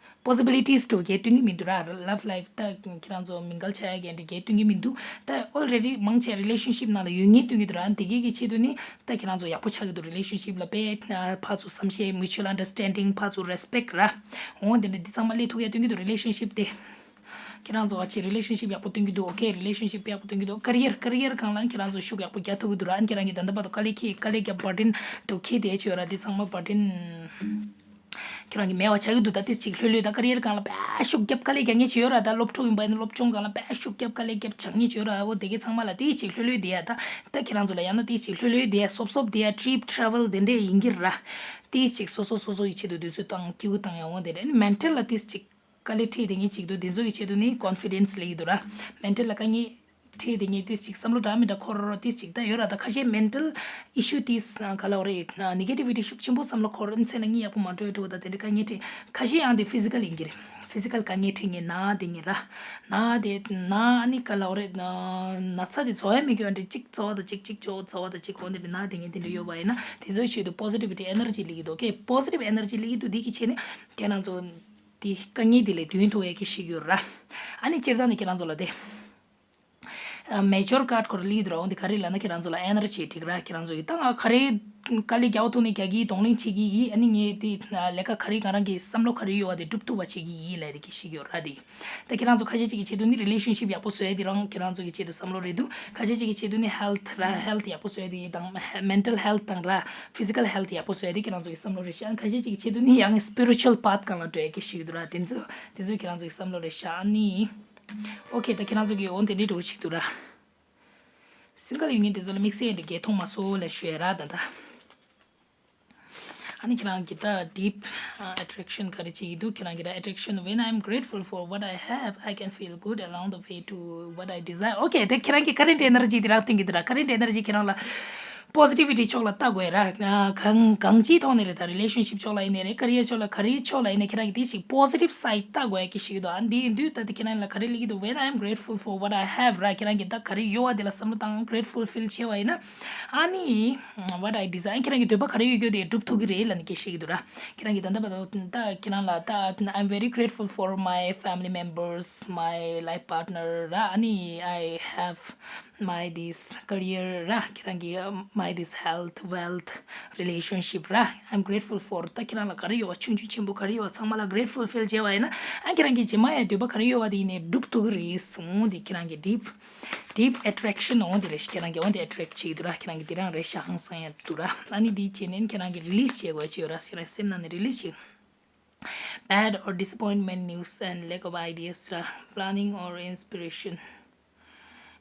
པོ་སི་བི་ལི་ཊིས་འགྲོ་གས་སྟོན་གྱི་མི་འདུག་ར། ལབ་ལའིཕ་ད་ཁྱེད་རང་ཚོ་མི་འགལ་ཆགས་ཡ་གས་འདྲ་གས་སྟོན་གྱི་མི་འདུག་ད་ཨོལ་རེ་ཌི་མང་ཆེ་རི་ལེ་ཤན་ཤིབ་ནང་ལ་ཡོད་ངེས་སྟོན་གྱི་འདུག་ར། དེ་གས་ཀྱི་ཆེད་དུ་ནི་ད་ཁྱེད་རང་ཚོ་ཡག་པོ་ཆགས་ཀྱི་འདུག་རི་ལེ་ཤན་ཤིབ་ལ་དཔེ་ཕར་ཚུར་བསམ་ཤེས་མུ་ཅུ་ཨལ་ཨན་ཌར་སི་ཊེན་ཌིང་ཕར་ཚུར་རེ་སི་པེག་ཊི་ར། འོ་དེ་འདྲ་འདི་ཚང་མ་སླེབས་ཐུབ་ཡ་སྟོན་གྱི་འདུག་རི་ལེ་ཤན་ཤིབ་དེ། ཁྱེད་རང་ཚོ་ཨ་ཅེ་རི་ལེ་ཤན་ཤིབ་ཡག་པོ་སྟོན་གྱི་འདུག་ཨོ་ཁེ་རི་ལེ་ཤན་ཤིབ་ཡག་པོ་སྟོན་གྱི་འདུག་ཀེ་རི་ཡར་ཀེ་རི་ཡར་སྒང་ལ་ཁྱེད་རང་ཚོ་ཤུགས་ཡག་པོ་རྒྱག་ཐུབ་ཀྱི་འདུག་ར། ཨ་ནི་ཁྱེད་རང་གིས་ད་ལྟ་བར་དུ་དཀའ་ལས་ཁྱེད་དཀའ་ལས་རྒྱབ་བར་ཌེན་འགྲོ་ཁྱེད་དེ་ཆོད་ར། འདི་ཚང་མ་བར་ཌེན་ཁྱེད་རང་གིས་མེད་པ་བྱ་གི་འདུག་ད་ཏིས་ཅིག་ལྷོད་ལྷོད་ད་ཀེ་རི་ཡར་སྒང་ལ་དཔེ་ཤུགས་རྒྱབ་དཀའ་ལས་རྒྱག་མཁན་ཆོད་ར། ད་སློབ་ཕྲུག་ཡིན་པ་ཡིན་ན་སློབ་སྦྱོང་སྒང་ལ་དཔེ་ཤུགས་རྒྱབ་དཀའ་ལས་རྒྱབ་བྱ་མཁན་ཆོད་ར། འོ་དེ་གས་ཚང་མ་ལ་ཏིས་ཅིག་ལྷོད་ལྷོད་དེ་ཡ་ད་ད་ཁྱེད་རང་ཚོ་ལ་ཡང་ན་ཏིས་ཅིག་ལྷོད་ལྷོད་དེ་ཡ་སོབ་སོབ་དེ་ཡ་ཊི་རིབ་ཊ་རེ་ཝལ་དེ་འདྲས་ཡིན་གྱི་ར། ཏིས་ཅིག་སོ་སོ་སོ་སོ་ཡི་ཆེད་དུ་དུས་ཚོད་བཏང་སྐྱིད་པོ་བཏང་ཡ་འོ་དེ་རེད། ཨ་ནི་མེན་ཊལ་ལ་ཏིས་ཅིག་དཀའ་ལས་འཕྲད་བསྡད་མཁན་ཅིག་འདུག་དེ་ཚོ་ཡི་ཆེད་དུ་ནི་ཀོན་ཕི་ཌེན་སི་སླེབས་ཀྱི་འདུག་ར། མེན་ཊལ་ལ་དཀའ་ངལ་འཕྲད་བསྡད་མཁན་ཏིས་ཅིག་བསམ་བློ་འདྲ་མི་འདྲ་འཁོར་ཏིས་ཅིག་ད་ཡོད་ར། ད་ཁ་ཤས་མེན་ཊལ་ཨི་ཤུ་ཏིས་ག་ལབ་རེད། ནེ་གེ་ཊི་བི་ཊི་ཤུགས་ཆེན་པོ་བསམ་བློ་འཁོར་མཚན་ལ་གཉིད་ཡག་པོ་མ་འགྲོ་འགྲོ་ད་དེ་འདྲ་དཀའ་ངལ་འཕྲད། ཁ་ཤས་ཡང་དེ་ཕི་ཟི་ཀལ་ཡིན་གྱི་རེད། ཕི་ཟི་ཀལ་དཀའ་ངལ་འཕྲད་མཁན་ན་བསྡད་མཁན་ར། ན་བསྡད་ན་ཨ་ནི་ག་ལབ་རེད། ན་ཚ་དེ་རྫོགས་ཡ་མེད་རྒྱུ་འདྲ་གཅིག་རྫོགས་པ་དང་གཅིག་གཅིག་རྫོགས་རྫོགས་པ་དང་གཅིག་འོ་འདི་འདྲ་ན་བསྡད་མཁན་དེ་འདྲ་ཡོད་པ་ཡིན་ན་དེ་ཚོའི་ཆེད་དུ་པོ་སི་ཊི་བི་ཊི་ཨེ་ནར་ཇི་སླེབས་ཀྱི་འདུག་ཨོ་ཁེ་པོ་སི་ཊིབ་ཨེ་ནར་ཇི་སླེབས་ཀྱི་འདུག་འདི་གི་ཆེད་ནས་ཁྱེད་རང་ཚོ་དེ་དཀའ་ངལ་དེ་ལས་འདོན་ཐུབ་ཡས་ཀྱི་ཤེས་ཀྱི་ཡོད་ར། ཨ་ནི་སྤྱིར་བཏང་ནས་ཁྱེད་རང་ཚོ་ལ་དེ་མེ་ཇོར་ཀ་ཊི་སྐོར་ལ་ལི་དུ་ར། འོ་འདི་ག་རེ་ལབ་ན་ཁྱེད་རང་ཚོ་ལ་ཨེ་ནར་ཇི་ཊིག་ར། ཁྱེད་རང་ཚོ་གི་ད་ང་ག་རེ་དཀའ་ལས་རྒྱག་ཐུབ་ནས་རྒྱག་གི་གདོང་ལེན་བྱེད་ཀྱི་ཡིན། ཨ་ནི་ངས་དེ་ལས་ཀ་ག་རེ་ང་རང་གི་བསམ་བློ་ག་རེ་ཡོད་པ་དེ་སྒྲུབ་ཐུབ་པ་བྱེད་ཀྱི་ཡིན་ལབ་དེ་གི་ཤེས་ཀྱི་ཡོད་ར། དེ་ད་ཁྱེད་རང་ཚོ་ཁ་ཤས་ཅིག་གི་ཆེད་དུ་ནི་རི་ལེ་ཤན་ཤིབ་ཡག་པོ་བཟོ་ཡ་དེ་རང་ཁྱེད་རང་ཚོ་གི་ཆེད་དུ་བསམ་བློ་རེད་འདུག་ཁ་ཤས་ཅིག་གི་ཆེད་དུ་ནི་ཧེལ་ཐི་ར། ཧེལ་ཐི་ཡག་པོ་བཟོ་ཡ་དེ་དང་མེན་ཊལ་ཧེལ་ཐི་དང་ར་ཕི་ཟི་ཀལ་ཧེལ་ཐི་ཡག་པོ་བཟོ་ཡ་དེ་ཁྱེད་རང་ཚོ་གི་བསམ་བློ་རེད་ཤག་ཁ་ཤས་ཅིག་གི་ཆེད་དུ་ནི་ཡང་སི་པི་རི་ཅུ་ཨལ་པཱཐ་སྒང་ལ་འགྲོ་ཡ་གི་ཤེས་ཀྱི་འདུག་ར། དེ་ཚོ་དེ་ཚོ་ཁྱེད་རང་ཚོ་གི་བསམ་བློ་རེད་ཤག་ཨ་ནི། ཨོ་ཁེ། ད་ཁྱེད་རང་ཚོ་གི་འོ་དེ་འདྲའི་འགྲོ་གི་ཆེད་དུ་ར། སིང་གལ་ཡོད་མཁན་དེ་ཚོ་ལ་དམིགས་བསལ་འདི་གས་མཐོང་མ་སོང་ལབ་ཞུ་ཡ་ར་ད་ད། ཨ་ནི་ཁྱེད་རང་གི་ད་ཌིབ་ཨེ་ཊེག་ཤན་ག་རེ་བྱེད་ཀྱི་འདུག་ཁྱེད་རང་གི་ད་ཨེ་ཊེག་ཤན། When I'm grateful for what I have, I can feel good along the way to what I desire. ཨོ་ཁེ། དེ་ཁྱེད་རང་གི་ཀ་རེན་ཊི་ཨེ་ནར་ཇི་དེ་རང་སྟོན་གྱི་འདུག་ར། ཀ་རེན་ཊི་ཨེ་ནར་ཇི་ཁྱེད་རང་ལ་པོ་སི་ཊི་བི་ཊི་ཕྱོགས་ལ་ལྟ་དགོས་ར། གང་གང་ཅིའི་ཐོག་ནས་རེད། ད་རི་ལེ་ཤན་ཤིབ་ཕྱོགས་ལ་ཡིན་ནའི་རེད། ཀེ་རི་ཡར་ཕྱོགས་ལ་ག་རེའི་ཕྱོགས་ལ་ཡིན་ནའི་ཁྱེད་རང་གི་དེ་ཞིག་པོ་སི་ཊིབ་སའིཌ་ལྟ་དགོས་ཡ་གི་ཞིག་འདུག་ཨ་འདི་ཡིན་དུས་ད་དེ་ཁྱེད་རང་ལ་ག་རེ་ལབ་ཀྱི་འདུག When I'm grateful for what I have ར། ཁྱེད་རང་གི་ད་ག་རེ་ཡོད་པ་དེ་ལ་བསམ་བློ་བཏང་། གི་རེཊ་ཕུལ་ཕིལ་བྱས་པ་ཡིན་ན། ཨ་ནི་what I desire ཁྱེད་རང་གི་འདོད་པ་ག་རེ་ཡོད་རྒྱུ་དེ་སྒྲུབ་ཐུབ་ཀྱི་རེད་ལབ་ནས་སྐད་བཤད་ཀྱི་འདུག་ར། ཁྱེད་རང་གི་ད་ལྟ་བར་དུ་ད་ཁྱེད་རང་ལ་ད་I'm very grateful for my family members, my life partner ར། ཨ་ནི་I have my this career ར། ཁྱེད་རང་གི་my this health, wealth, relationship ར། I'm grateful for ད་ཁྱེད་རང་ལ་ག་རེ་ཡོད་པ་ཆུང་ཆུང་ཆེན་པོ་ག་རེ་ཡོད་པ་ཚང་མ་ལ་གི་རེཊ་ཕུལ་ཕིལ་བྱས་པ་ཡིན་ན། ཨ་ཁྱེད་རང་གི་རྗེས་མ་ཡ་འདོད་པ་ག་རེ་ཡོད་པ་དེ་ཡིན་ནའི་སྒྲུབ་ཐུབ་ཀྱི་རེད་གསུངས། དེ་ཁྱེད་རང་གི་ཌིབ་ཌིབ་ཨེ་ཊེག་ཤན་འོ་དེ་རེད། ཁྱེད་རང་གི་འོ་དེ་ཨེ་ཊེག་བྱེད་ཀྱི་འདུག་ར། ཁྱེད་རང་གི་དེ་རང་རེད་ཤག་ཧང་སང་ཡ་འདུག་ར། ཨ་ནི་དེ་བྱས་ནས་ཁྱེད་རང་གི་རི་ལི་སི་བྱེད་དགོས་ཀྱི་ཡོད་ར། ཁྱེད་རང་སེམས་ནང་ནས་རི་ལི་སི་བྱེད། Bad or disappointment news and lack of ideas ར། Planning or inspiration.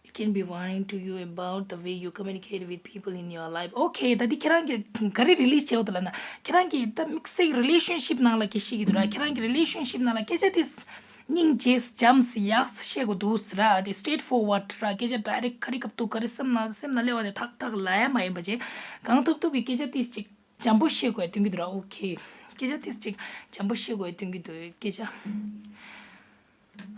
It can be warning to you about the way you communicate with people in your life. ཨོ་ཁེ། ད་འདི་ཁྱེད་རང་གི་ག་རེ་རི་ལི་སི་བྱེད་འོ་དེ་ལབ་ན། ཁྱེད་རང་གི་ད་དམིགས་བསལ་རི་ལེ་ཤན་ཤིབ་ནང་ལ་སྐད་བཤད་ཀྱི་འདུག་ར། ཁྱེད་རང་གི་རི་ལེ་ཤན་ཤིབ་ནང་ལ་སྐད་ཆ་དེ་སྙིང་རྗེ་འཇམ་ཡག་བཤད་དགོས་འདུག་ར། དེ་སི་ཊེ་ཊི་ཕོར་ཝར་ཌི་ར། སྐད་ཆ་ཌའི་རེག་ཊི་ག་རེ་སྐབས་དུ་ག་རེ་སེམས་ནང་སེམས་ནང་སླེབས་པ་དེ་ཐག་ཐག་ལབ་ཡ་མ་ཡིན་པ་བྱས། གང་ཐུབ་ཐུབ་ཀྱི་སྐད་ཆ་དེ་ཅིག་འཇམ་པོ་བཤད་དགོས་སྟོན་གྱི་འདུག་ར། ཨོ་ཁེ། སྐད་ཆ་དེ་ཅིག་འཇམ་པོ་བཤད་དགོས་སྟོན་གྱི་འདུག་སྐད་ཆ།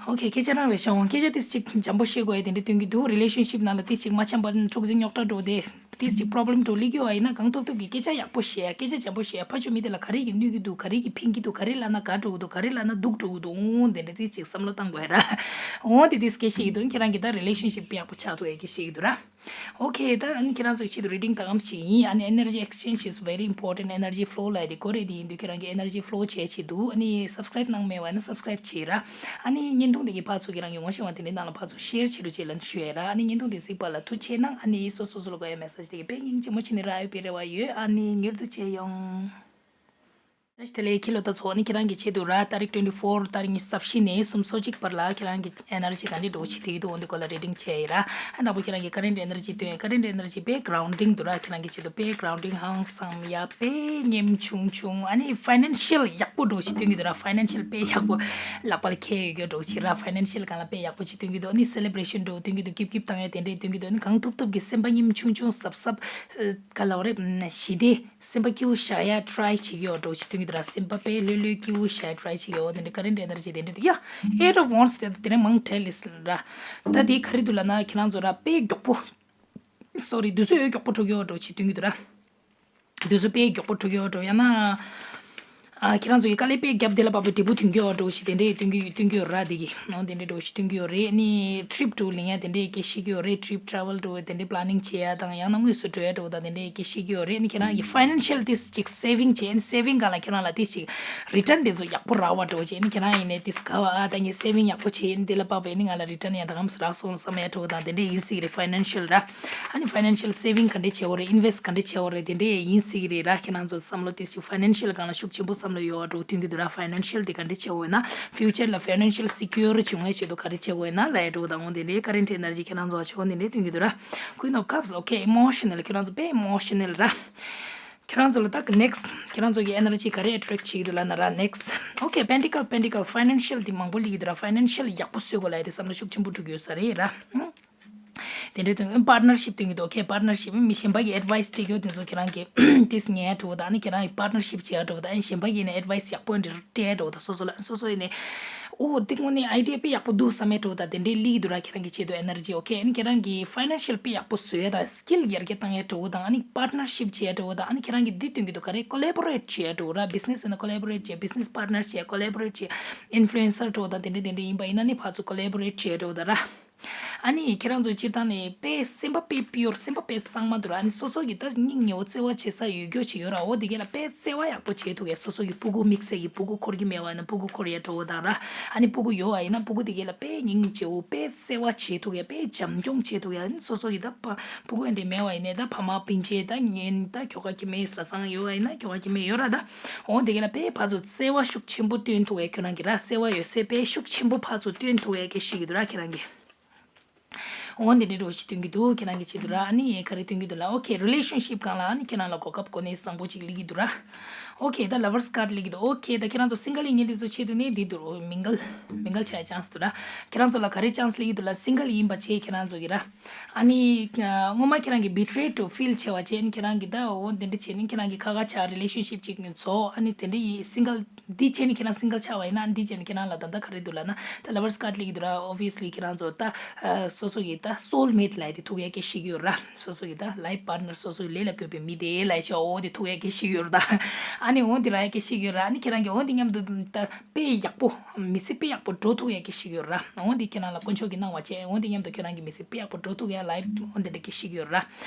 ཨོ་ཁེ། སྐད་ཆ་རང་རེད་ཤག་སྐད་ཆ་དེ་ཅིག་འཇམ་པོ་བཤད་དགོས་ཡ་དེ་འདྲ་སྟོན་གྱི་འདུག་རི་ལེ་ཤན་ཤིབ་ནང་ལ་དེ་ཅིག་མ་འཆམ་པ་འཁྲུག་འཛིང་རྙོག་དྲ་འགྲོ་དེ། ཏིས་ཅིག་པོ་རོབ་ལེམ་འགྲོ་སླེབས་ཀྱི་ཡོད་པ་ཡིན་ན་གང་ཐུབ་ཐུབ་ཀྱིས་སྐད་ཆ་ཡག་པོ་བཤད་ཡ། སྐད་ཆ་བྱམས་པོ་བཤད་ཡ། ཕར་ཕྱོགས་མི་དེ་ལ་ག་རེ་གིས་གནོད་ཀྱི་འདུག་ག་རེ་གིས་ཕན་གྱི་འདུག་ག་རེ་ལབ་ན་དགའ་འགྲོ་གི་འདུག་ག་རེ་ལབ་ན་སྡུག་འགྲོ་གི་འདུག་ཨོ་དེ་འདྲ་ཏིས་ཅིག་བསམ་བློ་བཏང་དགོས་ར། ཨོ་དེ་ཏིས་སྐད་བཤད་ཀྱི་འདུག་ཁྱེད་རང་གི་ད་རི་ལེ་ཤན་ཤིབ་དཔེ་ཡག་པོ་ཆགས་འདུག་ཨེ་སྐད་བཤད་ཀྱི་འདུག་ར། ཨོ་ཁེ། ད་ཨ་ནི་ཁྱེད་རང་ཚོའི་ཆེད་དུ་རི་ཌིང་ད་གམ་ཞིག་ཡིན། ཨ་ནི་energy exchange is very important, energy flow ལབ་དེ་གོ་རེད། དེ་ཡིན་དུས་ཁྱེད་རང་གི་energy flow བྱེད་ཆེད་དུ་ཨ་ནི་subscribe གནང་མེད་པ་ན་subscribe བྱེད་ར། ཨ་ནི་བརྙན་ཐུང་དེ་གི་ཕར་ཚུར་ཁྱེད་རང་གི་ངོ་ཤེས་པ་དེ་འདྲའི་ནང་ལ་ཕར་ཚུར་share བྱེད་རོགས་བྱེད་ལབ་ཞུ་ཡ་ར། ཨ་ནི་བརྙན་ཐུང་དེ་གཟིགས་པ་ལ་ཐུགས་རྗེ་གནང་། ཨ་ནི་སོ་སོ་སོ་ལ་དགོས་ཡ་message དེ་གི་དཔེ་སྙིང་རྗེ་མོ་བྱས་ནས་རག་ཡོད་པའི་རེ་བ་ཡོད། ཨ་ནི་མྱུར་དུ་མཇལ་ཡོང་། བཀྲ་ཤིས་བདེ་ལེགས། ཁྱེད་ལོ་ད་ཚོ་ནི་ཁྱེད་རང་གི་ཆེད་དུ་ར། ཏ་རིག་twenty four ཏ་རིག་ཉི་ཤུ་རྩ་བཞི་ནས་སུམ་ཅུ་སོ་གཅིག་བར་ལ་ཁྱེད་རང་གི་energy ག་འདྲས་འགྲོ་བྱེད་དེ་འདུག་འོ་འདི་སྐོར་ལ་reading བྱས་ཡིན་ར། ཨ་དང་པོ་ཁྱེད་རང་གི་current energy སྟོན། current energy དཔེ་grounding འདུག་ར། ཁྱེད་རང་གི་ཆེད་དུ་དཔེ་grounding ཧང་སང་ཡ་དཔེ་ཉམ་ཆུང་ཆུང་། ཨ་ནི་financial ཡག་པོ་འགྲོ་བྱེད་སྟོན་གྱི་འདུག་ར། financial དཔེ་ཡག་པོ་ལག་པ་ལ་འཁྱེར་ཡོད་རྒྱུ་འགྲོ་བྱེད་ར། financial སྒང་ལ་དཔེ་ཡག་པོ་ཅིག་སྟོན་གྱི་འདུག་ཨ་ནི་celebration འགྲོ་སྟོན་གྱི་འདུག་སྐྱིབ་སྐྱིབ་བཏང་ཡ་དེ་འདྲས་སྟོན་གྱི་འདུག་ཨ་ནི་གང་ཐུབ་ཐུབ་ཀྱི་སེམས་པ་ཉམ་ཆུང་ཆུང་གཟབ་གཟབ་ག་ལབ་རེད། ཞི་བདེ། སེམས་པ་སྐྱིད་པོ་བཞག་ཡ་try བྱེད་ཀྱི་ཡོད་འགྲོ་བྱེད་སྟོན་གྱི་འདུག་ར། སེམས་པ་དཔེ་ལྷོད་ལྷོད་སྐྱིད་པོ་བཞག་ཡ་try བྱེད་ཀྱི་ཡོད། དེ་འདྲ་current energy དེ་འདྲ་འདུག་ཡ། eight of wands དེ་དེ་རིང་མང་དྲགས་ལས་ར། ད་དེ་ག་རེ་འདུག་ལབ་ན་ཁྱེད་རང་ཚོ་ར་དཔེ་མགྱོགས་པོ། sorry དུས་ཚོད་མགྱོགས་པོ་འགྲོ་གི་ཡོད་འགྲོ་བྱེད་སྟོན་གྱི་འདུག་ར། དུས་ཚོད་དཔེ་མགྱོགས་པོ་འགྲོ་གི་ཡོད་འགྲོ་ཡང་ན། ཨ་ཁྱེད་རང་ཚོ་ཡི་དཀའ་ལས་དཔེ་རྒྱབ་དེ་ལ་བབས་པའི་འབྲས་བུ་ཐོན་གྱི་ཡོད་འགྲོ་ཞིག་དེ་འདྲས་སྟོན་གྱི་སྟོན་གྱི་ཡོད་ར། དེ་གི་ནང་དེ་འདྲས་འགྲོ་ཞིག་སྟོན་གྱི་ཡོད་རེད། ནི་trip འགྲོ་ལེན་ཡ་དེ་འདྲས་སྐད་ཤེས་ཀྱི་ཡོད་རེད། trip travel འགྲོ་དེ་འདྲས་planning བྱེད་ཡ་དང་ཡང་ན་དངོས་སུ་འགྲོ་ཡ་འགྲོ་དང་དེ་འདྲས་སྐད་ཤེས་ཀྱི་ཡོད་རེད། ནི་ཁྱེད་རང་གི་financial དེ་ཅིག་saving བྱེད། ནི་saving སྒང་ལ་ཁྱེད་རང་ལ་དེ་ཅིག་return དེ་ཚོ་ཡག་པོ་རག་པ་འགྲོ་བྱེད། ནི་ཁྱེད་རང་ཡིན་ནས་དེ་དགའ་བ་ཨ་ད་ངས་saving ཡག་པོ་བྱེད། ནི་དེ་ལ་བབས་པས་ནི་ང་ལ་return ཡ་ད་གམ་རག་སོང་བསམ་ཡ་འགྲོ་དང་དེ་འདྲས་ཡིན་སྲིད་རེད། financial ར། ཨ་ནི་financial saving ག་འདྲས་བྱེད་དགོས་རེད། invest ག་འདྲས་བྱེད་དགོས་རེད། དེ་འདྲས་ཡིན་སྲིད་རེད་ར། ཁྱེད་རང་ཚོ་བསམ་བློ་དེ་ཅིག་financial སྒང་ལ་ཤུགས་ཆེན་པོ་བསམ་བློ་ཡོད་པ་འགྲོ་སྟོན་གྱི་འདུག་ར། financial དེ་ག་འདྲས་བྱེད་དགོས་ན་future ལ་financial secure བྱུང་བའི་ཆེད་དུ་ག་རེ་བྱེད་དགོས་ན་ལབ་ཡ་འགྲོ་དང་འོ་དེ་འདྲས་current energy ཁྱེད་རང་ཚོ་ཆེད་དུ་དེ་འདྲས་སྟོན་གྱི་འདུག་ར། Queen of Cups okay emotional ཁྱེད་རང་ཚོ་དཔེ་emotional ར། ཁྱེད་རང་ཚོ་ལ་ད་next ཁྱེད་རང་ཚོ་གི་energy ག་རེ་attract བྱེད་ཀྱི་འདུག་ལབ་ན་ར། next okay pentacle pentacle financial དེ་མང་པོ་སླེབས་ཀྱི་འདུག་ར། financial ཡག་པོ་བཟོ་དགོས་ལབ་ཡ་དེ་བསམ་བློ་ཤུགས་ཆེན་པོ་འགྲོ་གི་ཡོད་ས་རེད་ར། དེ་འདྲའི་དོན་partnership སྟོན་གྱི་འདུག okay partnership མི་གཞན་པ་གི་advice སྤྲད་རྒྱུ་དེ་ཚོ་ཁྱེད་རང་གི་ཏིས་ཉན་འགྲོ་དང་ཨ་ནི་ཁྱེད་རང་གི་partnership བྱེད་འགྲོ་དང་ཨ་ནི་གཞན་པ་གི་ནས་advice ཡག་པོ་འདྲ་སྤྲད་འགྲོ་དང་སོ་སོ་ལ་ཨ་ནི་སོ་སོ་ཡིན་ནས་ཨོ་དེ་དངོས་གནས་idea དཔེ་ཡག་པོ་འདུག་བསམ་ཡ་འགྲོ་དང་དེ་འདྲའི་སླེབས་ཀྱི་འདུག་ར། ཁྱེད་རང་གི་ཆེད་དུ་energy okay ཨ་ནི་ཁྱེད་རང་གི་financial དཔེ་ཡག་པོ་བཟོ་ཡ་དང་skill ཡར་རྒྱས་བཏང་ཡ་འགྲོ་དང་ཨ་ནི་partnership བྱེད་ཡ་འགྲོ་དང་ཨ་ནི་ཁྱེད་རང་གི་འདི་སྟོན་གྱི་འདུག་ག་རེ་collaborate བྱེད་ཡ་འགྲོ་ར། business ཡིན་ན་collaborate བྱེད་business partner བྱེད་collaborate བྱེད་influencer འགྲོ་དང་དེ་འདྲ་དེ་འདྲ་ཡིན་པ་ཡིན་ན་ནི་ཕར་ཚུར་collaborate བྱེད་ཡ་འགྲོ་དང་ར། ཨ་ནི་ཁྱེད་རང་ཚོ་སྤྱིར་བཏང་ནས་དཔེ་སེམས་པ་དཔེ་pure སེམས་པ་དཔེ་གཙང་མ་འདུག་ར། ཨ་ནི་སོ་སོ་གི་ད་སྙིང་ཉེ་བོ་བརྩེ་བ་བྱེད་ས་ཡོད་རྒྱུ་ཅིག་ཡོད་ར། འོ་དེ་གས་ལ་དཔེ་བརྩེ་བ་ཡག་པོ་བྱེད་ཐུབ་ཡ། སོ་སོ་གི་སྤུ་གུ་དམིགས་བསལ་གྱི་སྤུ་གུ་འཁོར་གྱི་མེད་པ་ཡིན་ན་སྤུ་གུ་འཁོར་ཡ་འགྲོ་བ་དང་ར། ཨ་ནི་སྤུ་གུ་ཡོད་པ་ཡིན་ན་སྤུ་གུ་དེ་གས་ལ་དཔེ་སྙིང་རྗེ་བོ་དཔེ་བརྩེ་བ་བྱེད་ཐུབ་ཡ། དཔེ་བྱམས་སྐྱོང་བྱེད་ཐུབ་ཡ། ཨ་ནི་སོ་སོ་གི་ད་ཕ་སྤུ་གུ་འདྲ་མེད་པ་ཡིན་ནའི་ད་ཕ་མ་སྤུན་མཆེད་ད་གཉེན་ད་ཁྱོ་ག་ཁྱི་མོའི་བཟའ་ཚང་ཡོད་པ་ཡིན་ན་ཁྱོ་ག་ཁྱི་མོ་ཡོད་ར། ད་འོ་དེ་གས་ལ་དཔེ་ཕར་ཚུར་བརྩེ་བ་ཤུགས་ཆེན་པོ་སྟོན་ཐུབ་ཡ། ཁྱོད་རང་གི་ར་བརྩེ་བ་ཡོད་ཚད་དཔེ་ཤུགས་ཆེན་པོ་ཕར་ཚུར་སྟོན་ཐུབ་ཡ་གི་ཤེས་ཀྱི་འདུག་ར་ཁྱེད་རང་གི། འོ་འདི་འདྲའི་འགྲོ་ཞིག་སྟོན་གྱི་འདུག་ཁྱེད་རང་གི་ཆེད་དུ་ར། ཨ་ནི་ག་རེ་སྟོན་གྱི་འདུག་ལ། okay relationship སྒང་ལ་ཨ་ནི་ཁྱེད་རང་ལ་གོ་སྐབས་གོ་གནས་བཟང་པོ་ཅིག་སླེབས་ཀྱི་འདུག་ར། okay ད་lovers card སླེབས་ཀྱི་འདུག okay ད་ཁྱེད་རང་ཚོ་single ཡིན་མཁན་དེ་ཚོ་ཆེད་དུ་ནི་འདི་འདུག mingle mingle བྱ་ཡ་chance འདུག་ར། ཁྱེད་རང་ཚོ་ལ་ག་རེ་chance སླེབས་ཀྱི་འདུག་ལ། single ཡིན་པ་བྱས་ཁྱེད་རང་ཚོ་གི་ར། ཨ་ནི་སྔོན་མ་ཁྱེད་རང་གི་betrayed to feel བྱས་པ་བྱས་ནི་ཁྱེད་རང་གི་ད་འོ་འདི་འདྲ་བྱས་ནི་ཁྱེད་རང་གི་ཁ་ཁ་ཆགས་relationship ཅིག་ནི་ཚོ་ཨ་ནི་དེ་འདྲ་ཡི་single འདི་བྱས་ནས་ཁྱེད་རང་single ཆགས་པ་ཡིན་ན་འདི་བྱས་ནས་ཁྱེད་རང་ལ་ད་ལྟ་ག་རེ་འདུག་ལབ་ན་ད་lovers card སླེབས་ཀྱི་འདུག་ར། obviously ཁྱེད་རང་ཚོ་ད་ཨ་སོ་སོ་གི་ད་soulmate ལབ་ཡ་དེ་ཐུག་ཡ་སྐད་ཤེས་ཀྱི་ཡོད་ར། སོ་སོ་གི་ད་life partner སོ་སོའི་ལས་ལ་བཀོད་པའི་མི་དེ་ལབ་ཡ་ཤ་འོ་དེ་ཐུག་ཡ་སྐད་ཤེས་ཀྱི་ཡོད་ར། ད་ཨ་ནི་འོ་དེ་ར་ཡ་སྐད་ཤེས་ཀྱི་ཡོད་ར། ཨ་ནི་ཁྱེད་རང་གི་འོ་དེ་མཉམ་དུ་ད་དཔེ་ཡག་པོ་མི་ཚེ་དཔེ་ཡག་པོ་འགྲོ་ཐུག་ཡ་སྐད་ཤེས་ཀྱི་ཡོད་ར། འོ་དེ་ཁྱེད་རང་ལ་དཀོན་མཆོག་གིས་གནང་བ་བྱས་འོ་དེ་མཉམ་དུ་ཁྱེད་རང་གི་མི་ཚེ་དཔེ་ཡག་པོ་འགྲོ་ཐུག་ཡ་life འོ་དེ་འདྲ་སྐད་ཤེས་ཀྱི་ཡོད་ར།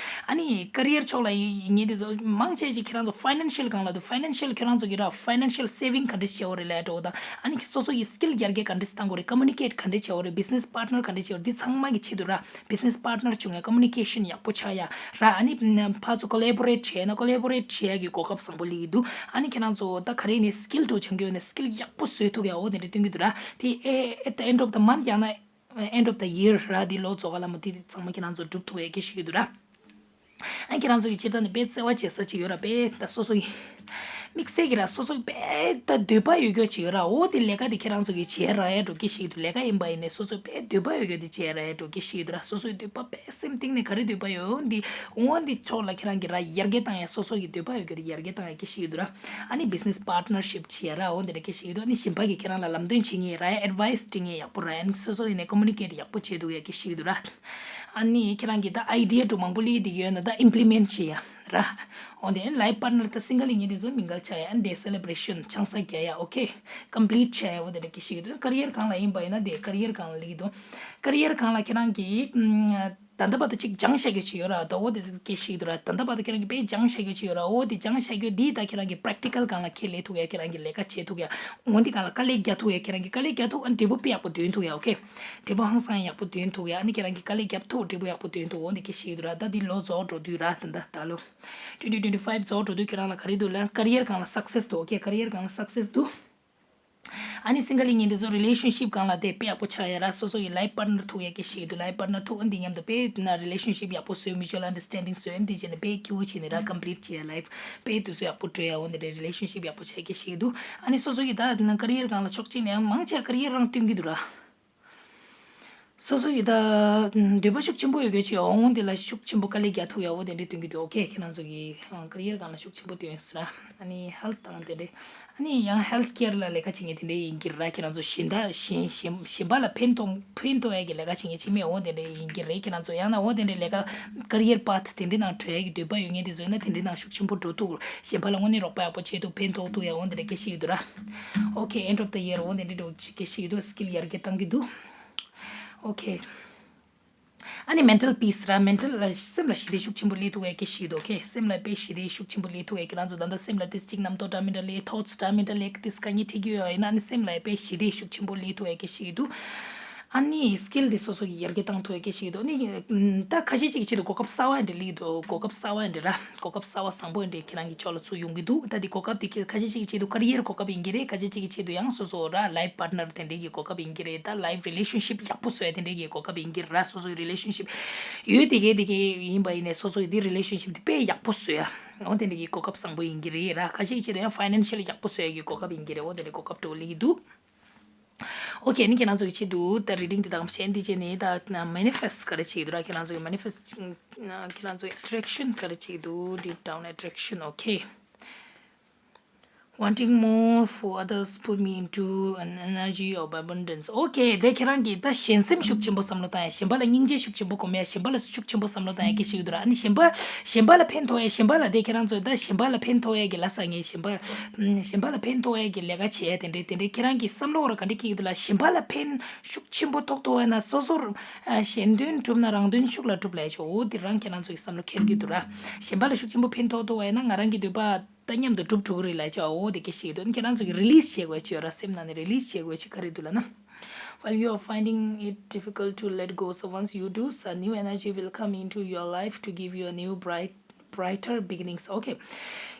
ཨ་ནི་career ཕྱོགས་ལ་ཡིན་ངེས་དེ་ཚོ་མང་ཆེ་ཞིག་ཁྱེད་རང་ཚོ་financial སྒང་ལ་འདུག financial ཁྱེད་རང་ཚོ་གི་ར་financial saving ག་འདྲ་བྱེད་འོ་རེད་ལབ་འགྲོ་དང་ཨ་ནི་སོ་སོ་ཡི་skill ཡར་རྒྱས་ག་འདྲ་བཏང་དགོས་རེད། communicate ག་འདྲ་བྱེད་འོ་རེད། business partner ག་འདྲ་བྱེད་འོ་རེད། འདི་ཚང་མ་གི་ཆེད་དུ་ར་business partner བྱུང་ཡ་communication ཡག་པོ་ཆགས་ཡ་ར། ཨ་ནི་ཕར་ཚུར་collaborate བྱས་ན་collaborate བྱེད་ཡ་གི་གོ་སྐབས་བཟང་པོ་སླེབས་ཀྱི་འདུག་ཨ་ནི་ཁྱེད་རང་ཚོ་ད་ག་རེ་ནས་skill འགྲོ་སྦྱང་གི་ཡོད་ན་skill ཡག་པོ་བཟོས་ཐུབ་ཡ་འོ་དེ་འདྲ་སྟོན་གྱི་འདུག་ར། དེ་at the end of the month ཡང་ན end of the year ར་འདི་ལོ་རྫོགས་ག་ལ་མོ་དེ་ཚང་མ་ཁྱེད་རང་ཚོ་སྒྲུབ་ཐུབ་ཡ་སྐད་ཤེས་ཀྱི་འདུག་ར། ཨ་ཁྱེད་རང་ཚོ་གི་སྤྱིར་བཏང་ནས་དཔེ་བརྩེ་བ་བྱེད་ས་ཅིག་ཡོད་ར། དཔེ་ད་སོ་སོ་ཡི་ དམིགས་བསལ་གྱི་ར་སོ་སོ་དཔེ་ད་འདོད་པ་ཡོད་རྒྱུ་ཅིག་ཡོད་ར། འོ་དེ་ལས་ཀ་དེ་ཁྱེད་རང་ཚོ་གི་བྱེད་ར་ཡ་འགྲོ་གི་ཞིག་འདུག་ལས་ཀ་ཡིན་པ་ཡིན་ནའི་སོ་སོ་དཔེ་འདོད་པ་ཡོད་རྒྱུ་དེ་བྱེད་ར་ཡ་འགྲོ་གི་ཞིག་འདུག་ར། སོ་སོའི་འདོད་པ་དཔེ་སེམས་གཏིང་ནས་ག་རེ་འདོད་པ་ཡོད་འོ་འདི་འོ་འདི་ཕྱོགས་ལ་ཁྱེད་རང་གི་ར་ཡར་རྒྱས་བཏང་ཡ། སོ་སོ་གི་འདོད་པ་ཡོད་རྒྱུ་དེ་ཡར་རྒྱས་བཏང་ཡ་གི་ཞིག་འདུག་ར། ཨ་ནི་business partnership བྱེད་ཡ་ར་འོ་འདི་ར་གི་ཞིག་འདུག་ཨ་ནི་གཞན་པ་གི་ཁྱེད་རང་ལ་ལམ་སྟོན་བྱེད་མཁན་ར་ཡ་advice སྤྲད་མཁན་ཡག་པོ་ར་ཡ། ཨ་ནི་སོ་སོ་ཡིན་ནའི་communicate ཡག་པོ་བྱེད་ཐུབ་ཡ་གི་ཞིག་འདུག་ར། ཨ་ནི་ཁྱེད་རང་གི་ད་idea འདྲ་མང་པོ་སླེབས་བསྡད་ཀྱི་ཡོད་ན་ད་implement བྱེད་ཡ་ར། འོ་དེ་life partner ད་single ཡིན་མཁན་དེ་ཚོ་མི་འགལ་ཆགས་ཡ། ཨ་ནི་དེ་celebration ཆང་ས་རྒྱག་ཡ། okay complete བྱས་ཡ། འོ་དེ་འདྲ་གི་ཞིག་འདུག career སྒང་ལ་ཡིན་པ་ཡིན་ན་དེ་career སྒང་ལ་སླེབས་ཀྱི་འདུག career སྒང་ལ་ཁྱེད་རང་གིས་ཨམ། ད་ལྟ་བར་དུ་ཅིག་སྦྱངས་བཞག་རྒྱུ་ཅིག་ཡོད་ར། ད་འོ་དེ་གི་ཞིག་འདུག་ར། ད་ལྟ་བར་དུ་ཁྱེད་རང་གིས་དཔེ་སྦྱངས་བཞག་རྒྱུ་ཅིག་ཡོད་ར། འོ་དེ་སྦྱངས་བཞག་རྒྱུ་འདིས་ད་ཁྱེད་རང་གི་practical སྒང་ལ་ཁས་ལེན་ཐུབ་ཡ། ཁྱེད་རང་གིས་ལས་ཀ་བྱེད་ཐུབ་ཡ། འོ་འདི་སྒང་ལ་དཀའ་ལས་རྒྱག་ཐུབ་ཡ། ཁྱེད་རང་གིས་དཀའ་ལས་རྒྱག་ཐུབ། ཨ་ནི་འབྲས་བུ་དཔེ་ཡག་པོ་འདོན་ཐུབ་ཡ། okay འབྲས་བུ་ཧང་སང་ཡག་པོ་འདོན་ཐུབ་ཡ། ཨ་ནི་ཁྱེད་རང་གིས་དཀའ་ལས་རྒྱབ་ཐུབ། འབྲས་བུ་ཡག་པོ་འདོན་ཐུབ། འོ་འདི་གི་ཞིག་འདུག་ར། ད་འདི་ལོ་རྫོགས་འགྲོ་དུས་ར། ད་ད་ད་ལོ་twenty twenty five རྫོགས་འགྲོ་དུས་ཁྱེད་རང་ལ་ག་རེ་འདུག་ལབ་ན་career སྒང་ལ་success འདུག okay career སྒང་ལ་success འདུག་ཨ་ནི་single ཡིན་མཁན་དེ་ཚོ་relationship སྒང་ལ་དེ་དཔེ་ཡག་པོ་ཆགས་ཡ་ར། སོ་སོ་ཡི་life partner ཐུག་ཡ་གི་ཞིག་འདུག life partner ཐུག་ཨ་ནི་འདི་མཉམ་དུ་དཔེ་ན་relationship ཡག་པོ་བཟོས། mutual understanding བཟོས། ཨ་ནི་འདི་བྱས་ནས་དཔེ་སྐྱིད་པོ་བྱས་ནས་ར་complete བྱས་ཡ། life དཔེ་དུས་ཚོད་ཡག་པོ་སྤྲོད་ཡ། འོ་འདི་འདྲའི་relationship ཡག་པོ་ཆགས་ཀྱི་ཞིག་འདུག་ཨ་ནི་སོ་སོ་ཡི་ད་ན་career སྒང་ལ་ཕྱོགས་གཅིག་ནས་ཡང་མང་ཆེ་བ་career རང་སྟོན་གྱི་འདུག་ར། སོ་སོ་ཡི་ད་འདོད་པ་ཤུགས་ཆེན་པོ་ཡོད་མཁན་ཅིག་འོང་། འོ་འདི་ལ་ཤུགས་ཆེན་པོ་དཀའ་ལས་རྒྱག་ཐུབ་ཡ། འོ་དེ་འདྲའི་སྟོན་གྱི་འདུག okay ཁྱེད་རང་ཚོ་གི་career སྒང་ལ་ཤུགས་ཆེན་པོ་སྟོན་ཟེར་ར། ཨ་ནི་health དང་དེ་འདྲའི་ཨ་ནི་ཡང་health care ལ་ལས་ཀ་བྱེད་མཁན་དེ་འདྲའི་ཡིན་གྱི་ར། ཁྱེད་རང་ཚོ་གཞན་དག་གཞན་གཞན་གཞན་པ་ལ་ཕན་ཐོགས་ཕན་ཐོགས་ཡ་གི་ལས་ཀ་བྱེད་མཁན་ཅིག་མེད། འོ་དེ་འདྲའི་ཡིན་གྱི་རེད། ཁྱེད་རང་ཚོ་ཡང་ན་འོ་དེ་འདྲའི་ལས་ཀ་career path དེ་འདྲའི་ནང་བྲོས་ཡ་གི་འདོད་པ་ཡོད་མཁན་དེ་ཚོ་ཡིན་ན་དེ་འདྲའི་ནང་ཤུགས་ཆེན་པོ་འགྲོ་ཐུབ། གཞན་པ་ལ་དངོས་གནས་རོགས་པ་ཡག་པོ་བྱེད་ཐུབ། ཕན་ཐོགས་ཐུབ་ཡ། འོ་དེ་འདྲ་སྐད་ཆ་ཡོད་འདུག་ར། okay end of the year འོ་དེ་འདྲའི་འགྲོ་སྐད་ཆ་ཡོད་འདུག skill ཡར་རྒྱས་བཏང་གི་འདུག okay ཨ་ནི་mental peace ར། mental ལ་སེམས་ལ་ཞི་བདེ་ཤུགས་ཆེན་པོ་སླེབས་ཐུབ་ཡ་གི་ཞིག་འདུག okay སེམས་ལ་དཔེ་ཞི་བདེ་ཤུགས་ཆེན་པོ་སླེབས་ཐུབ་ཡ། ཁྱེད་རང་ཚོ་ད་ལྟ་སེམས་ལ་ཏིས་ཅིག་རྣམ་རྟོག་འདྲ་མི་འདྲ་སླེབས། thoughts འདྲ་མི་འདྲ་སླེབས། ཏིས་དཀའ་ངལ་འཕྲད་ཀྱི་ཡོད་ཡིན་ན་ཨ་ནི་སེམས་ལ་དཔེ་ཞི་བདེ་ཤུགས་ཆེན་པོ་སླེབས་ཐུབ་ཡ་གི་ཞིག་འདུག་ཨ་ནི་skill འདི་སོ་སོ་གི་ཡར་རྒྱས་བཏང་ཐུབ་ཡ་གི་ཞིག་འདུག་ཨ་ནི་ད་ཁ་ཤས་ཅིག་གི་ཆེད་དུ་གོ་སྐབས་གསར་བ་འདྲ་སླེབས་འདུག་གོ་སྐབས་གསར་བ་འདྲ་ར། གོ་སྐབས་གསར་བ་བཟང་པོ་འདྲ་ཁྱེད་རང་གི་ཕྱོགས་ལ་ཚུར་ཡོང་གི་འདུག་ད་འདི་གོ་སྐབས་འདི་ཁ་ཤས་ཅིག་གི་ཆེད་དུ་career གོ་སྐབས་ཡིན་གྱི་རེད། ཁ་ཤས་ཅིག་གི་ཆེད་དུ་ཡང་སོ་སོ་ར་life partner དེ་འདྲའི་གི་གོ་སྐབས་ཡིན་གྱི་རེད། ད་life relationship ཡག་པོ་བཟོ་ཡ་དེ་འདྲའི་གི་གོ་སྐབས་ཡིན་གྱི་ར། སོ་སོའི་relationship ཡོད་དེ་གས་དེ་གས་ཡིན་པ་ཡིན་ནའི་སོ་སོ་ཡི་དེ་relationship དེ་དཔེ་ཡག་པོ་བཟོ་ཡ། འོ་དེ་འདྲའི་གི་གོ་སྐབས་བཟང་པོ་ཡིན་གྱི་རེད་ར། ཁ་ཤས་ཀྱི་ཆེད་དུ་ཡང་financial ཡག་པོ་བཟོ་ཡ་གི་གོ་སྐབས་ཡིན་གྱི་རེད། འོ་དེ་འདྲའི་གོ་སྐབས་འདྲ་བོ་སླེབས་ཀྱི་འདུག okay ནི་ཁྱེད་རང་ཚོ་གི་ཆེད་དུ་ད་reading དེ་དང་གཞན་དེ་བྱས་ནས་ད་manifest ག་རེ་བྱེད་ཀྱི་འདུག་ར། ཁྱེད་རང་ཚོ་གི་manifest ཁྱེད་རང་ཚོ་attraction ག་རེ་བྱེད་ཀྱི་འདུག deep down attraction okay wanting more for others put me into an energy of abundance okay དེ་ཁྱེད་རང་གིས་ད་གཞན་སེམས་ཤུགས་ཆེན་པོ་བསམ་བློ་བཏང་ཡ། གཞན་པ་ལ་སྙིང་རྗེ་ཤུགས་ཆེན་པོ་སྒོམ་ཡ། གཞན་པ་ལ་ཤུགས་ཆེན་པོ་བསམ་བློ་བཏང་ཡ་གི་ཞིག་འདུག་ར། ཨ་ནི་གཞན་པ་གཞན་པ་ལ་ཕན་ཐོགས་ཡ། གཞན་པ་ལ་དེ་ཁྱེད་རང་ཚོ་ད་གཞན་པ་ལ་ཕན་ཐོགས་ཡ་གི་ལ་ས་ངེས་གཞན་པ་གཞན་པ་ལ་ཕན་ཐོགས་ཡ་གི་ལས་ཀ་བྱེད་ཡ་དེ་འདྲའི་དེ་འདྲའི་ཁྱེད་རང་གི་བསམ་བློ་ར་ག་འདྲ་སྐྱེ་གི་འདུག་ལ། གཞན་པ་ལ་ཕན་ཤུགས་ཆེན་པོ་ཐོགས་ཐུབ་པ་ན་སོ་སོར་གཞན་དོན་གྲུབ་ན་རང་དོན་ཤུགས་ལ་གྲུབ་ལབ་ཡ་ཆོ། འོ་དེ་རང་ཁྱེད་རང་ཚོ་གི་བསམ་བློ་འཁྱེར་གི་འདུག་ར། གཞན་པ་ལ་ཤུགས་ཆེན་པོ་ཕན་ཐོགས་ཐུབ་པ་ཡིན་ན་ང་རང་གི་འདོད་པ་ད་མཉམ་དུ་འགྲུབ་འགྲོ་གི་རེད་ལབ་ཡ་ཆོ། འོ་དེ་སྐད་ཆ་ཞིག་འདུག་ཁྱེད་རང་ཚོ་གི་release བྱེད་དགོས་ཆོ་ར། སེམས་ནང་ནས་release བྱེད་དགོས་ཆོ་ག་རེ་འདུག་ལབ་ན། While you are finding it difficult to let go, so once you do, so new energy will come into your life to give you a new bright, brighter beginnings. Okay.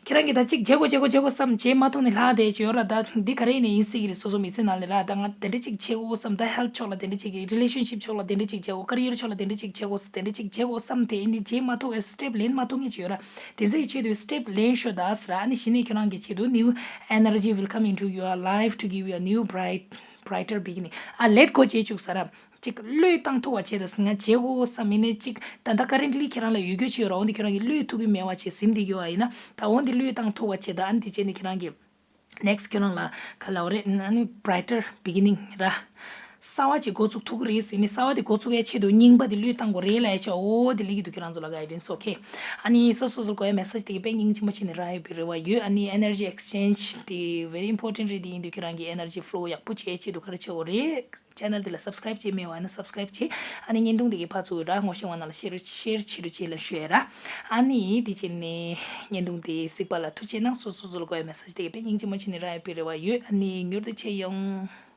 ཁྱེད་རང་གིས་ད་ཅིག་བྱེད་དགོས་བྱེད་དགོས་བྱེད་དགོས་བསམ་བྱེད་མ་ཐུབ་ནས་ལྷག་བསྡད་ཀྱི་ཡོད་ར། ད་འདི་ག་རེ་ཡིན་ནའི་ཡིན་སྲིད་ཀྱི་རེད། སོ་སོ་མི་ཚེ་ནང་ལ་ར། ད་ང་དེ་འདྲ་ཅིག་བྱེད་དགོས་བསམ། ད་health ཕྱོགས་ལ་དེ་འདྲ་ཅིག་relationship ཕྱོགས་ལ་དེ་འདྲ་ཅིག་བྱེད་དགོས། career ཕྱོགས་ལ་དེ་འདྲ་ཅིག་བྱེད་དགོས། དེ་འདྲ་ཅིག་བྱེད་དགོས་བསམ། དེ་ནི་བྱེད་མ་ཐུབ་པའི་step ལེན་མ་ཐུབ་མཁན་ཅིག་ཡོད་ར། དེ་ཚོ་ཡི་ཆེད་དུ་step ལེན་ཤོག་ད་ཟེར་ར། ཨ་ནི་གཞི་ནས་ཁྱོད་རང་གི་ཆེད་དུ་new energy will come into your life to give you a new bright, brighter beginning. ཨ་let go བྱེད་བཅུག་ཟེར་ར། ཅིག་བློས་བཏང་ཐུབ་པ་བྱེད་ད་ཟེར། ང་བྱེད་དགོས་བསམ་མིན་ནས་ཅིག་ད་ལྟ་currently ཁྱེད་རང་ལ་ཡོད་རྒྱུ་ཅིག་ཡོད་ར། འོ་འདི་ཁྱོད་རང་གིས་བློས་ཐུབ་ཀྱི་མེད་པ་བྱེད་ཟིན་བསྡད་ཡོད་པ་ཡིན་ན། ད་འོ་འདི་བློས་བཏང་ཐུབ་པ་བྱེད་ད། ཨ་ནི་དེ་བྱས་ནས་ཁྱེད་རང་གིས་next ཁྱོད་རང་ལ་ག་ལབ་རེད། ཨ་ནི་brighter beginning ར། གསར་བ་ཅིག་འགོ་ཚུགས་ཐུབ་ཀྱི་རེད་ཟེར་ནས། གསར་བ་དེ་འགོ་ཚུགས་ཡའི་ཆེད་དུ་རྙིང་པ་དེ་བློས་བཏང་དགོས་རེད་ལབ་ཡ་ཆོ། འོ་དེ་སླེབས་ཀྱི་འདུག་ཁྱེད་རང་ཚོ་ལ་guidance okay. ཨ་ནི་སོ་སོ་སོ་དགོས་ཡ་message དེ་གི་དཔེ་སྙིང་རྗེ་མོ་བྱས་ནས་རག་ཡོད་པའི་རེ་བ་ཡོད། ཨ་ནི་energy exchange དེ་very important རེད། དེ་ཡིན་དུས་ཁྱེད་རང་གི་energy flow ཡག་པོ་བྱེད་ཆེད་དུ་ག་རེ་བྱེད་དགོས་རེད། channel དེ་ལ་subscribe བྱས་མེད་པ་ཡིན་ན་subscribe བྱེད། ཨ་ནི་བརྙན་ཐུང་དེ་གི་ཕར་ཚུར་ར་ངོ་ཤེས་པ་རྣམས་ལ་share share བྱེད་རོགས་བྱེད་ལབ་ཞུ་ཡ་ར། ཨ་ནི་དེ་བྱས་ནས་བརྙན་ཐུང་དེ་གཟིགས་པ་ལ་ཐུགས་རྗེ་གནང་། སོ་སོ་སོ་ལ་དགོས་ཡ་message དེ་གི་དཔེ་སྙིང་རྗེ་མོ་བྱས་ནས་རག་ཡོད་པའི་རེ་བ་ཡོད། ཨ་ནི་མྱུར་དུ་མཇལ་ཡོང་།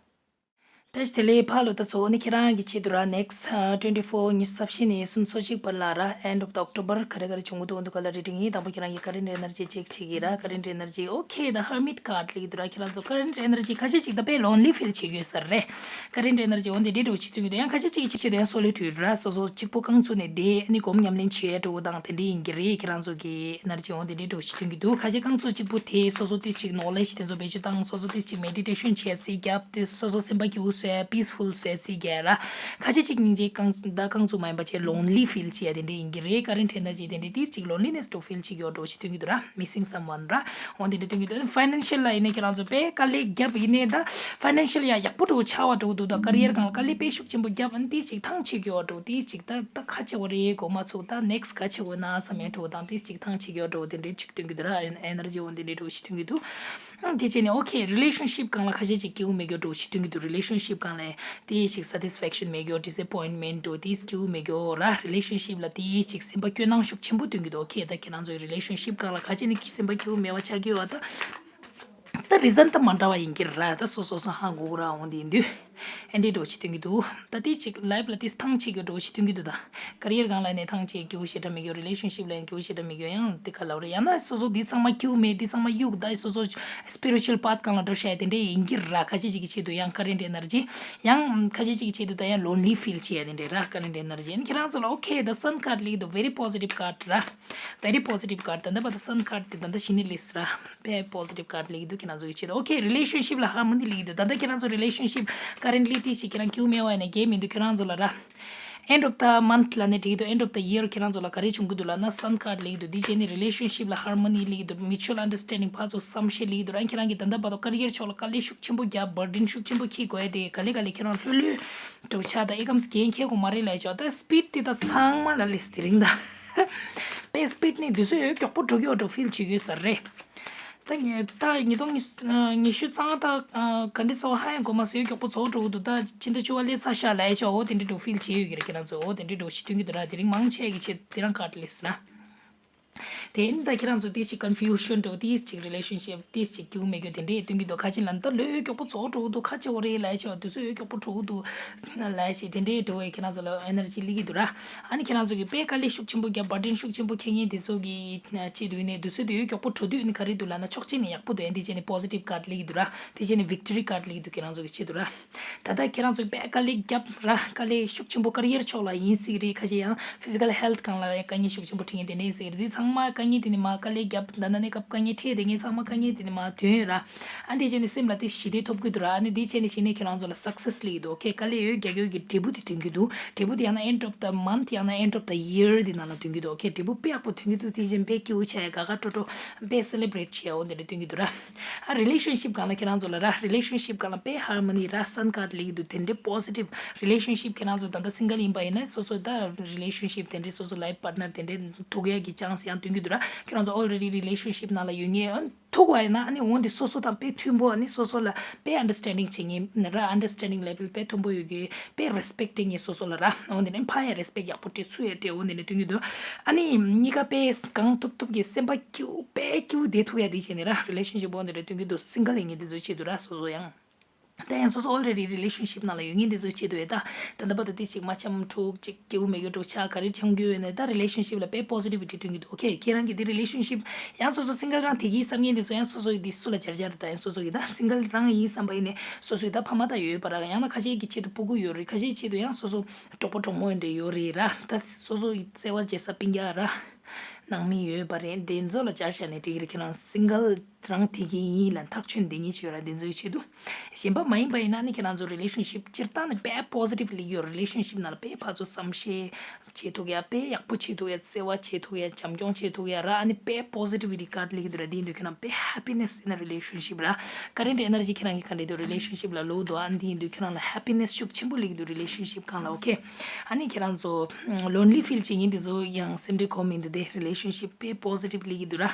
བཀྲ་ཤིས་བདེ་ལེགས་ཕ་ལོ། ད་གཙོ་བོ་ནི་ཁྱེད་རང་གི་ཆེད་དུ་ར་next twenty four ཉི་ཤུ་རྩ་བཞི་ནས་ཉི་ཤུ་རྩ་གཅིག་བར་ལ་ར་end of the October ག་རེ་ག་རེ་བྱུང་གི་འདུག་འདུག་ག་ལ་reading ཡིན། དང་པོ་ཁྱེད་རང་གི་current energy check བྱེད་ཀྱི་ར། current energy okay the hermit card ལེགས་འདུག་ར། ཁྱེད་རང་ཚོ་current energy ཁ་ཤས་ཅིག་ད་དཔེ་lonely feel བྱེད་ཀྱི་ཡོད་ས་རེད། current energy འོ་འདི་འདྲའི་འགྲོ་བྱེད་དུས་ཀྱི་འདུག་ཡང་ཁ་ཤས་ཅིག་ཅིག་བྱེད་དུས་ཡང་solitude ར། སོ་སོ་གཅིག་པོ་རྐང་བཙུགས་ནས་བསྡད་ནི་སྒོམ་ཉམས་ལེན་བྱེད་འགྲོ་དང་དེ་འདྲའི་ཡིན་གྱི་རེད། ཁྱེད་རང་ཚོ་གི་energy འོ་འདི་འདྲའི་འགྲོ་བྱེད་དུས་ཀྱི་འདུག་ཁ་ཤས་རྐང་བཙུགས་གཅིག་པོ་དེ་སོ་སོ་ཏིས་ཅིག་knowledge དེ་ཚོ་བེད་སྤྱོད་བཏང་སོ་སོ་ཏིས་ཅིག་meditation བྱེད་ཚིག་རྒྱབ་དེ་སོ་སོ་སེམས་པ་སྐྱིད་པོ་བཟོས་peaceful བཟོས་ཚིག་རྒྱབ་ར། ཁ་ཤས་ཅིག་སྙིང་རྗེ་རྐང་ད་རྐང་བཙུགས་མ་ཡིན་པ་བྱས་lonely feel བྱེད་ཡ་དེ་འདྲ་ཡིན་གྱི་རེད། current energy དེ་འདྲ་ཏིས་ཅིག loneliness འགྲོ་feel བྱེད་ཀྱི་ཡོད་འགྲོ་བྱེད་དུས་ཀྱི་འདུག་ར། missing someone ར། འོ་དེ་འདྲ་དུས་ཀྱི་འདུག financial ལ་ཡིན་ནའི་ཁྱེད་རང་ཚོ་དཔེ་དཀའ་ལས་བརྒྱབ་ཡིན་ནའི་ད་financial ཡ་ཡག་པོ་འགྲོ་ཆགས་པ་འགྲོ་འདུག་ད་career སྒང་ལ་དཀའ་ལས་དཔེ་ཤུགས་ཆེན་པོ་བརྒྱབ་ཨ་ནི་ཏིས་ཅིག་ཐང་ཆད་ཀྱི་ཡོད་འགྲོ་ཏིས་ཅིག་ད་ད་ཁ་ཆེ་བ་རེད་གོ་མ་ཚུགས་ད་next ག་ཆེ་བོ་ན་བསམ་ཡ་འགྲོ་དང་ཏིས་ཅིག་ཐང་ཆད་ཀྱི་ཡོད་འགྲོ་དེ་འདྲའི་ཅིག་སྟོན་གྱི་འདུག་ར། energy འོ་དེ་འདྲའི་འགྲོ་ཞིག་སྟོན་གྱི་འདུག་དེ་བྱས་ནས་okay relationship སྒང་ལ་ཁ་ཤས་ཅིག་སྐྱིད་པོ་མེད་རྒྱུ་འགྲོ་ཞིག་སྟོན་གྱི་འདུག relationship སྒང་ལ་དེ་ཞིག་satisfaction མེད་རྒྱུ་disappointment འགྲོ་དེ་སྐྱིད་པོ་མེད་རྒྱུ་ར། relationship ལ་དེ་ཞིག་སེམས་པ་སྐྱོ་སྣང་ཤུགས་ཆེན་པོ་སྟོན་གྱི་འདུག okay ད་ཁྱེད་རང་ཚོའི་relationship སྒང་ལ་ཁ་ཅིག་ནི་སེམས་པ་སྐྱིད་པོ་མེད་པ་ཆགས་ཀྱི་ཡོད་པ་ད། ད་reason ད་མ་འདྲ་བ་ཡིན་གྱི་ར། ད་སོ་སོ་སོ་ཧ་གོ་གི་ར། འོང་དེ་ཡིན་དུས་ཨེ་འདྲའི་འགྲོ་ཞིག་སྟོན་གྱི་འདུག་ད་དེ་ཅིག་life ལ་དེ་ཐང་ཆད་རྒྱུ་འགྲོ་ཞིག་སྟོན་གྱི་འདུག་ད་career སྒང་ལ་ནས་ཐང་ཆད་སྐྱིད་པོ་ཞེ་དྲག་མེད་རྒྱུ། relationship ལ་ཡང་སྐྱིད་པོ་ཞེ་དྲག་མེད་རྒྱུ་ཡང་དེ་ག་ལབ་རེད། ཡང་ན་སོ་སོ་འདི་ཚང་མ་སྐྱིད་པོ་མེད་འདི་ཚང་མ་གཡུག་ད་སོ་སོ་spiritual path སྒང་ལ་འགྲོ་ཤག་དེ་འདྲའི་ཡིན་གྱི་ར། ཁ་ཅིག་ཅིག་གི་ཆེད་དུ་ཡང་current energy ཡང་ཁ་ཅིག་ཅིག་གི་ཆེད་དུ་ད་ཡང་lonely feel བྱེད་ཡ་དེ་འདྲའི་ར། current energy ཡིན་ཁྱེད་རང་ཚོ་ལ་okay the sun card ལེགས་འདུག very positive card ར། very positive card ད་ལྟ་བར་དུ་sun card དེ་ད་ལྟ་གཞི་ནས་ལེགས་ར། very positive card ལེགས་འདུག་ཁྱེད་རང་ཚོ་གི་ཆེད་དུ། okay relationship ལ་harmony ལེགས་འདུག་ད་ལྟ་ཁྱེད་རང་ཚོ་relationship currently དེ་ཞིག་ཁྱེད་རང་སྐྱིད་པོ་མེད་པ་ཡིན་ན་རྒྱལ་མི་འདུག་ཁྱེད་རང་ཚོ་ལ་ར། end of the month ལ་ནས་འགྲིག་འདུག end of the year ཁྱེད་རང་ཚོ་ལ་ག་རེ་བྱུང་གི་འདུག་ལབ་ན་sun card ལེགས་འདུག་འདི་བྱས་ནས་relationship ལ་harmony ལེགས་འདུག mutual understanding ཕར་ཚུར་བསམ་ཤེས་ལེགས་འདུག་རང་ཁྱེད་རང་གི་ད་ལྟ་བར་དུ་career ཕྱོགས་ལ་དཀའ་ལས་ཤུགས་ཆེན་པོ་བརྒྱབ་burden ཤུགས་ཆེན་པོ་འཁྱེར་དགོས་ཡ་དེ་ག་ལེ་ག་ལེ་ཁྱེད་རང་ལྷོད་ལྷོད་འགྲོ་ཆགས་ད་ཨེ་གམ་འགན་འཁྱེར་དགོས་མ་རེད་ལབ་ཆོག་ད་speed དེ་ད་ཚང་མ་ལ་ལེགས་དེ་རིང་ད། པའི་སྤིཌ་ནི་དུས་ཚོད་མགྱོགས་པོ་འགྲོ་གི་ཡོད་འགྲོ་ཕིལ་བྱེད་ཀྱི་ཡོད་ས་རེད། ད་ངས་ད་ཉིས་སྟོང་ཉི་ཤུ་རྩ་ལྔ་ད་ག་འདྲི་ཚོ་ཧ་ཡང་གོ་མ་སོང་མགྱོགས་པོ་ཚོགས་འགྲོ་གི་འདུག་ད་ཕྱི་ཟླ་བཅུ་པ་སླེབས་ཚར་ཤག་ལབ་ཡ་ཆོག་འོ་དེ་འདྲི་འགྲོ་ཕིལ་བྱེད་ཡོད་ཀྱི་རེད། ཁྱེད་རང་ཚོ་འོ་དེ་འདྲི་འགྲོ་ཞིག་སྟོན་གྱི་འདུག་ར། དེ་རིང་མང་ཆེ་གི་ཆེད་དེ་རང་ཀར་ཌི་ལེགས་ན། དེ་ནི་ད་ཁྱེད་རང་ཚོ་ཏིས་ཅིག་confusion འགྲོ་ཏིས་ཅིག་relationship ཏིས་ཅིག་སྐྱིད་པོ་མེད་རྒྱུ་དེ་འདྲས་སྟོན་གྱི་འདུག་ཁ་ཅིག་ལ་ད་ལོས་མགྱོགས་པོ་ཚོགས་འགྲོ་གི་འདུག་ཁ་ཆེ་བོ་རེད་ལབ་ཡ་ཆོག་དུས་ཚོད་མགྱོགས་པོ་འགྲོ་གི་འདུག་ལབ་ཡ་ཞིག་དེ་འདྲས་འགྲོ་བས་ཁྱེད་རང་ཚོ་ལ་ཨེ་ནར་ཇི་སླེབས་ཀྱི་འདུག་ར། ཨ་ནི་ཁྱེད་རང་ཚོ་གིས་དཔེ་དཀའ་ལས་ཤུགས་ཆེན་པོ་བརྒྱབ་བར་ཌེན་ཤུགས་ཆེན་པོ་འཁྱེར་མཁན་དེ་ཚོ་གི་ཆེད་དུ་ཡིན་ནའི་དུས་ཚོད་དེ་ཡོད་མགྱོགས་པོ་འགྲོ་དུས་ནི་ག་རེ་འདུག་ལབ་ན་ཕྱོགས་གཅིག་ནས་ཡག་པོ་འདུག་ཨ་ནི་དེ་བྱས་ནས་positive card སླེབས་ཀྱི་འདུག་ར། དེ་བྱས་ནས་victory card སླེབས་ཀྱི་འདུག་ཁྱེད་རང་ཚོ་གི་ཆེད་དུ་ར། ད་ལྟ་ཁྱེད་རང་ཚོ་དཔེ་དཀའ་ལས་བརྒྱབ་ར། དཀའ་ལས་ཤུགས་ཆེན་པོ་ཀ་རི་ཡར་ཕྱོགས་ལ་ཡིན་སྲིད་རེད། ཁ་ཤས་ཡང་physical health སྒང་ལ་ཡང་དཀའ་ངལ་ཤུགས་ཆེན་པོ་འཕྲད་མཁན་དེ་འདྲ་ཡིན་སྲིད་རེད། དེ་ཚང་མ་དཀའ་ངལ་དེ་ནི་མ་དཀའ་ལས་བརྒྱབ་ད་ལྟ་གནས་སྐབས་དཀའ་ངལ་འཕྲད་བསྡད་མཁན་ཚང་མ་དཀའ་ངལ་དེ་ནི་མ་ཐོན་ར། ཨ་འདི་བྱས་ནས་སེམས་ལ་དེ་ཞི་བདེ་ཐོབ་གི་འདུག་ར། ཨ་ནི་འདི་བྱས་ནས་གཞི་ནས་ཁྱེད་རང་ཚོ་ལ་success སླེབས་ཀྱི་འདུག་ཨོ་ཁེ། དཀའ་ལས་ཡོད་རྒྱག་ཡོད་ཀྱི་འབྲས་བུ་དེ་ཐོན་གྱི་འདུག་འབྲས་བུ་དེ་ཡང་ན་end of the month ཡང་ན་end of the year དེ་ནང་ལ་ཐོན་གྱི་འདུག་ཨོ་ཁེ། འབྲས་བུ་དཔེ་ཡག་པོ་ཐོན་གྱི་འདུག་དེ་བཞིན་དཔེ་སྐྱིད་པོ་ཆགས་ཡ་དགའ་དགའ་སྤྲོ་སྤྲོ་དཔེ་celebrate བྱས་ཡ་འོ་དེ་འདྲ་ཐོན་གྱི་འདུག་ར། ཨ་relationship སྒང་ལ་ཁྱེད་རང་ཚོ་ལ་ར། relationship སྒང་ལ་དཔེ་harmony ར། sun card སླེབས་ཀྱི་འདུག་དེ་འདྲའི་positive relationship ཁྱེད་རང་ཚོ་ད་ལྟ་single ཡིན་པ་ཡིན་ན་སོ་སོ་ད་relationship དེ་འདྲའི་སོ་སོ་life partner དེ་འདྲའི་ཐུག་ཡ་གི་chance ཡང་ཐོན་གྱི་འདུག་ར། ཁྱེད་རང་ཚོ་already relationship ནང་ལ་ཡོད་མཁན་ཨ་ཐུག་པ་ཡིན་ན་ཨ་ནི་འོ་འདི་སོ་སོ་དང་དཔེ་མཐུན་པོ་ཨ་ནི་སོ་སོ་ལ་དཔེ་understanding བྱེད་མཁན་ར། understanding level དཔེ་མཐོན་པོ་ཡོད་མཁན། དཔེ་respect སྤྲད་མཁན་སོ་སོ་ལ་ར། འོ་འདི་ནས་ཕ་ཡ་respect ཡག་པོ་སྤྲད་ཚུལ་ཡ་སྤྲད་འོ་འདི་ནས་སྟོན་གྱི་འདུག་ཨ་ནི་གཉིས་ཀ་དཔེ་གང་ཐུབ་ཐུབ་ཀྱི་སེམས་པ་སྐྱིད་པོ་དཔེ་སྐྱིད་པོ་བསྡད་ཐུབ་ཡ་དེ་བྱས་ནས་ར། relationship འོ་འདི་ར་སྟོན་གྱི་འདུག single ཡིན་མཁན་དེ་ཚོའི་ཆེད་དུ་ར། སོ་སོ་ཡང་ད་ཡང་སོ་སོ་already relationship ནང་ལ་ཡོད་མཁན་དེ་ཚོའི་ཆེད་དུ་ཡ་ད་ད་ལྟ་བར་དུ་དེ་ཞིག་མ་འཆམ་འཁྲུག་ཅིག་སྐྱིད་པོ་མེད་རྒྱུ་འགྲོ་ཆགས་ག་རེ་འཆམ་རྒྱུ་ཡོད་ནས་ད་relationship ལ་དཔེ་positivity སྟོན་གྱི་འདུག་ཨོ་ཁེ། ཁྱེད་རང་གི་དེ་relationship ཡང་སོ་སོ་single རང་དེ་གི་བསམ་མཁན་དེ་ཚོ་ཡང་སོ་སོ་ཡི་དེ་སུ་ལ་སྦྱར་སྦྱར་ད་ཡང་སོ་སོ་ཡི་ད་single རང་ཡིན་བསམ་པ་ཡིན་ནས་སོ་སོ་ཡི་ད་ཕ་མ་ད་ཡོད་པ་ར། ཡང་ན་ཁ་ཤས་ཀྱི་ཆེད་དུ་སྤུ་གུ་ཡོད་རེད། ཁ་ཤས་ཆེད་དུ་ཡང་སོ་སོ་གྲོགས་པོ་གྲོགས་མོ་འདྲ་ཡོད་རེད་ར། ད་སོ་སོ་ཡི་བརྩེ་བ་བྱེད་ས་སྤུན་ཀྱག་ར་ནང་མི་ཡོད་པ་རེད། དེ་ཚོ་ལ་སྦྱར་བྱས་ནས་འགྲིག་རེད། ཁྱེད་རང་single རང་དེ་གི་ཡིན་ལ་ཐག་ཆོད་འདི་ཉིད་ཆོད་ར། དེ་ཚོའི་ཆེད་དུ་གཞན་པ་མ་ཡིན་པ་ཡིན་ན་ནི་ཁྱེད་རང་ཚོ་relationship སྤྱིར་བཏང་ནི་དཔེ་positive སླེབས་ཡོད། relationship ནང་ལ་དཔེ་ཕར་ཚུར་བསམ་ཤེས་བྱེད་ཐུབ་ཡ། དཔེ་ཡག་པོ་བྱེད་ཐུབ་ཡ། བརྩེ་བ་བྱེད་ཐུབ་ཡ། བྱམས་སྐྱོང་བྱེད་ཐུབ་ཡ་ར། ཨ་ནི་དཔེ་positivity card སླེབས་ཀྱི་འདུག་ར། དེ་ཡིན་དུས་ཁྱེད་རང་དཔེ་happiness in a relationship ར། current energy ཁྱེད་རང་གི་ག་འདྲ་འདུག relationship ལ་ལོག་འདུག་ཨ་ནི་དེ་ཡིན་དུས་ཁྱེད་རང་ལ་happiness ཤུགས་ཆེན་པོ་སླེབས་ཀྱི་འདུག relationship སྒང་ལ། ཨོ་ཁེ། ཨ་ནི་ཁྱེད་རང་ཚོ་lonely feel བྱེད་མཁན་དེ་ཚོ་ཡང་སེམས་ཁྲལ་གོ་མི་འདུག་དེ་relationship དཔེ་positive སླེབས་ཀྱི་འདུག་ར།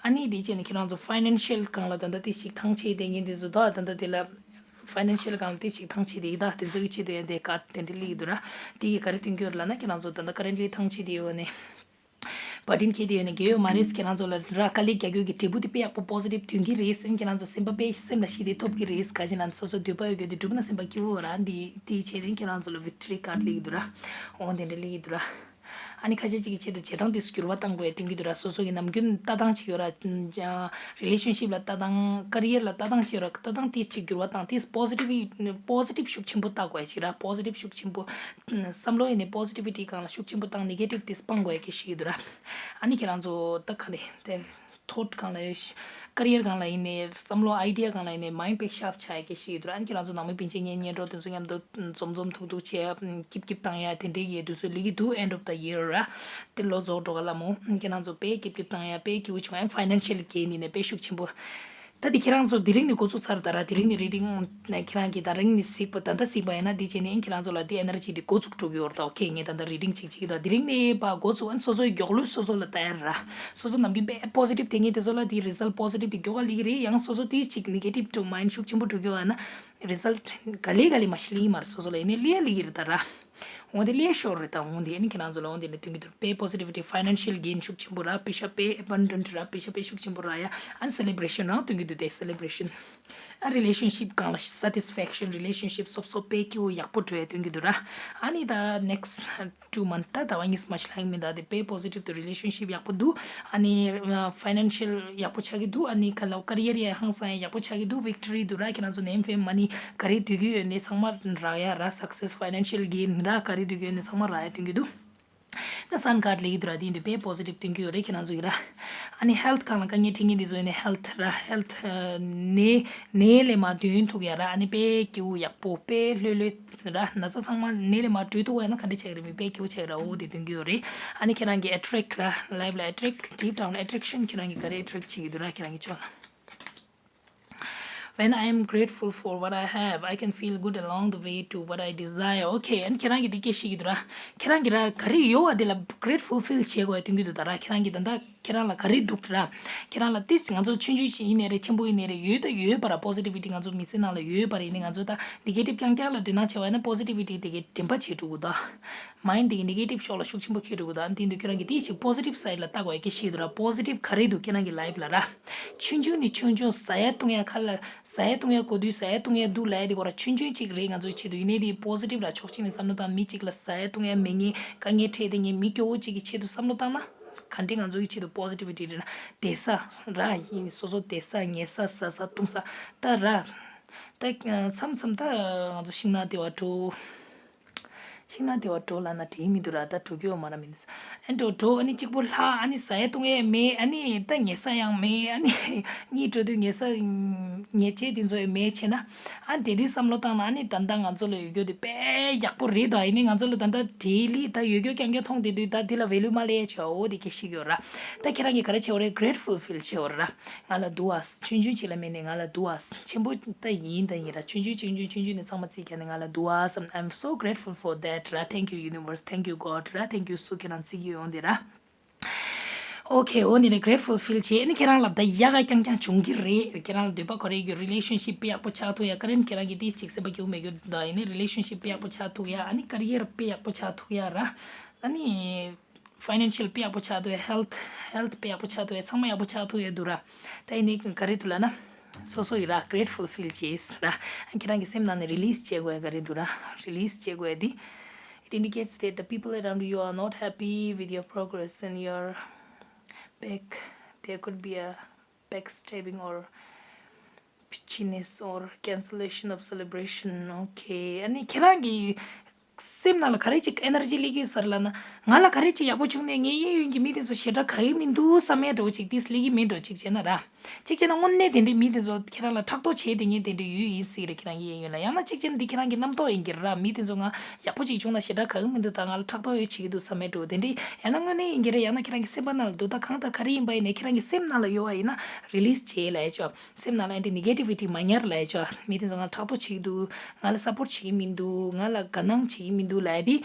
ཨ་ནི་དེ་བྱས་ནས་ཁྱེད་རང་ཚོ་financial སྒང་ལ་ད་ལྟ་དེ་ཞིག་ཐང་ཆད་བསྡད་མཁན་དེ་ཚོ་ད་ད་ལྟ་དེ་ལ་financial སྒང་ལ་དེ་ཞིག་ཐང་ཆད་བསྡད་ཡོད། ད་དེ་ཚོ་གི་ཆེད་དུ་ཡང་དེ་card དེ་འདྲ་སླེབས་ཀྱི་འདུག་ར། དེ་གི་ག་རེ་སྟོན་གྱི་ཡོད་ལབ་ན་ཁྱེད་རང་ཚོ་ད་ལྟ་currently ཐང་ཆད་བསྡད་ཡོད་ནས། བར་ཌེན་འཁྱེར་དེ་ཡོད་ན་འགལ་ཡོད་མ་རེད། ཁྱེད་རང་ཚོ་ལ་ར་དཀའ་ལས་རྒྱག་རྒྱུ་གི་འབྲས་བུ་དེ་དཔེ་ཡག་པོ་པོ་སི་ཊིབ་ཐོན་གྱི་རེད། ཁྱེད་རང་ཚོ་སེམས་པ་དཔེ་སེམས་ལ་ཞི་བདེ་ཐོབ་ཀྱི་རེད། ག་ཅི་ན་སོ་སོ་འདོད་པ་ཡོད་རྒྱུ་དེ་འགྲུབ་ན་སེམས་པ་སྐྱིད་པོ་ར། འདི་དེའི་ཆེད་དུ་ཁྱེད་རང་ཚོ་ལ་ཝིག་ཊོ་རི་ཀཱཌ་སླེབས་ཀྱི་འདུག་ར། འོ་དེ་འདྲ་སླེབས་ཀྱི་འདུག་ར། ཨ་ནི་ཁ་ཤས་ཅིག་གི་ཆེད་དུ་བྱེད་སྟངས་དེ་འགྱུར་བ་གཏང་དགོས་སྟོན་གྱི་འདུག་ར། སོ་སོ་གི་ནམ་རྒྱུན་ལྟ་སྟངས་ཅིག་ཡོད་ར། རི་ལེ་ཤན་ཤིབ་ལ་ལྟ་སྟངས་ཀེ་རི་ཡར་ལ་ལྟ་སྟངས་ཅིག་ཡོད་ར། ལྟ་སྟངས་དེ་ཅིག་འགྱུར་བ་བཏང་དེ་པོ་སི་ཊིབ་པོ་སི་ཊིབ་ཤུགས་ཆེན་པོ་ལྟ་དགོས་ཅིག་ར། པོ་སི་ཊིབ་ཤུགས་ཆེན་པོ་བསམ་བློ་ཡིན་ནའི་པོ་སི་ཊི་བི་ཊི་སྒང་ལ་ཤུགས་ཆེན་པོ་བཏང་ནེ་གེ་ཊིབ་དེ་སྤང་དགོས་ཀྱི་ཞིག་འདུག་ར། ཨ་ནི་ཁྱེད་རང་ཚོ་ད་ག་རེ་དེ། ཐོཊ་སྒང་ལ་ཡོད་ཤ། ཀེ་རི་ཡར་སྒང་ལ་ཡིན་ནའི་བསམ་བློ་ཨའི་ཌི་ཡ་སྒང་ལ་ཡིན་ནའི་མའིན་ཌི་དཔེ་ཤར་པ་ཆགས་ཀྱི་ཞིག་འདུག་ར། ཨ་ནི་ཁྱེད་རང་ཚོ་ནང་མི་སྤུན་མཆེད་གཉེན་ཉེ་གྲོགས་དེ་ཚོ་མཉམ་དུ་འཛོམས་འཛོམས་ཐུག་ཐུག་བྱས་སྐྱིབ་སྐྱིབ་བཏང་ཡ་དེ་འདྲའི་ཡས་དུས་ཚོད་སླེབས་ཀྱི་འདུག end of the year ར། དེ་ལོ་རྫོགས་འགྲོ་ག་ལ་མོ། ཁྱེད་རང་ཚོ་དཔེ་སྐྱིབ་སྐྱིབ་བཏང་ཡ་དཔེ་སྐྱིད་པོ་བྱུང་ཨ། ཕའི་ནན་ཤལ་གེན་ཡིན་ནའི་དཔེ་ཤུགས་ཆེན་པོ། ད་འདི་ཁྱེད་རང་ཚོ་དེ་རིང་ནས་འགོ་ཚུགས་ཚར་ད་ར། དེ་རིང་ནས་རི་ཌིང་ཁྱེད་རང་གིས་ད་རིང་ནས་གཟིགས་པ་ད་ལྟ་གཟིགས་པ་ཡིན་ན་འདི་བྱས་ནས་ཁྱེད་རང་ཚོ་ལ་འདི་ཨེ་ནར་ཇི་འདི་འགོ་ཚུགས་འགྲོ་གི་ཡོད་རེད། ད་ཨོ་ཁེ་ངས་ད་ལྟ་རི་ཌིང་ཅིག་བྱེད་ཀྱི་འདུག་དེ་རིང་ནས་ཕར་འགོ་ཚུགས་ཨ་ནི་སོ་སོའི་མགྱོགས་ལོས་སོ་སོ་ལ་ལྟ་ཡ་ར། སོ་སོ་ནམ་རྒྱུན་དཔེ་པོ་སི་ཊིབ་དེ་ངས་དེ་ཚོ་ལ་དེ་རི་ཛལ་པོ་སི་ཊིབ་དེ་མགྱོགས་ག་སླེབས་ཀྱི་རེད། ཡང་སོ་སོ་དེ་ཅིག་ནེ་གེ་ཊིབ་ཊུ་མའིན་ཌི་ཤུགས་ཆེན་པོ་འགྲོ་གི་ཡོད་ཨ་ན་རི་ཛལ་ག་ལེ་ག་ལེ་མ་ཤི་སླེབས་ཀྱི་མ་རེད། སོ་སོ་ལ་ཡིན་ནའི་སླེབས་ཡ་སླེབས་ཀྱི་རེད་ད་ར། འོ་དེ་ལས་ཤོར་རེད་ད། འོ་དེ་ཨ་ནི་ཁྱེད་རང་ཚོ་ལ་འོ་དེ་ལ་སྟོན་གྱི་འདུག་དཔེ་པོ་སི་ཊི་བི་ཊི་ཕའི་ནན་ཤལ་གེན་ཤུགས་ཆེན་པོ་ར། པེ་ཤ་དཔེ་ཨེ་བན་ཌན་ཊི་ར། པེ་ཤ་དཔེ་ཤུགས་ཆེན་པོ་ར་ཡ། ཨ་ནི་སེ་ལེ་བྷ་རེ་ཤན་རང་སྟོན་གྱི་འདུག་དེ་སེ་ལེ་བྷ་རེ་ཤན། ཨ་རི་ལེ་ཤན་ཤིབ་སྒང་ལ་སེ་ཊི་སི་ཕེག་ཤན། རི་ལེ་ཤན་ཤིབ་སོབ་སོབ་དཔེ་སྐྱིད་པོ་ཡག་པོ་འགྲོ་ཡ་སྟོན་གྱི་འདུག་ར། ཨ་ནི་ད་ནེག་སི་ཊི་ཊུ་མན་ཐི་ད་ཟླ་བ་གཉིས་མ་ཤི་ལྷག་མི་ད་དེ་དཔེ་པོ་སི་ཊིབ་ཏུ་རི་ལེ་ཤན་ཤིབ་ཡག་པོ་འདུག་ཨ་ནི་ཕའི་ནན་ཤལ་ཡག་པོ་ཆགས་ཀྱི་འདུག་ཨ་ནི་ག་ལ་ཀེ་རི་ཡར་ཡ་ཧང་སང་ཡ་ཡག་པོ་ཆགས་ཀྱི་འདུག་ཝིག་ཊོ་རི་འདུག་ར། ཁྱེད་རང་ཚོ་ནེམ་ཕེམ་མ་ནི་ག་རེ་འདོད་ཀྱི་ཡོད་ནི་ཚང་མ་རག་ཡ་ར། སག་སེ་སི་ཕའི་ནན་ཤལ་གེན་ར། ག་རེ་འདོད་ཀྱི་ཡོད་ནི་ཚང་མ་རག་ཡ་སྟོན་གྱི་འདུག་ད་སན་ཀཱཌ་ལེགས་འདུག་ར། དེ་འདི་དཔེ་པོ་སི་ཊིབ་སྟོན་གྱི་ཡོད་རེད་ཁྱེད་རང་ཚོ་ཡིན་ར། ཨ་ནི་ཧེལ་ཐི་སྒང་ལ་དཀའ་ངལ་འཕྲད་མཁན་དེ་ཚོ་ཡིན་ནའི་ཧེལ་ཐི་ར། ཧེལ་ཐི་ནད་ནད་ལས་མར་ཐོན་ཐུབ་ཡ་ར། ཨ་ནི་དཔེ་སྐྱིད་པོ་ཡག་པོ་དཔེ་ལྷོད་ལྷོད་ར། ན་ཚ་ཚང་མ་ནད་ལས་མར་གྲོལ་ཐུབ་པ་ཡིན་ན་ག་འདྲ་ཆགས་ཀྱི་རེད། མི་དཔེ་སྐྱིད་པོ་ཆགས་ཀྱི་ར། འོ་དེ་སྟོན་གྱི་ཡོད་རེད། ཨ་ནི་ཁྱེད་རང་གི་ཨེ་ཊེག་ར། ལའིབ་ལ་ཨེ་ཊེག་ཌིབ་ཌའོན་ཨེ་ཊེག་ཤན་ཁྱེད་རང་གི་ག་རེ་ཨེ་ཊེག་བྱེད་ཀྱི་འདུག་ར། ཁྱེད་རང་གི་ཕྱོགས་ལ། When I am grateful for what I have, I can feel good along the way to what I desire. ཨོ་ཁེ། ཨ་ནི་ཁྱེད་རང་གིས་འདི་སྐད་ཤེས་ཀྱི་འདུག་ར། ཁྱེད་རང་གིས་ར་ག་རེ་ཡོད་པ་དེ་ལ་གེ་རེཊ་ཕུལ་ཕིལ་བྱེད་དགོས་སྟོན་གྱི་འདུག་ད་ར། ཁྱེད་རང་གིས་ད་ལྟ་ཁྱེད་རང་ལ་ག་རེ་འདུག་ར། ཁྱེད་རང་ལ་ཏིས་ང་ཚོ་ཆུང་ཆུང་ཞིག་ཡིན་ནའི་རེད། ཆེན་པོ་ཡིན་ནའི་རེད། ཡོད་ད་ཡོད་པ་ར། པོ་སི་ཊི་བི་ཊི་ང་ཚོ་མི་ཚེ་ནང་ལ་ཡོད་པ་རེད། ཡིན་ནའི་ང་ཚོ་ད་ནེ་གེ་ཊིབ་རྐྱང་རྐྱང་ལ་འདོད་སྣང་ཆེ་བ་ཡིན་ན་པོ་སི་ཊི་བི་ཊི་དེ་གའི་དྲན་པ་བྱེད་འགྲོ་གི་འདུག་མའིན་ཌི་དེ་གའི་ནེ་གེ་ཊིབ་ཕྱོགས་ལ་ཤུགས་ཆེན་པོ་འཁྱེར་འགྲོ་གི་འདུག་ཨ་ནི་དེ་འདུག་ཁྱེད་རང་གིས་དེ་ཞིག་པོ་སི་ཊིབ་སའིཌ་ལ་ལྟ་དགོས་ཡ་སྐད་ཤེས་འདུག་ར། པོ་སི་ཊིབ་ག་རེ་འདུག་ཁྱེད་རང་གི་ལའིབ་ལ་ར། ཆུང་ཆུང་ནས་ཆུང་ཆུང་ཟ་ཡ་བཏུང་ཡ་ཁ་ལ་ཟ་ཡ་བཏུང་ཡ་གོ་དུས་ཟ་ཡ་བཏུང་ཡ་འདུག་ལབ་ཡ་དེ་ཁོ་ར་ཆུང་ཆུང་གཅིག་རེད། ང་ཚོའི་ཆེད་དུ་ཡིན་ནའི་དེ་པོ་སི་ཊིབ་ལ་ཕྱོགས་གཅིག་ནས་བསམ་བློ་བཏང་། མི་གཅིག་ལ་ཟ་ཡ་བཏུང་ཡ་མེད་མཁན་དཀའ་ངལ་འཕྲད་བསྡད་མཁན་མི་སྐྱོ་བོ་གཅིག་གི་ཆེད་དུ་བསམ་བློ་བཏང་ན་ག་འདྲས་ང་ཚོ་གི་ཆེད་དུ་པོ་སི་ཊི་བི་ཊི་རེད་ན། བསྡད་ས་ར་ཡིན། སོ་སོ་བསྡད་ས་ཉལ་ས་ཟ་ས་བཏུང་ས་ད་ར། ད་མཚམས་མཚམས་ད་ང་ཚོ་ཤིང་ནགས་དེ་བ་འགྲོ། ཤིང་ནགས་དེ་བ་འགྲོ་ལབ་ན་དྲན་མི་འདུག་ར། ད་འགྲོ་རྒྱུ་ཡོད་མ་ར། མི་འདུག་ཨེ་འགྲོ་འགྲོ། ཨ་ནི་གཅིག་པོ་ལྷག་ཨ་ནི་ཟ་ཡ་བཏུང་ཡ་མེད། ཨ་ནི་ད་ཉལ་ས་ཡང་མེད། ཨ་ནི་གཉིད་འགྲོ་དུས་ཉལ་ས་ཉལ་ཆས་དེ་ཚོ་ཡང་མེད་བྱས་ན། ཨ་ནི་དེ་དུས་བསམ་བློ་བཏང་ན་ཨ་ནི་ད་ལྟ་ང་ཚོ་ལ་ཡོད་རྒྱུ་དེ་དཔེ་ཡག་པོ་རེད་ད། ཡིན་ནའི་ང་ཚོ་ལ་ད་ལྟ་ཌེ་ལི་ད་ཡོད་རྒྱུ་རྐྱང་རྐྱང་མཐོང་བསྡད་དུས་ད་དེ་ལ་ཝེ་ལུ་མ་སླེབས་བྱས། འོ་དེ་སྐད་ཤེས་ཀྱི་ཡོད་ར། ད་ཁྱེད་རང་གིས་ག་རེ་བྱེད་དགོས་རེད། གེ་རེཊ་ཕུལ་ཕིལ་བྱེད་དགོས་རེད་ར། ང་ལ་འདུག་ཨ། ཆུང་ཆུང་ཅིག་ལ་མིན་ནས་ང་ལ་འདུག་ཨ། ཆེན་པོ་ད་ཡིན་ད་ཡིན་ར། ཆུང་ཆུང་ཆུང་ཆུང་ཆུང་ཆུང་ནས་ཚང་མ་བརྩི་རྒྱག་ནས་ང་ལ་འདུག་ཨ་བསམ། I'm so grateful for that ར། Thank you universe, thank you God ར། Thank you སུ་ཁྱེད་རང་བརྩི་གི་ཡོང་དེ་ར། ཨོ་ཁེ། འོ་འདི་ནས་གེ་རེཊ་ཕུལ་ཕིལ་བྱེད། ཨ་ནི་ཁྱེད་རང་ལ་ད་ཡག་ག་རྐྱང་རྐྱང་བྱུང་གི་རེད། ཁྱེད་རང་ལ་འདོད་པ་ག་རེ་ཡོད། རི་ལེ་ཤན་ཤིབ་དཔེ་ཡག་པོ་ཆགས་ཐུབ་ཡ། ཀ་རེན་ཁྱེད་རང་གི་དེ་ཅིག་སེམས་པ་སྐྱིད་པོ་མེད་རྒྱུ་ད་ཡིན་ནའི་རི་ལེ་ཤན་ཤིབ་དཔེ་ཡག་པོ་ཆགས་ཐུབ་ཡ། ཨ་ནི་ཀེ་རི་ཡར་དཔེ་ཡག་པོ་ཆགས་ཐུབ་ཡ་ར། ཨ་ནི་ཕའི་ནན་ཤལ་དཔེ་ཡག་པོ་ཆགས་ཐུབ་ཡ། ཧེལ་ཐི་ཧེལ་ཐི་དཔེ་ཡག་པོ་ཆགས་ཐུབ་ཡ། ཚང་མ་ཡག་པོ་ཆགས་ཐུབ་ཡ་འདུག་ར། ད་ཡིན་ནའི་ག་རེ་འདུག་ལབ་ན། སོ་སོ་ཡི་ར་གེ་རེཊ་ཕུལ་ཕིལ་བྱེད་ར། ཁྱེད་རང་གི་སེམས་ནང་ནས་རི་ལི་སི་བྱེད་དགོས་ཡ་ག་རེ་འདུག་ར། རི་ལི་སི་བྱེད་དགོས་ཡ་དེ། It indicates that the people around you are not happy with your progress and your back. There could be a backstabbing or bitchiness or cancellation of celebration. Okay. ཨ་ནི་ཁྱེད་རང་གི་སེམས་ནང་ལ་ག་རེ་ཅིག་ཨེ་ནར་ཇི་སླེབས་ཀྱི་ཡོད་ས་རེད་ལབ་ན། ང་ལ་ག་རེ་ཅིག་ཡག་པོ་བྱུང་ནས་ངའི་གཡས་གཡོན་གྱི་མི་དེ་ཚོ་ཞེ་དྲག་དགའ་གི་མི་འདུག་བསམ་ཡ་འདྲ་བོ་ཅིག་དེ་སླེབས་ཀྱི་མེད་འགྲོ་ཅིག་བྱས་ན་ར། གཅིག་བྱས་ན་དངོས་གནས་དེ་འདྲའི་མི་དེ་ཚོ་ཁྱེད་རང་ལ་ཕྲག་དོག་བྱས་དེ་ངས་དེ་འདྲའི་ཡོད་ཡིན་སྲིད་རེད། ཁྱེད་རང་གི་གཡས་གཡོན་ལ། ཡང་ན་གཅིག་བྱས་ན་འདི་ཁྱེད་རང་གི་རྣམ་རྟོག་ཡིན་གྱི་ར། མི་དེ་ཚོ་ང་ཡག་པོ་ཅིག་བྱུང་ན་ཞེ་དྲག་དགའ་གི་མི་འདུག་ད་ང་ལ་ཕྲག་དོག་ཡོད་བྱེད་ཀྱི་འདུག་བསམ་ཡ་འདྲ་བོ་དེ་འདྲའི། ཡང་ན་དངོས་གནས་ཡིན་གྱི་རེད། ཡང་ན་ཁྱེད་རང་གི་སེམས་པ་ནང་ལ་འདུག་ད་གང་ལྟར་ག་རེ་ཡིན་པ་ཡིན་ནའི་ཁྱེད་རང་གི་སེམས་ནང་ལ་ཡོད་པ་ཡིན་ན་རི་ལི་སི་བྱེད་ལབ་ཡ་ཅོ། སེམས་ནང་ལ་ཨེ་འདྲའི་ནེ་གེ་ཊི་བི་ཊི་མ་ཉར་ལབ་ཡ་ཅོ། མི་དེ་ཚོ་ང་ལ་ཕྲག་དོག་བྱེད་ཀྱི་འདུག་ང་ལ་སབ་པོར་བྱེད་ཀྱི་མི་འདུག་ང་ལ་དགའ་སྣང་བྱེད་ཀྱི་མི་འདུག་ལབ་ཡ་དེ།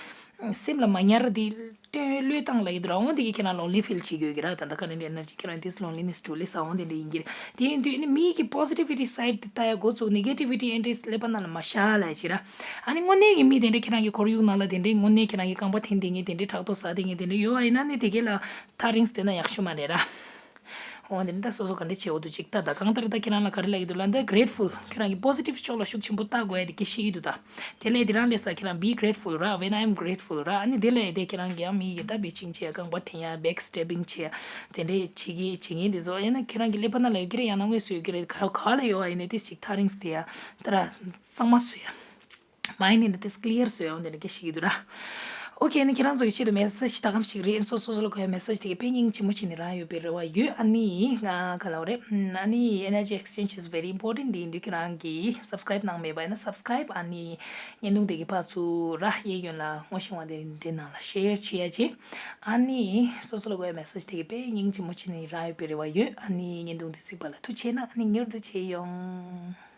སེམས་ལ་མ་ཉར་དེ་སྟོན་བློས་བཏང་ལ་ཡི་དུ་ར་འོང་དེ་གི་ཁྱེད་རང་lonely feel བྱེད་དགོས་ཀྱི་ར། ད་ད་ཁ་རེ་འདྲ་ན་ཅིག་ཁྱེད་རང་this loneliness too ལས་ས་འོང་དེ་འདྲ་ཡིན་གྱི་རེད། དེ་ཡིན་དུས་ནི་མིའི་གི་positivity side དེ་ལྟ་ཡ་འགོ་བཙུགས་negativity and this ཀླད་པ་ནང་ལ་མ་ཤར་ལ་ཡ་བྱེད་ར། ཨ་ནི་དངོས་གནས་ཀྱི་མི་དེ་འདྲ་ཁྱེད་རང་གི་ཁོར་ཡུག་ནང་ལ་དེ་འདྲའི་དངོས་གནས་ཁྱེད་རང་གི་རྐང་པ་འཐེན་དེ་ངས་དེ་འདྲའི་ཕྲག་དོག་ཟ་དེ་ངས་དེ་འདྲ་ཡོད་ཨ་ཡིན་ན་ནི་དེ་གས་ལ་ཐག་རིང་བལྟས་ན་ཡག་ཤོས་མ་རེད་ར། འོ་འདི་ནི་ད་སོ་སོ་ག་འདྲ་བྱེད་འོ་འདུག་ཅིག་ད་ད་གང་ལྟར་ད་ཁྱེད་རང་ལ་ག་རེ་ལབ་ཀྱི་འདུག་ལབ་ན་ད་grateful ཁྱེད་རང་གི་positive ཕྱོགས་ལ་ཤུགས་ཆེན་པོ་བལྟ་དགོས་ཡ་དེ་སྐད་ཤེས་ཀྱི་འདུག་ད། དེ་ལས་དེ་རང་ལས་ས་ཁྱེད་རང་be grateful ར། When I am grateful ར། ཨ་ནི་དེ་ལས་དེ་ཁྱེད་རང་གི་ཡང་མི་ཡི་ད་bitching བྱེད་ཡ་རྐང་པ་འཐེན་ཡ་backstabbing བྱེད་ཡ་དེ་འདྲས་བྱེད་ཀྱི་བྱེད་ངེས་དེ་ཚོ་ཡིན་ན་ཁྱེད་རང་གི་ཀླད་པ་ནང་ལ་ཡོད་ཀྱི་རེད། ཡང་ན་དངོས་སུ་ཡོད་ཀྱི་རེད། ག་ག་ལ་ཡོད་ཨ་ཡིན་ནའི་དེ་ཞིག་ཐག་རིང་སྟེ་ཡ་ད་ར་གཙང་མ་བཟོ་ཡ། མ་ཡིན་ནི་འདི་ཏིས་clear བཟོས་ཡོང་དེ་འདྲ་སྐད་ཤེས་ཀྱི་འདུག་ར། ཨོ་ཁེ་ནི་ཁྱེད་རང་ཚོ་གི་ཆེད་དུ་message ད་གམ་ཞིག་རེད། སོ་སོ་སོ་ལ་གོ་ཡ་message དེ་གི་དཔེ་སྙིང་རྗེ་མོ་བྱས་ནས་རག་ཡོད་པའི་རེ་བ་ཡོད། ཨ་ནི་ང་ག་ལ་བ་རེད། ཨ་ནི་energy exchange is very important དེ་ཡིན་དུས་ཁྱེད་རང་གི་subscribe གནང་མེད་པ་ཡིན་ན་subscribe ཨ་ནི་བརྙན་ཐུང་དེ་གི་ཕར་ཚུར་ར་གཡས་གཡོན་ལ་སྔོ་ཤིང་བ་དེ་འདྲའི་ནང་ལ་share བྱེད་ཡ་བྱེད། ཨ་ནི་སོ་སོ་ལ་གོ་ཡ་message དེ་གི་དཔེ་སྙིང་རྗེ་མོ་བྱས་ནས་རག་ཡོད་པའི་རེ་བ་ཡོད། ཨ་ནི་བརྙན་ཐུང་དེ་གཟིགས་པ་ལ་ཐུགས་རྗེ་གནང་། ཨ་ནི་མྱུར་དུ་མཇལ་ཡོང་།